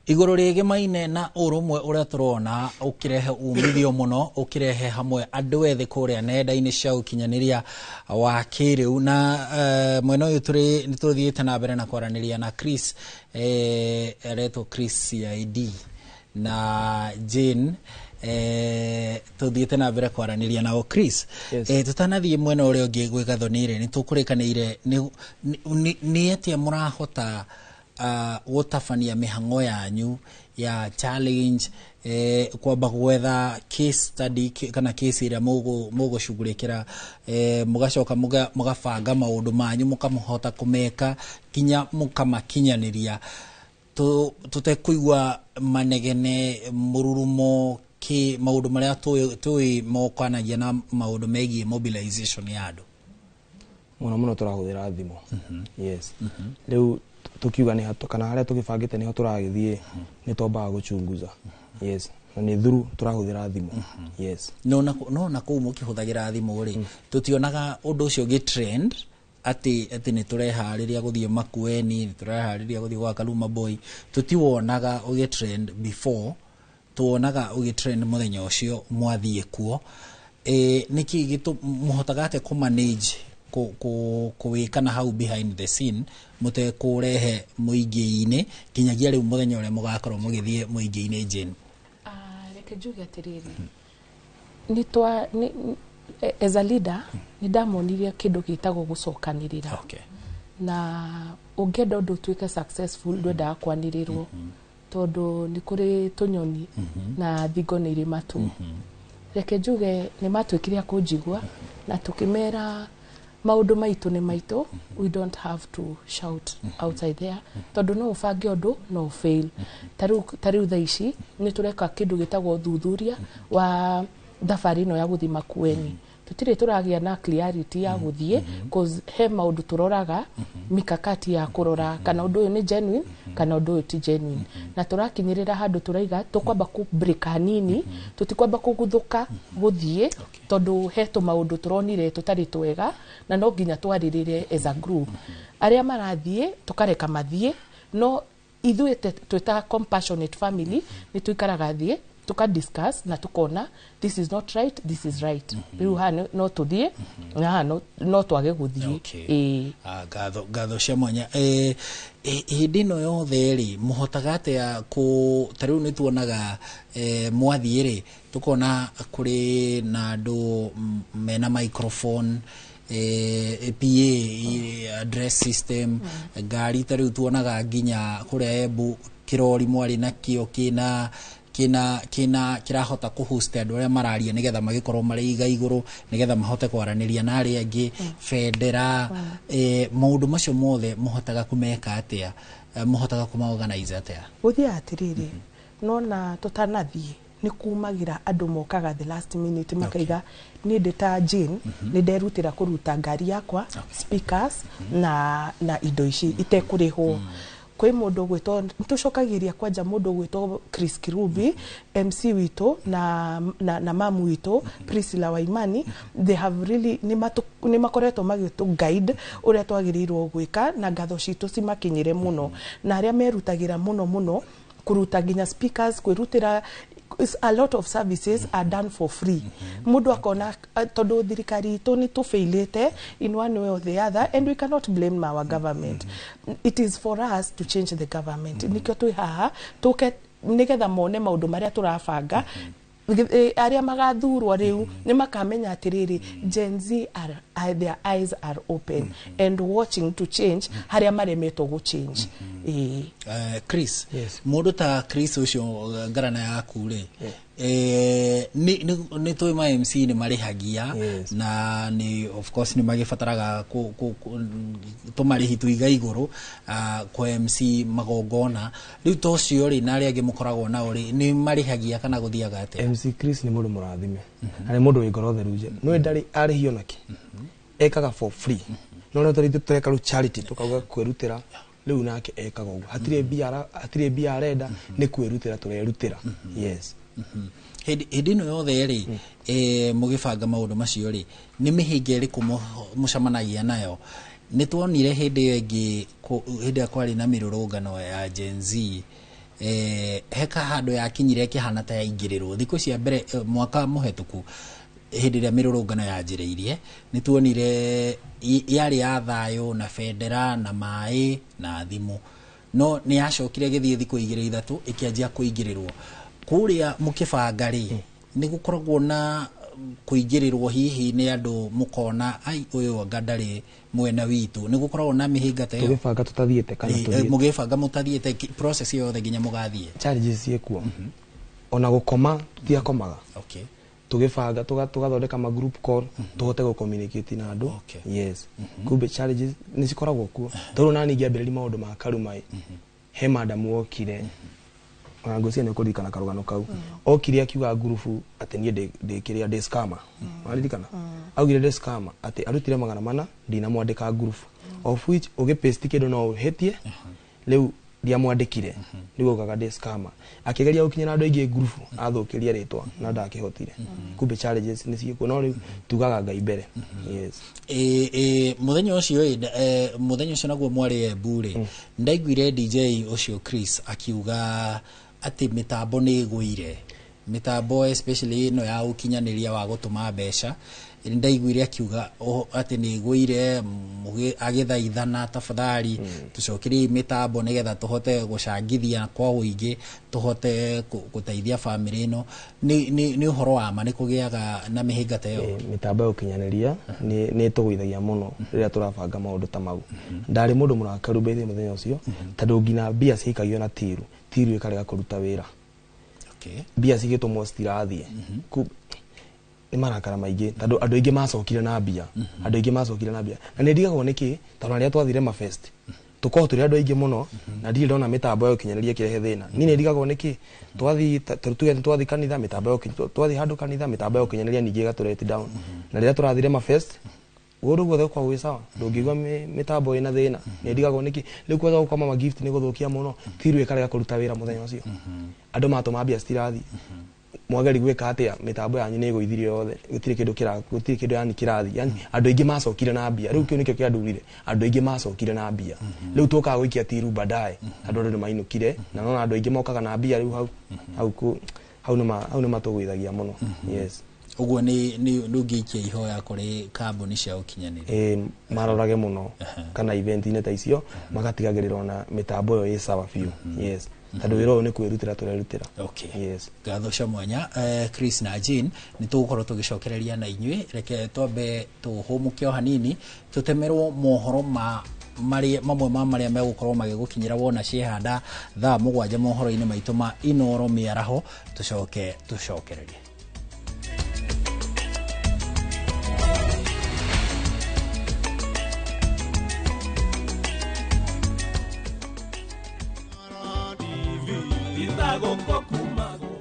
igũrũ rĩgĩmaine na ũrũmwe ũrĩa tũrona ũkĩrehe umithio mũno, ũkĩrehe hamwe andũ ethĩ kũrĩa nenda-inĩ cia ũkinyanĩria wa kĩrĩu. Na mwena ũyũ nĩ tũthiĩte na mbere na kwaranĩria na Chris, aretwo Chris CID na Jane, tũthiĩte na mbere kwaranĩria nao. Chris, Yes. Tũtanathiĩ mwena ũrĩa ũngĩ gwĩ Gathoni-rĩ, nĩ tũkũrĩkanĩire nĩ atĩa mũrahota gũtabania mĩhang'o yanyu ya challenge, kwamba gwetha case study kana case ĩrĩa mũgũcugurĩkĩra, mũgacoka mũgabanga maũndũ manyu mũkamũhota kũmeka nginya mũkamakinyanĩria tũtekũigua manegene mũrurumo kĩ maũndũ marĩa tũĩ mokanagia na maũndũ megiĩ mobilization ya andũ. Mũno mũno tũrahũthĩra thimũ. Yes. Rĩu tukiuga nĩ hatũ kana harĩa tũgĩbangĩte nĩho tũragĩthiĩ, nĩ twambaga gũchunguza. Yes. Na nĩ through tũrahũthĩra thimũ. Yes. No na kũu mũkĩhũthagĩra thimũ rĩ, tũtionaga ũndũ ũcio ũgĩ trend atĩ nĩ tũreharĩria gũthiĩ Makueni, nĩ tũreharĩria gũthiĩ gwa Kaluma Boy, tũtiwonaga ũgĩ trend before, tuonaga ũgĩ trend mũthenya ũcio mwathiĩ kuo. Nĩkĩ mũhotaga atĩa kũ manage kũwĩka na hau behind the scene mũtekũrehe mũingĩ-inĩ nginyagia rĩu mũthenya ũrĩa mũgakorwo mũgĩthiĩ mũingĩ-inĩ? Jane. Reke njuge atĩrĩrĩ, as a leader nĩ ndamonirie kĩndũ gĩtagwo gũcokanĩrĩra. Na ũngĩenda ũndũ ũtuĩke successful ndwendaga kwanĩrĩrwo, tondũ nĩ kũrĩ tũnyoni na thingo nĩ irĩ matũ. Reke njuge nĩ matuĩkire a kũnjigua na tũkĩmera Maũndũ maitũ nĩ maitũ, we don't have to shout outside there, tondũ no ũbange ũndũ no fail. Ta rĩu thaa ici nĩ tũreka kĩndũ gĩtagwo thuthuria wa thabarĩ ĩno ya gũthiĩ Makueni. Tũtirĩ tũragĩa na clarity ya gũthiĩ, cause he maũndũ tũroraga, mikakati ya kũrora kana ũndũ ũyũ nĩ genuine kana ũndũ ũyũ ti genuine. Na tũrakinyĩrĩra handũ tũraiga tũkwamba kũ break hanini, tũtikwamba kũguthũka gũthiĩ, tondũ he tũmaũndũ tũronire tũtarĩ twega na no nginya twarĩrĩre as a group. Arĩa marathiĩ tũkareka mathiĩ, no ithuĩ twĩta compassionate family nĩ tũikaraga thiĩ tuka discuss na tukona this is not right, this is right. Rĩu haha no tũthiĩ na haha no twage gũthiĩ. Ĩĩ. Ah, ngatho cia mwanya. Hĩndĩ ĩno yothe rĩ, mũhotaga atĩa kũ ta rĩu nĩ tuonaga, mwathiĩ rĩ, tũkona kũrĩ na andũ mena microphone, PA, address system, ngari ta rĩu tuonaga nginya kũrĩa Embu kĩrori mwarĩ nakĩo kĩna kĩrahota kũhost andũ arĩa mararia nĩgetha magĩkorwo marĩ iga igũrũ nĩgetha mahote kwaranĩria na arĩa angĩ, bendera, maũndũ macio mothe mũhotaga kũmeka atĩa? Mũhotaga kũmaorganize atĩa? Gũthiaga atĩrĩrĩ, nona tũtanathiĩ nĩ kumagĩra andũ mokaga the last minute makaiga niĩ ndĩ ta Jane nĩ nderutĩra kũruta ngari yakwa, speakers na indo ici itekũrĩhwo. Kwĩ mũndũ ũgwĩtwo, nĩtũcokagĩria kwanja mũndũ ũgwĩtwo Chris Kirubi, MC witũ, na mamu witũ Priscilla Waimani. They have really nĩ makoretwo magĩtũ guide ũrĩa twagĩrĩirwo gwĩka, na ngatho citũ cimakinyĩre mũno, na arĩa merutagĩra mũno mũno kũruta nginya speakers, kwĩrutĩra. A lot of services are done for free. Mũndũ akona tondũ thirikari itũ nĩ tũbĩilĩte in one way or the other, and we cannot blame our government. It is for us to change the government. Nĩkĩo twĩ haha tũke nĩgetha mone maũndũ marĩa tũrabanga. Arĩa magathurwo rĩu nĩ makamenya atĩrĩrĩ, Gen Z are their eyes are open and watching to change harĩa maremetwo gũ change. Ĩĩ. Chris, mũndũ ta Chris ũcio, ngarana yaku rĩ, nĩ tũĩ ma MC nĩ marĩhagia na nĩ of course nĩ magĩbataraga tũmarĩhi tũiga igũrũ, kwa MC magongona. Rĩu ta ũcio rĩ, na arĩa angĩ mũkoragwo nao rĩ, nĩ marĩhagia kana gũthiaga atĩa? MC Chris nĩ mũndũ mũrathime na nĩ mũndũ wĩ ngoro theru nje. No ndarĩ arĩhio nake, ekaga for free. No rĩu tũrĩ tũreka rĩu charity, tũkauga kwĩrutĩra, rĩu nake ekaga ũguo, hatirĩ mbia, hatirĩ mbia arenda, nĩ kwĩrutĩra tũrerutĩra. Yes. Hĩndĩ ĩno yothe rĩ, mũgĩbanga maũndũ macio rĩ, nĩ mĩhĩnga ĩrĩkũ mũcemanagia nayo? Nĩ tuonire hĩndĩ ĩyo ĩngĩ, hĩndĩ ĩrĩa kwarĩ na mĩrũrũngano ya Gen Z, he kahandũ yakinyire ĩkĩhana ta yaingĩrĩrwo thikũ cia mbere, mwaka mũhetũku hĩndĩ ĩrĩa mĩrũrũngano yanjĩrĩirie, nĩ tuonire yarĩ ya thayũ na bendera na maĩ na thimũ, no nĩ yacokire ĩgĩthiĩ thikũ igĩrĩ ithatũ ĩkĩanjia kũingĩrĩrwo. Kũrĩa mũkĩbanga rĩ, nĩ gũkoragwo na kũingĩrĩrwo hihi nĩ andũ mũkona ai ũyũ anga ndarĩ mwena witũ? Nĩ gũkoragwo na mĩhĩnga ta ĩyo? Tũgĩbanga tũtathiĩte kana tũthiĩte? Mũgĩbanga mũtathiĩte, process yothe nginya mũgathiĩ. Challenges ciĩkuo, ona gũkoma tutiakomaga. Tũgĩbanga tũgathondeka ma group call tũhote gũ communicate na andũ. Yes, kumbe challenges nĩ cikoragwo kuo, tondũ nani ingĩambĩrĩria maũndũ ma karuma ĩ, he madam wokire, ona ngwĩciria nĩ ũkũririkana karũgano kau, okire akiuga ngurubu atĩ niĩ ndĩ kĩrĩa, ndĩ scammer. Waririkana augire ndĩ scammer, atĩ arutire 400 ndinamwandĩka ngurubu, of which ũgĩpaste kĩndũ no ũhĩtie. Rĩu ndiamwandĩkire, rĩu augaga ndĩ scammer, akĩgeria gũkinyĩra andũ aingĩ ngurubu athũkĩrie rĩtwa na ndakĩhotire. Kumbe challenges nĩ ciĩkuo, no rĩu tugaga Ngai mbere. Yes. Ĩ mũthenya ũcio ĩ, mũthenya ũcio naguo mwarĩ Embu rĩ, ndaiguire DJ ũcio Chris akiuga atĩ mĩtambo nĩ ĩgũire, mĩtambo especially ĩno ya ũkinyanĩria wa gũtũma mbeca. Ndaiguire akiuga atĩ nĩ ĩgũire, agĩthaithana tafadhali tũcokerie mĩtambo nĩgetha tũhote gũcangithia kwa ũingĩ, tũhote gũteithia bamĩrĩ ĩno. Nĩ ũhoro wa ma nĩ kũgĩaga na mĩhĩnga ta ĩyo? Mĩtambo ya ũkinyanĩria nĩ ĩtũgũithagia mũno rĩrĩa tũrabanga maũndũ ta mau. Ndarĩ mũndũ mũrakaru mbere mũthenya ũcio, tondũ nginya mbia ciaikagio na tiru, tiru ĩkarega kũruta wĩra. Mbia cigĩtũmwo citirathiĩ. Nĩ marakara maingĩ tondũ andũ aingĩ macokire na mbia. Andũ aingĩ macokire na mbia na nĩ ndigagwo nĩkĩ, tondũ arĩa twathire mafest tũkorwo tũrĩ andũ aingĩ mũno na ndirĩ ndona mĩtambo ya ũkinyanĩria ĩkĩrehe thĩna. Niĩ nĩ ndigagwo nĩkĩ twathi tuge nĩ twathi kanitha mĩtambo ya twathi handũ kanitha mĩtambo ya ũkinyanĩria ningĩ ĩgatũ let down. Na rĩrĩa tũrathire mafest kũndũ guothe gũkoragwo gwĩ sawa, ndũngĩigua mĩtambo ĩna thĩna. Nĩ ndigagwo nĩkĩ rĩu kwenda gũkoma ma gift nĩ gũthũkia mũno tiru ĩkarega kũruta wĩra mũthenya ũcio. Andũ matũma mbia citirathiĩ, mwageri gwĩka atĩa, mĩtambo yanyu nĩ ĩgũithirio yothe, gũtirĩ kĩndũ kĩra gũtirĩ kĩndũ yani kĩrathiĩ. Yani andũ aingĩ macokire na mbia, rĩu kĩu nĩkĩo kĩandurire, andũ aingĩ macokire na mbia. Rĩu tũkaga gũikia tiru baadaye andũ nĩ mainũkire na nona andũ aingĩ mokaga na mbia rĩu hau hau nĩ matũgũithagia mũno. Yes. Ũguo nĩ ndũngĩikia ihoya kũrĩ kambuni cia ũkinyanĩria marorage mũno kana event-inĩ ta icio magatigagĩrĩra ona mĩtambo ĩyo ĩ sawa biũ. Yes, tondũ wĩra ũyũ nĩ kwĩrutĩra tũrerutĩra. Okay. Yes. Ngatho cia mwanya Chris na Jane, nĩ tũgũkorwo tũgĩcokereria na inyuĩ. Reke twambe tũhũmũke o hanini tũtemerwo mohoro ma marĩa mamwe ma marĩa megũkorwo magĩgũkinyĩra wona ciehanda thaa 7 mohoro-inĩ maitũ ma Inooro mĩaraho, tũcoke tũcokererie.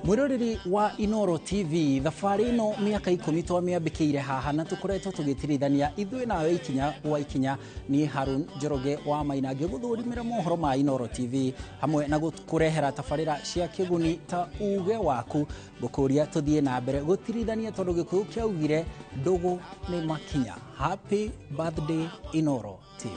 Mwiroreri wa Inooro TV, thabarĩ ĩno mĩaka 10 twamĩambĩkĩire haha na tũkoretwo tũgĩtirithania ithuĩ nawe ikinya gwa ikinya. Niĩ Harun Njoroge wa Maina ngĩgũthũrimĩra mohoro ma Inooro TV hamwe na gũkũrehera tabarĩra cia kĩguni ta uge waku. Ngũkũria tũthiĩ na mbere gũtirithania tondũ Gĩkũyũ kĩaugire ndũgũ nĩ makinya. Happy birthday Inooro TV.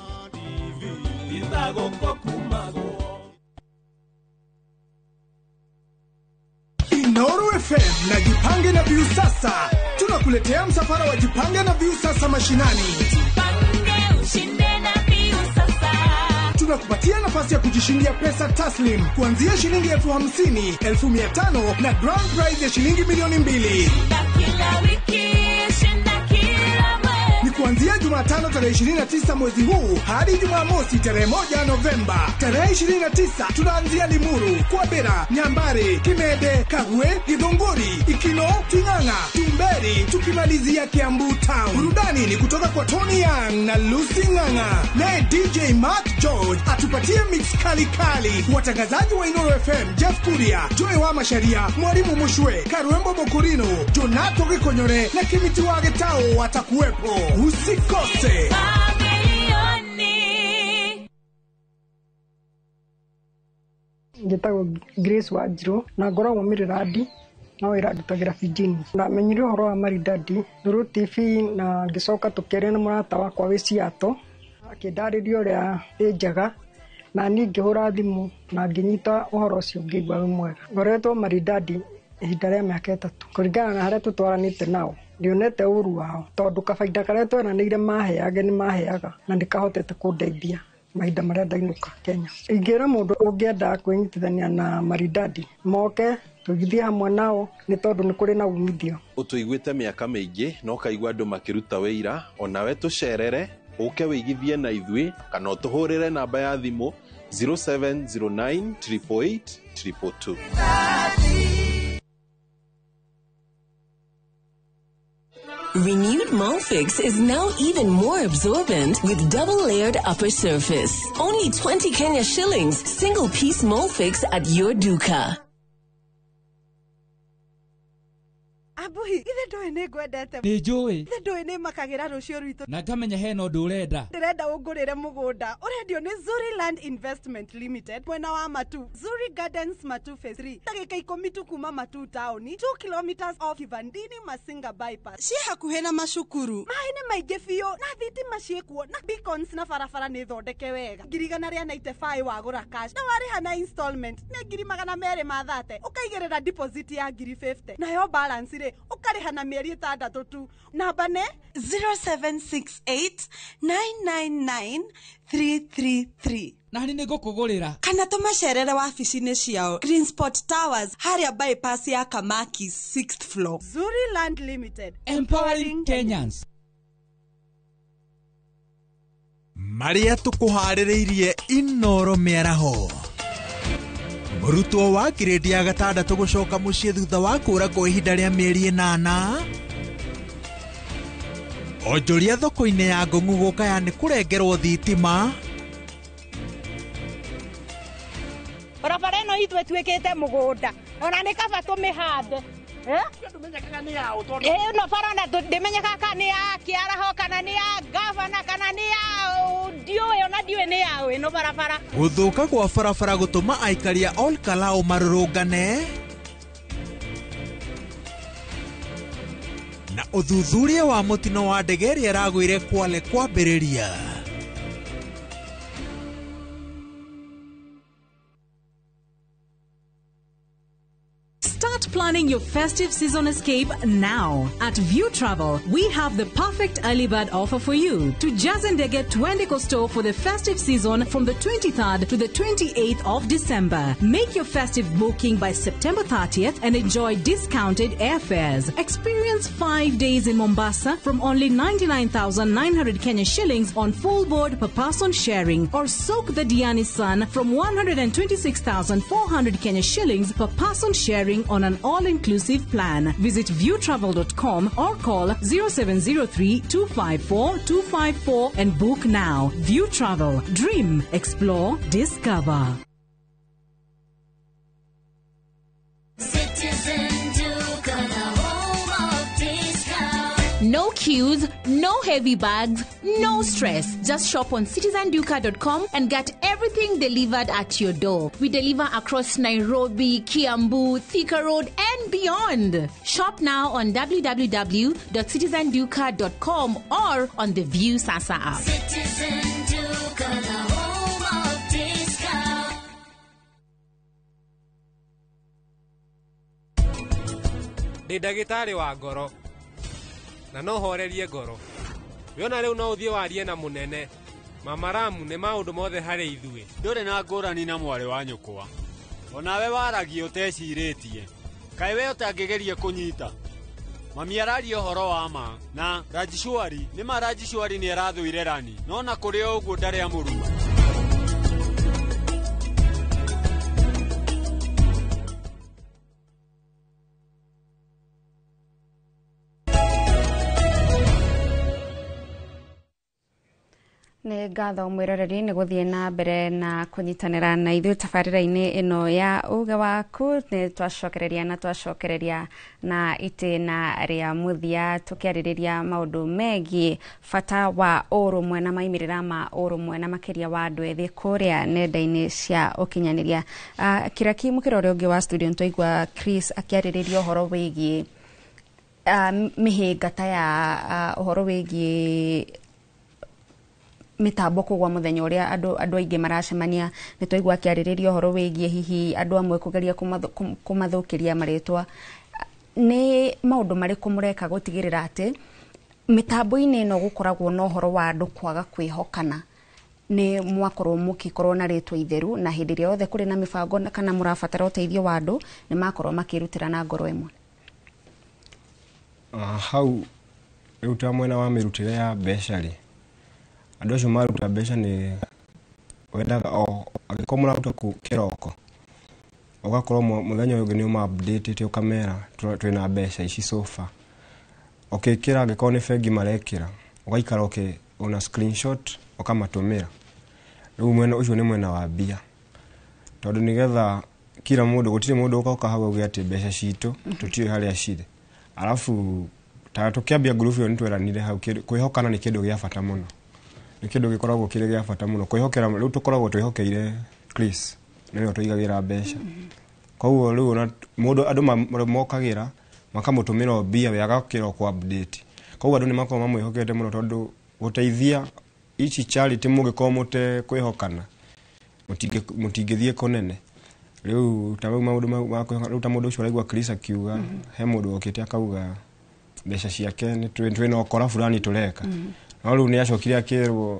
Inooro FM na Jipange na Viusasa tunakuletea msafara wa Jipange na Viusasa mashinani. Jipange ushinde na Viusasa. Tunakupatia nafasi ya kujishindia pesa taslim kuanzia shilingi 50,000, 500,000 na grand prize ya shilingi 2,000,000. Shinda kila wiki, shinda kila mwezi. Ni kuanzia Jumatano tarehe 29 mwezi huu hadi Jumamosi tarehe 1 Novemba. Tarehe 29 tunaanzia Limuru, Kwabera, Nyambare, Kimede, Kagwe, Githunguri, Ikino, Ting'ang'a, Tumberi, tukimalizia Kiambu Town. Burudani ni kutoka kwa Tony Young na Lucy Ng'ang'a. Naye DJ Mark George atupatie mix kali kali. Watangazaji wa Inooro FM Jeff Kuria, Joy wa Masharia, Mwalimu Mushwe, Karuembo Mokurino, Jonato Gikonyore na Kimiti wa Getao watakuwepo. Usikose. Njĩtagwo Grace Wanjirũ na ngoragwo Mĩrĩrandi no wĩra ndutagĩra Fijini. Ndamenyire ũhoro wa Maridadi through TV na ngĩcoka tũkĩaria na mũrata wakwa wĩ Seattle, akĩndarĩria ũrĩa ĩ njega na niĩ ngĩhũra thimũ na ngĩnyita ũhoro ũcio ngĩigua wĩ mwega. Ngoretwo Maridadi ihinda rĩa mĩaka 3 kũringana na harĩa tũtwaranĩte nao. Ndionete ũru wao tondũ kabaida karĩa tweranĩire maheage nĩ maheaga na nĩkahotete kũndeithia mahinda marĩa ndainũka Kenya. Ingĩra mũndũ ũngĩenda kwĩnyitithania na Maridadi moke tũgithie hamwe nao nĩ tondũ nĩ kũrĩ na umithio. Ũtũiguĩte mĩaka mĩingĩ na ũkaigua andũ makĩruta wĩira, onawe tũcerere ũke wĩigithie na ithuĩ kana ũtũhũrĩre namba ya thimũ 0709 888 222. Renewed Molfix is now even more absorbent with double-layered upper surface. Only 20 Kenya shillings, single-piece Molfix at your duka. Abuhi, ithe ndoĩ nĩ ngwendete. Nĩ njũĩ. Ithe ndoĩ nĩ makagĩra rũciũ rwitũ. Na ngamenya hena ũndũ ũrenda. Ndĩrenda ũngũrĩre mũgũnda. Ũrendio nĩ Zuri Land Investment Limited mwena wa Matu. Zuri Gardens Matu Phase 3. Ndagĩka 10 tu kuma Matu town, 2 kilometers off Kivandini Masinga bypass. Ciĩ hakuhĩ na macukuru. Maĩ nĩ maingĩ biũ na thitima ciĩkuo na beacons na barabara nĩ thondeke wega. 195,000 wagũra cash na warĩha na installment nĩ 230,000. Ũkaigĩrĩra deposit ya 50,000. Nayo balance rĩ ũkarĩha na mĩeri 6 tu. Namba nĩ 0768 999 333. Na nĩ ngũkũgũrĩra. Kana tũmacerere wabici-inĩ ciao Green Spot Towers harĩa bypass ya Kamaki 6th floor. Zuri Land Limited, empowering Kenyans. Marĩa tũkũharĩrĩirie Inooro mĩaraho. Mũrutwo wa grade ya 6 gũcoka mũciĩ thutha wa kũra kwa ihinda rĩa mĩeri 8. Onjoria thoko-inĩ ya Ngong'u gũkaya nĩ kũrengerwo thitima. Barabara ĩno itũ ĩtuĩkĩte mũgũnda ona nĩ kaba tũmĩhande. Ĩno bara ona ndĩmenyekaga kana nĩ ya kĩaraho kana nĩ ya gavana kana nĩ ya ndiũĩ ona ndiũĩ nĩ yaũ ĩno barabara. Gũthũka gwa barabara gũtũma aikari a Ol Kalou marũrũngane. Na ũthuthuria wa mũtino wa ndege ĩrĩa ĩragũire Kwale kwambĩrĩria. Start planning your festive season escape now. At View Travel, we have the perfect early bird offer for you. To Jazendege Twende Costo for the festive season from the 23rd to the 28th of December. Make your festive booking by September 30th and enjoy discounted airfares. Experience 5 days in Mombasa from only 99,900 Kenya shillings on full board per person sharing, or soak the Diani sun from 126,400 Kenya shillings per person sharing on an all-inclusive plan. Visit viewtravel.com or call 0703 254 254 and book now. View Travel. Dream, explore, discover. Citizen Duka, the home of discount. No queues, no heavy bags, no stress. Just shop on citizenduka.com and get everything delivered at your door. We deliver across Nairobi, Kiambu, Thika Road, and beyond. Shop now on www.citizenduka.com or on the View Sasa app. Citizen Duka, the home of discount. Ndĩ ndagĩtarĩ wa ngoro na no horerie ngoro. Wĩona rĩu no ũthiĩ warie na mũnene. Mama Ramu nĩ maũndũ mothe harĩ ithuĩ. Ndũrĩ na ngũrani na mwarĩ wa nyũkwa. Onawe waragia ũtecirĩtie. Kaĩ we ũtangĩgeria kũnyita. Mami araria ũhoro wa ma na Rajishwari nĩ ma Rajishwari nĩ arathũire Rani no na kũrĩ o ũguo ndarĩ amũruma. Nĩ ngatho mwĩroreri nĩ gũthiĩ na mbere na kũnyitanĩra na ithuĩ tabarĩra-inĩ ĩno ya uge waku. Nĩ twacokereria na twacokereria na itĩna rĩa mũthia tũkĩarĩrĩria maũndũ megiĩ bata wa ũrũmwe na maimĩrĩra ma ũrũmwe na makĩria wa andũ ethĩ kũrĩa nenda-inĩ cia ũkinyanĩria. Kĩraki mũkĩra ũrĩa ũngĩ wa studio nĩtwaigua Chris akĩarĩrĩria ũhoro wĩgiĩ mĩhĩnga ta ya ũhoro wĩgiĩ mitambo kugwa muthenya uria andu aingi maracemania. Ni twaigua akiaririria uhoro wigie hihi andu amwe kugeria kumathukiria maritwa. Ni maundu mariku mureka gutigirira ati mitambo-ini ino gukoragwo na uhoro wa andu kwaga kwihokana ni mwakorwo mukikorwo na ritwa itheru na hindi ria yothe kuri na mibango kana murabatara uteithio wa andu ni makorwo makirutira na ngoro imwe? Hau riu ta mwena wa mirutire ya mbeca ri, andũ acio maruta mbeca nĩ wendaga o angĩkorwo mũraruta kĩroko ũgakorwo mũthenya ũyũ ũngĩ nĩ ũma update ũkamera twĩna mbeca ici so far. Ũkĩkĩra angĩkorwo nĩ bengi marekĩra ũgaikara una screenshot ũkamatũmĩra. Rĩu mwena ũcio nĩ mwena wa mbia, tondũ nĩgetha kila mũndũ gũtirĩ mũndũ ũgoka hau auge atĩ mbeca citũ tũtiũĩ harĩa cirĩ. Arabu ta tũkĩambia ngurubu ĩyo nĩtweranire hau kwĩhokana nĩ kĩndũ gĩa bata mũno. Nĩ kĩndũ gĩkoragwo kĩrĩ gĩa bata mũno kwĩhokera. Rĩu tũkoragwo twĩhokeire Chris nĩwe tũigagĩra mbeca, koguo rĩu ona mũndũ andũ mokagĩra makamũtũmĩra mbia we agakĩra ku update. Koguo andũ nĩ makoragwo mamwĩhokete mũno tondũ gũteithia ici charity mũngĩkorwo mũtekwĩhokana mũtingĩthiĩ kũnene. Rĩu ta rĩu maũndũ ma kwĩhoka, rĩu ta mũndũ ũcio ũraigua Chris akiuga he mũndũ okĩte akauga mbeca ciake nĩ twĩna ũkora fulani tũreka. No rĩu nĩ acokire akĩrwo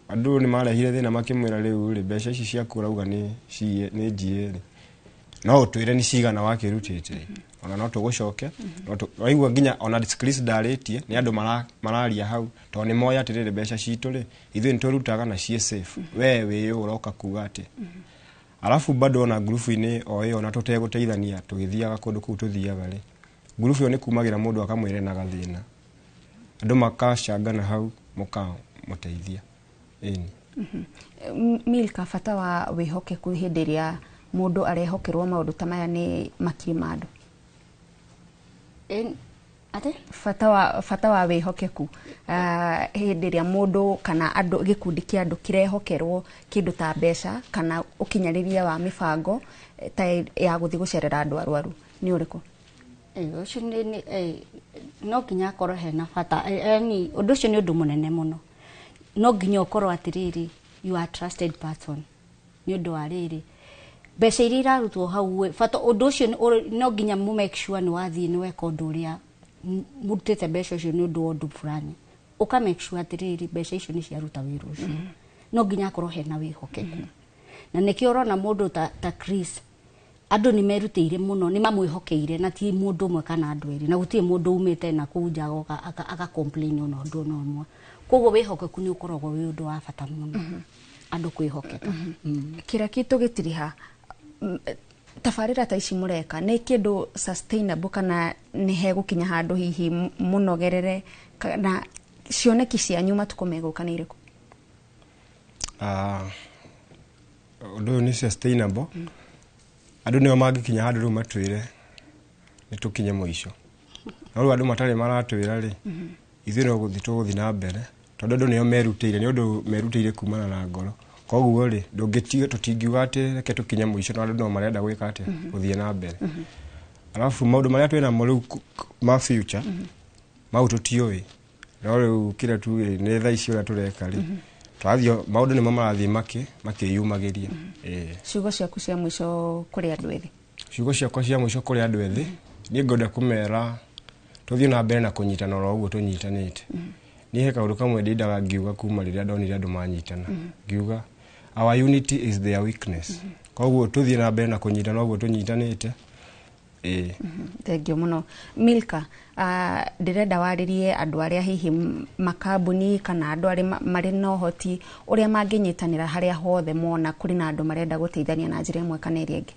andũ nĩ marehire thĩna makĩmwĩra rĩu rĩ mbeca ici ciaku ũrauga nĩ njie rĩ no ũtwĩre nĩ cigana wakĩrutĩte ona no tũgũcoke. Waigua nginya ona Chris ndarĩtie nĩ andũ mararia hau tondũ nĩ moĩ atĩrĩrĩ mbeca citũ rĩ ithuĩ nĩ tũrutaga na ciĩ safe, we wĩ ũũ ũroka kuga atĩ. Arabu bado ona ngurubu-inĩ o ĩyo ona tũtegũteithania tũgĩthiaga kũndũ kũu tũthiaga rĩ, ngurubu ĩyo nĩ kumagĩra mũndũ akamwĩra ena gathĩna Andũ makacangana hau mũkamũteithia. Ĩni. Milka, bata wa wĩhokeku hĩndĩ ĩrĩa mũndũ arehokerwo maũndũ ta maya nĩ makiri ma andũ. Ate? Bata wa wĩhokeku hĩndĩ ĩrĩa mũndũ kana andũ gĩkundi kĩa andũ kĩrehokerwo kĩndũ ta mbeca kana ũkinyanĩria wa mĩbango ta ya gũthiĩ gũcerera andũ arwaru nĩ ũrĩkũ? Ũcio nĩ no nginya akorwo hena bata, yani ũndũ ũcio nĩ ũndũ mũnene mũno. No nginya ũkorwo atĩrĩrĩ, you are trusted person nĩ ũndũ wa rĩrĩ mbeca iria irarutwo hau, bata ũndũ ũcio no nginya mu make sure nĩ wathiĩ nĩ weka ũndũ ũrĩa mũrutĩte mbeca ũcio nĩ ũndũ wa ũndũ fulani, ũka make sure atĩrĩrĩ mbeca icio nĩ ciaruta wĩra ũcio. No nginya akorwo hena wĩhokeku, na nĩkĩo ũrona mũndũ ta Chris, andũ nĩ merutĩire mũno, nĩ mamwĩhokeire, na ti mũndũ ũmwe kana andũ erĩ, na gũtirĩ mũndũ umĩte na kũu nja agoka aka complain ona ũndũ ona ũmwe. Koguo wĩhokeku nĩ ũkoragwo wĩ ũndũ wa bata mũno, andũ kwĩhokeka. Kĩrĩa kĩtũ gĩtiriha tabarĩra ta ici mũreka nĩ kĩndũ sustainable kana nĩ hegũkinya handũ hihi mũnogerere, kana cioneki cianyu matukũ megũka nĩ irĩkũ? Ũndũ ũyũ nĩ sustainable. Andũ nĩo mangĩkinya handũ rĩu matwĩre nĩ tũkinye mũico. No rĩu andũ matarĩ maratwĩra rĩ, ithuĩ no gũthiĩ tũgũthiĩ na mbere, tondũ andũ nĩo merutĩire, nĩ ũndũ merutĩire kumana na ngoro. Koguo rĩ, tũtingiuga atĩ reke tũkinye mũico, no andũ no marenda gwĩka atĩa, gũthiĩ na mbere. Alafu maũndũ marĩa twĩnamo rĩu ma future, mau tũtiũĩ. No rĩu kĩrĩa tuge nĩ thaa ici ũrĩa tũreka rĩ, tũrathiĩ maũndũ nĩmo marathiĩ makĩyumagĩria. Ciugo ciaku cia mũico kũrĩ andũ ethĩ? Ciugo ciakwa cia mũico kũrĩ andũ ethĩ, niĩ ngwenda kũmera tũthiĩ na mbere na kũnyitana oro ũguo tũnyitanĩte. Niĩ he kaũndũ kamwe ndindaga ngiuga kuma rĩrĩa ndonire andũ manyitana, ngiuga our unity is their weakness. Koguo tũthiĩ na mbere na kũnyitana ũguo tũnyitanĩte. Thengio mũno Milka. Ndĩrenda warĩrie andũ arĩa hihi makambuni kana andũ arĩa marĩ na ũhoti ũrĩa mangĩnyitanĩra harĩa hothe mona kũrĩ na andũ marenda gũteithania na njĩra ĩmwe kana ĩrĩa ĩngĩ.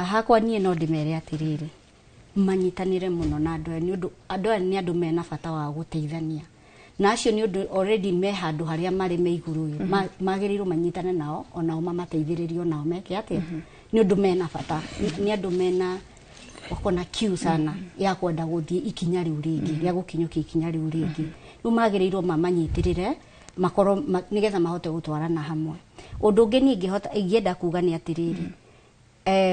Hakwa niĩ no ndĩmere atĩrĩrĩ, manyitanĩre mũno na andũ aya, nĩ ũndũ andũ aya nĩ andũ mena bata wa gũteithania, na acio nĩ ũndũ already me handũ harĩa marĩ me igũrũ, magĩrĩirwo manyitane nao onao mamateithĩrĩrie onao meke atĩa, nĩ ũndũ mena bata, nĩ andũ mena wako na kiu sana ya kwenda gũthiĩ ikinya rĩu rĩngĩ, rĩa gũkinyũkia ikinya rĩu rĩngĩ. Rĩu magĩrĩirwo mamanyitĩrĩre makorwo nĩgetha mahote gũtwarana hamwe. Ũndũ ũngĩ niĩ ingĩenda kuga nĩ atĩrĩrĩ,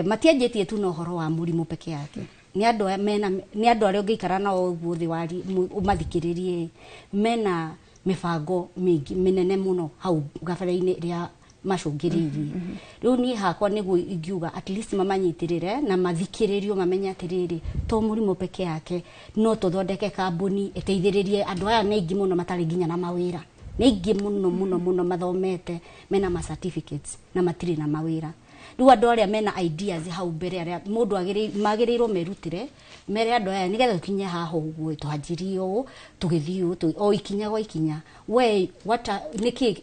matianjĩtie tu na ũhoro wa mũrimũ peke yake, nĩ andũ mena, nĩ andũ arĩa ũngĩikara nao ũguo thĩ ũmathikĩrĩrie, mena mĩbango mĩingĩ mĩnene mũno hau gabere-inĩ rĩa macũngĩrĩirie. Rĩu niĩ hakwa nĩguo ingiuga at least mamanyitĩrĩre na mathikĩrĩrio, mamenye atĩrĩrĩ to mũrimũ peke yake, no tũthondeke kambuni ĩteithĩrĩrie andũ aya nĩ aingĩ mũno matarĩ nginya na mawĩra, nĩ aingĩ mũno mũno mũno mathomete mena ma certificates na matirĩ na mawĩra. Rĩu andũ arĩa mena ideas hau mbere arĩa mũndũ magĩrĩirwo merutĩre mere andũ aya nĩgetha tũkinye haha ũguo twanjirie ũũ tũgĩthiĩ ũũ o ikinya gwa ikinya. We what nĩkĩ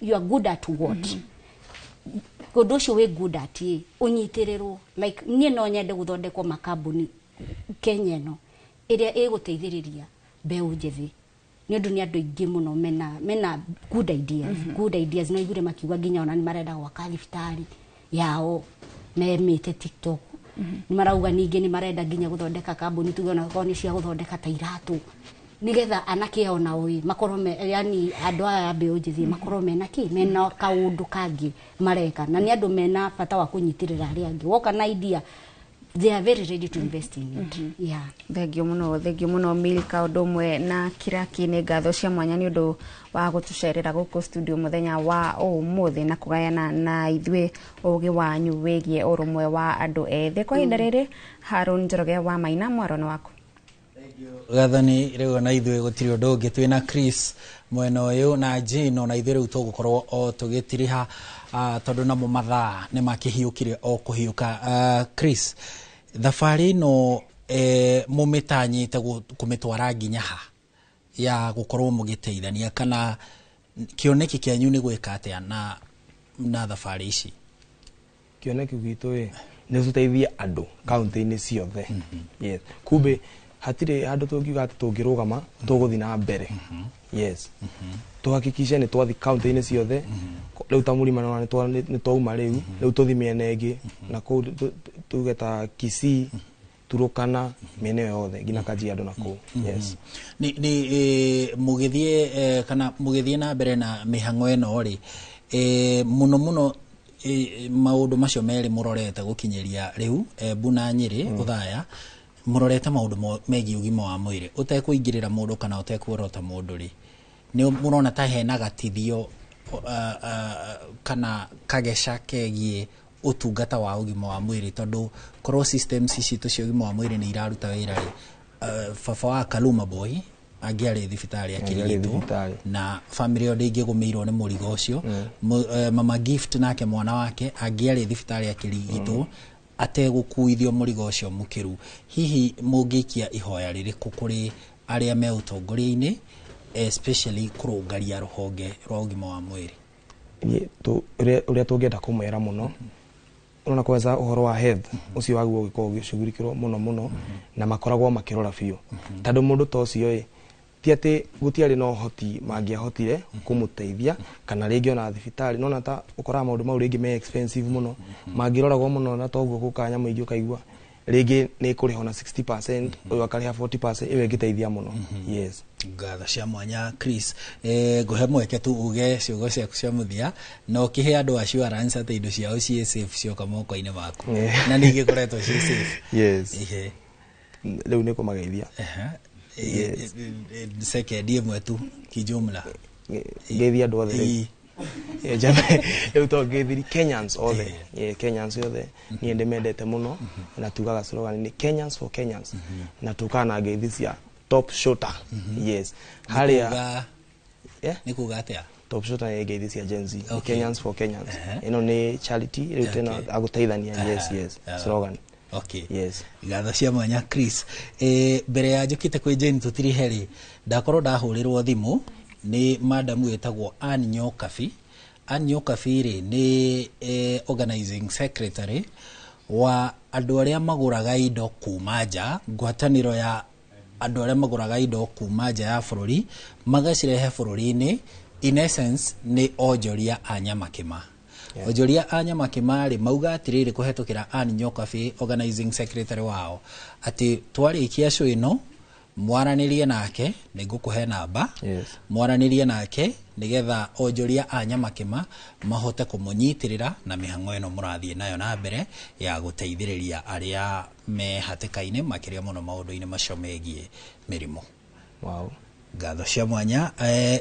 you are good at what, ũndũ ũcio wĩ good at ũnyitĩrĩrwo. Like niĩ no nyende gũthondekwo makambuni Kenya ĩno ĩrĩa ĩgũteithĩrĩria mbeũ njĩthĩ, nĩ ũndũ nĩ andũ aingĩ mũno mena good ideas, good ideas. No igure makiuga nginya ona nĩ marenda gwaka thibitarĩ yao memĩte TikTok, nĩ marauga ningĩ nĩ marenda nginya gũthondeka kambuni tuge ona korwo nĩ cia gũthondeka ta iratũ, nĩgetha anake onao ĩ makorwo yani andũ aya a mbeũ njĩthĩ makorwo mena kĩ, mena kaũndũ kangĩ mareka, na nĩ andũ mena bata wa kũnyitĩrĩra arĩa angĩ. Woka na idea, they are very ready to invest in it. Yeah. Thengio mũno Milka, ũndũ ũmwe na Kiraki, nĩ ngatho cia mwanya nĩ ũndũ wa gũtũcerera gũkũ studio mũthenya wa ũmũthĩ na kũgayana na ithuĩ ũgĩ wanyu wĩgiĩ ũrũmwe wa andũ ethĩ. Kwa ihinda rĩrĩ, Harun Njoroge wa Maina, mwaro nĩ waku. Gathani rĩu na ithuĩ gũtirĩ ũndũ ũngĩ, twĩna Chris mwena ũyũ na Jane, ona ithuĩ rĩu tũgũkorwo o tũgĩtiriha tondũ namo mathaa nĩ makĩhiũkire o kũhiũka. Chris, thabarĩ ĩno mũmĩtanyĩte kũmĩtwara nginya ha ya gũkorwo mũgĩteithania, kana kĩoneki kĩanyu nĩ gwĩka atĩa na thabarĩ ici? Kĩoneki gitũ ĩ nĩ tũteithie andũ kaunti-inĩ ciothe. Yes. Kumbe Hatirĩ handũ tũngiuga atĩ tũngĩrũgama tũgũthiĩ na mbere. Yes, tuhakikishe nĩ twathi kaunti-inĩ ciothe. Rĩu ta mũrima nĩwona nĩ twauma, rĩu tũthi mĩena ĩngĩ na kũu, tuge ta Kisii, Turukana, mĩena ĩyo yothe nginya Kajiado na kũu. Yes. Nĩ mũgĩthiĩ kana mũgĩthiĩ na mbere na mĩhang'o ĩno rĩ, mũno mũno maũndũ macio merĩ mũrorete gũkinyĩria rĩu Embu na Nyĩrĩ, Othaya, mũrorete maũndũ megiĩ ũgima wa mwĩrĩ, ũtekũingĩrĩra mũndũ kana ũtekuorota mũndũ rĩ, nĩ mũrona ta hena gatithio kana kageca kegiĩ ũtungata wa ũgima wa mwĩrĩ? Tondũ korwo systems ici citũ cia ũgima wa mwĩrĩ nĩ iraruta wĩra rĩ, baba wa Kaluma Boy angĩarĩ thibitarĩ Angĩarĩ akĩrigitwo thibitarĩ. na family ĩyo ndĩngĩgũmĩirwo nĩ mũrigo ũcio. Mama Gift nake mwana wake angĩarĩ thibitarĩ akĩrigitwo ategũkuithio mũrigo ũcio mũkĩru. Hihi mũngĩikia ihoya rĩrĩkũ kũrĩ arĩa me ũtongoria-inĩ, especially kũrũngaria rũhonge rwa ũgima wa mwĩrĩ? Niĩ ũrĩa tũngĩenda kũmera mũno, ũrona kwanza ũhoro wa health ũcio waguo ũgĩkorwo ũgĩcugurikĩrwo mũno mũno na makoragwo makĩrora biũ, tondũ mũndũ ta ũcio ĩ ti atĩ gũtiarĩ na ũhoti mangĩahotire kũmũteithia kana rĩngĩ ona thibitarĩ nona ta ũkoraga maũndũ mau rĩngĩ me expensive mũno, mangĩroragwo mũno na toguo gũka nyamũ ingĩ ũkaigua rĩngĩ nĩ kũrĩha ona 60%, ũyũ akarĩha 40%, ĩyo ĩngĩteithia mũno. Yes. Ngatho cia mwanya, Chris. Ngũhe mweke tu uge ciugo ciaku cia mũthia na ũkĩhe andũ assurance atĩ indo ciao ciĩ safe cioka moko-inĩ maku, na nĩ igĩkoretwo ciĩ safe. Yes. Ihe. Rĩu nĩ kũmageithia. Yes. Sekendi ĩmwe tu kijumla. Ngeithia andũ othe rĩu. Rĩu to ngeithiri Kenyans othe. Kenyans othe niĩ ndĩmendete mũno, na tugaga slogan nĩ Kenyans for Kenyans, na tukaga na ngeithi cia top shooter. Yes, harĩa Nĩ kuga atĩa? Top shooter nĩ ngeithi cia Gen Z. Nĩ Kenyans for Kenyans. Ĩno nĩ charity rĩu tena agũteithania. Yes, slogan. Yes. Ngatho cia mwanya, Chris. Mbere ya njũkĩte kwĩ Jane tũtirihe rĩ, ndakorwo ndahũrĩrwo thimũ nĩ madamu wĩtagwo Ann Nyokabi. Ann Nyokabi rĩ nĩ organizing secretary wa andũ arĩa magũraga indo kuma nja, ngwatanĩro ya andũ arĩa magũraga indo kuma nja ya bũrũri magacirehe bũrũri-inĩ. In essence nĩ onjoria a nyamakĩma. Onjoria a nyamakĩma rĩ mauga atĩrĩrĩ kũhetũkĩra Ann Nyokabi, organizing secretary wao, atĩ twarĩkia show ĩno mwaranĩrie nake, nĩ ngũkũhe namba. Mwaranĩrie nake nĩgetha onjoria a nyamakĩma mahote kũmũnyitĩrĩra na mĩhang'o ĩno mũrathiĩ nayo na mbere ya gũteithĩrĩria arĩa me hatĩka-inĩ, makĩria mũno maũndũ-inĩ macio megiĩ mĩrimũ. Ngatho cia mwanya.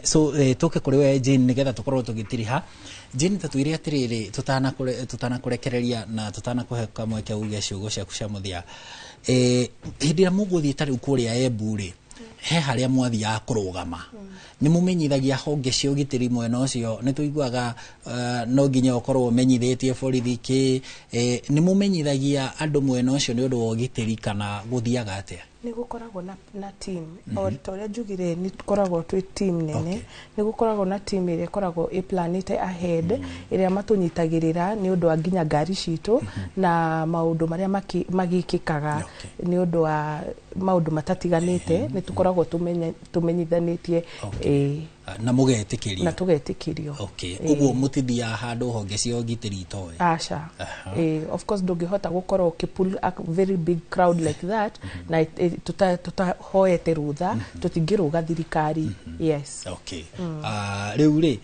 So tũke kũrĩ we Jane nĩgetha tũkorwo tũgĩtiriha. Jane, ta twĩre atĩrĩrĩ, tũtanakũrekereria na tũtanakũhe kamweke uge ciugo ciaku cia mũthia, hĩndĩ ĩrĩa mũgũthiĩ ta rĩu kũrĩa Embu rĩ, he harĩa mwathiaga kũrũgama, nĩ mũmenyithagia honge cia ũgitĩri mwena ũcio? Nĩ tũiguaga no nginya ũkorwo ũmenyithĩtie borithi kĩ, nĩ mũmenyithagia andũ mwena ũcio nĩ ũndũ wa ũgitĩri kana gũthiaga atĩa? Nĩ gũkoragwo na team. O ta ũrĩa njugire, nĩ tũkoragwo twĩ team nene. Nĩ gũkoragwo na team ĩrĩa ĩkoragwo ĩplanĩte ahead, ĩrĩa matũnyitagĩrĩra nĩ ũndũ wa nginya ngari citũ na maũndũ marĩa magĩkĩkaga nĩ ũndũ wa maũndũ matatiganĩte. Nĩ tũkoragwo tũmenyithanĩtie, ĩĩ. Na mũgetĩkĩrio? Na tũgetĩkĩrio. Ũguo mũtithiaga handũ honge cia ũgitĩri itoĩ? Aca. Of course ndũngĩhota gũkorwo ũkĩ-pull a very big crowd like that na tũtahoete rũtha, tũtingĩrũga thirikari. Yes. Rĩu rĩ,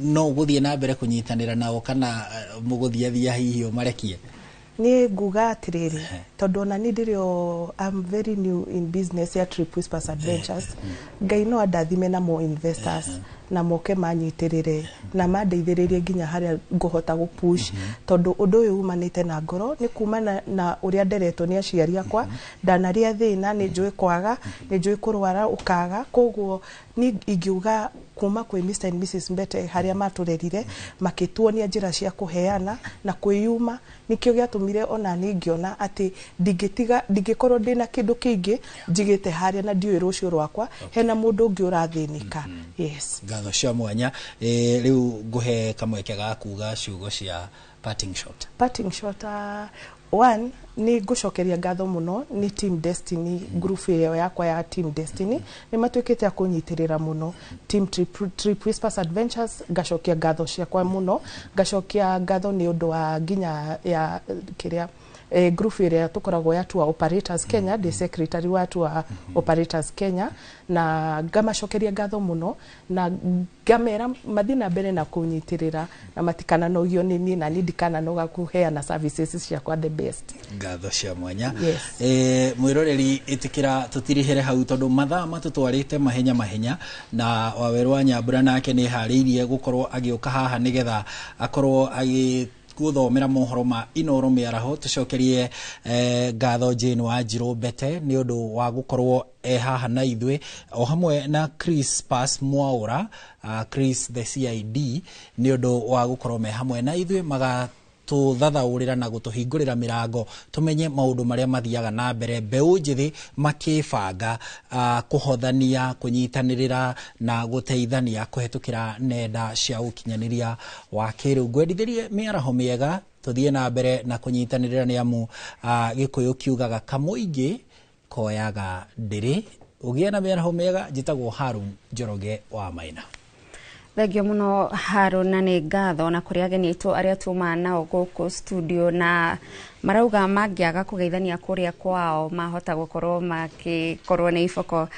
no ũgũthiĩ na mbere kũnyitanĩra nao kana mũgũthiathia hihi ũmarekie? Niĩ nguga atĩrĩrĩ, tondũ ona niĩ ndĩrĩ o, I'm very new in business ya Trip Whispers Adventures. Ngai no andathime na more investors na moke manyitĩrĩre na mandeithĩrĩrie nginya harĩa ngũhota gũpush, tondũ ũndũ ũyũ umanĩte na ngoro, nĩ kumana na ũrĩa nderetwo nĩ aciari akwa. Ndanarĩa thĩna, nĩ njũĩ kwaga, nĩ njũĩ kũrwara ũkaga. Koguo niĩ ingiuga kuma kwĩ Mr and Mrs Mbete, harĩa matũrerire makĩtuonia njĩra cia kũheana na kwĩyuma, nĩkĩo gĩatũmire ona niĩ ngĩona atĩ ndingĩtiga, ndingĩkorwo ndĩna kĩndũ kĩingĩ njigĩte harĩa na ndiũĩ rũciũ rwakwa hena mũndũ ũngĩ ũrathĩnĩka. Yes. Ngatho cia mwanya. Rĩu ngũhe kamweke ga kuga ciugo cia parting shot. Parting shot, One, nĩ ngũcokeria ngatho mũno nĩ Team Destiny, group ĩyo yakwa ya Team Destiny nĩ matuĩkĩte a kũnyitĩrĩra mũno. Team Trip Whispers Adventures, ngacokia ngatho ciakwa mũno, ngacokia ngatho nĩ ũndũ wa nginya ya kĩrĩa group ĩrĩa tũkoragwo ya Tour Operators Kenya, ndĩ secretary wa Tour Operators Kenya, na ngamacokeria ngatho mũno na ngamera mathiĩ na mbere na kũnyitĩrĩra na matikananogio nĩ niĩ, na niĩ ndikananoga kũheana services ciakwa the best. Ngatho cia mwanya. Yes. Mwiroreri, itikira tutirihere hau tondu mathaa matutwarite mahenya mahenya, na Waweru wa Nyambura nake nĩ harĩirie gũkorwo agĩũka haha nĩgetha akorwo agĩ guthomera mohoro ma Inoro mĩaraho. Tũcokerie ngatho Jane Wanjirũ Mbete nĩ ũndũ wa gũkorwo e haha na ithuĩ, o hamwe na Chris Pass Mwaura, Chris the CID, nĩ ũndũ wa gũkorwo me hamwe na ithuĩ maga tũthathaũrĩra na gũtũhingũrĩra mĩrango tũmenye maũndũ marĩa mathiaga na mbere mbeũ njĩthĩ makĩbanga kũhothania, kũnyitanĩrĩra na gũteithania kũhetũkĩra nenda cia ũkinyanĩria wa kĩrĩu. Ngwendithĩrie mĩaraho mĩega, tũthiĩ na mbere na kũnyitanĩrĩra nĩ amu Gĩkũyũ kiugaga kamũingĩ koyaga ndĩrĩ. Ũgĩe na mĩaraho mĩega. Njĩtagwo Harun Njoroge wa Maina. Thengio muno Harun, na nĩ ngatho na kũrĩ ageni aitũ arĩa tuma nao gũkũ studio, na marauga mangĩaga kũgeithania kũrĩa kwao mahota gũkorwo makĩkorwo nĩ iboko.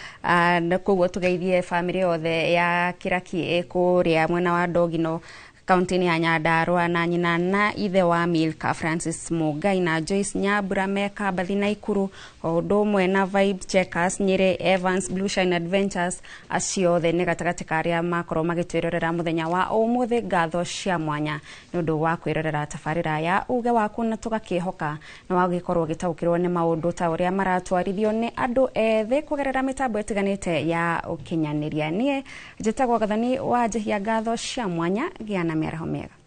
Na koguo tũgeithie bamĩrĩ yothe ya Kĩraki ĩ kũrĩa mwena wa Ndogino, kaunti-inĩ ya Nyandarua, na nyina na ithe wa Milka Francis Mugai na Joyce Nyambura me Kambathi Naikuru, o ũndũ ũmwe na Vibe Checkers Nyĩrĩ, Evans Blue Shine Adventures, acio othe nĩ gatagatĩ ka arĩa makorwo magĩtwĩrorera mũthenya wa ũmũthĩ. Ngatho cia mwanya nĩ ũndũ wa kwĩrorera tabarĩra ya Uge Waku, na tũgakĩhoka nĩ wagĩkorwo ũgĩtaũkĩrwo nĩ maũndũ ta ũrĩa maratwarithio nĩ andũ ethĩ kũgerera mĩtambo ĩtiganĩte ya ũkinyanĩria. Niĩ njĩtagwo Gathoni wa Njehia, ngatho cia mwanya, gĩa na mĩaraho mĩega.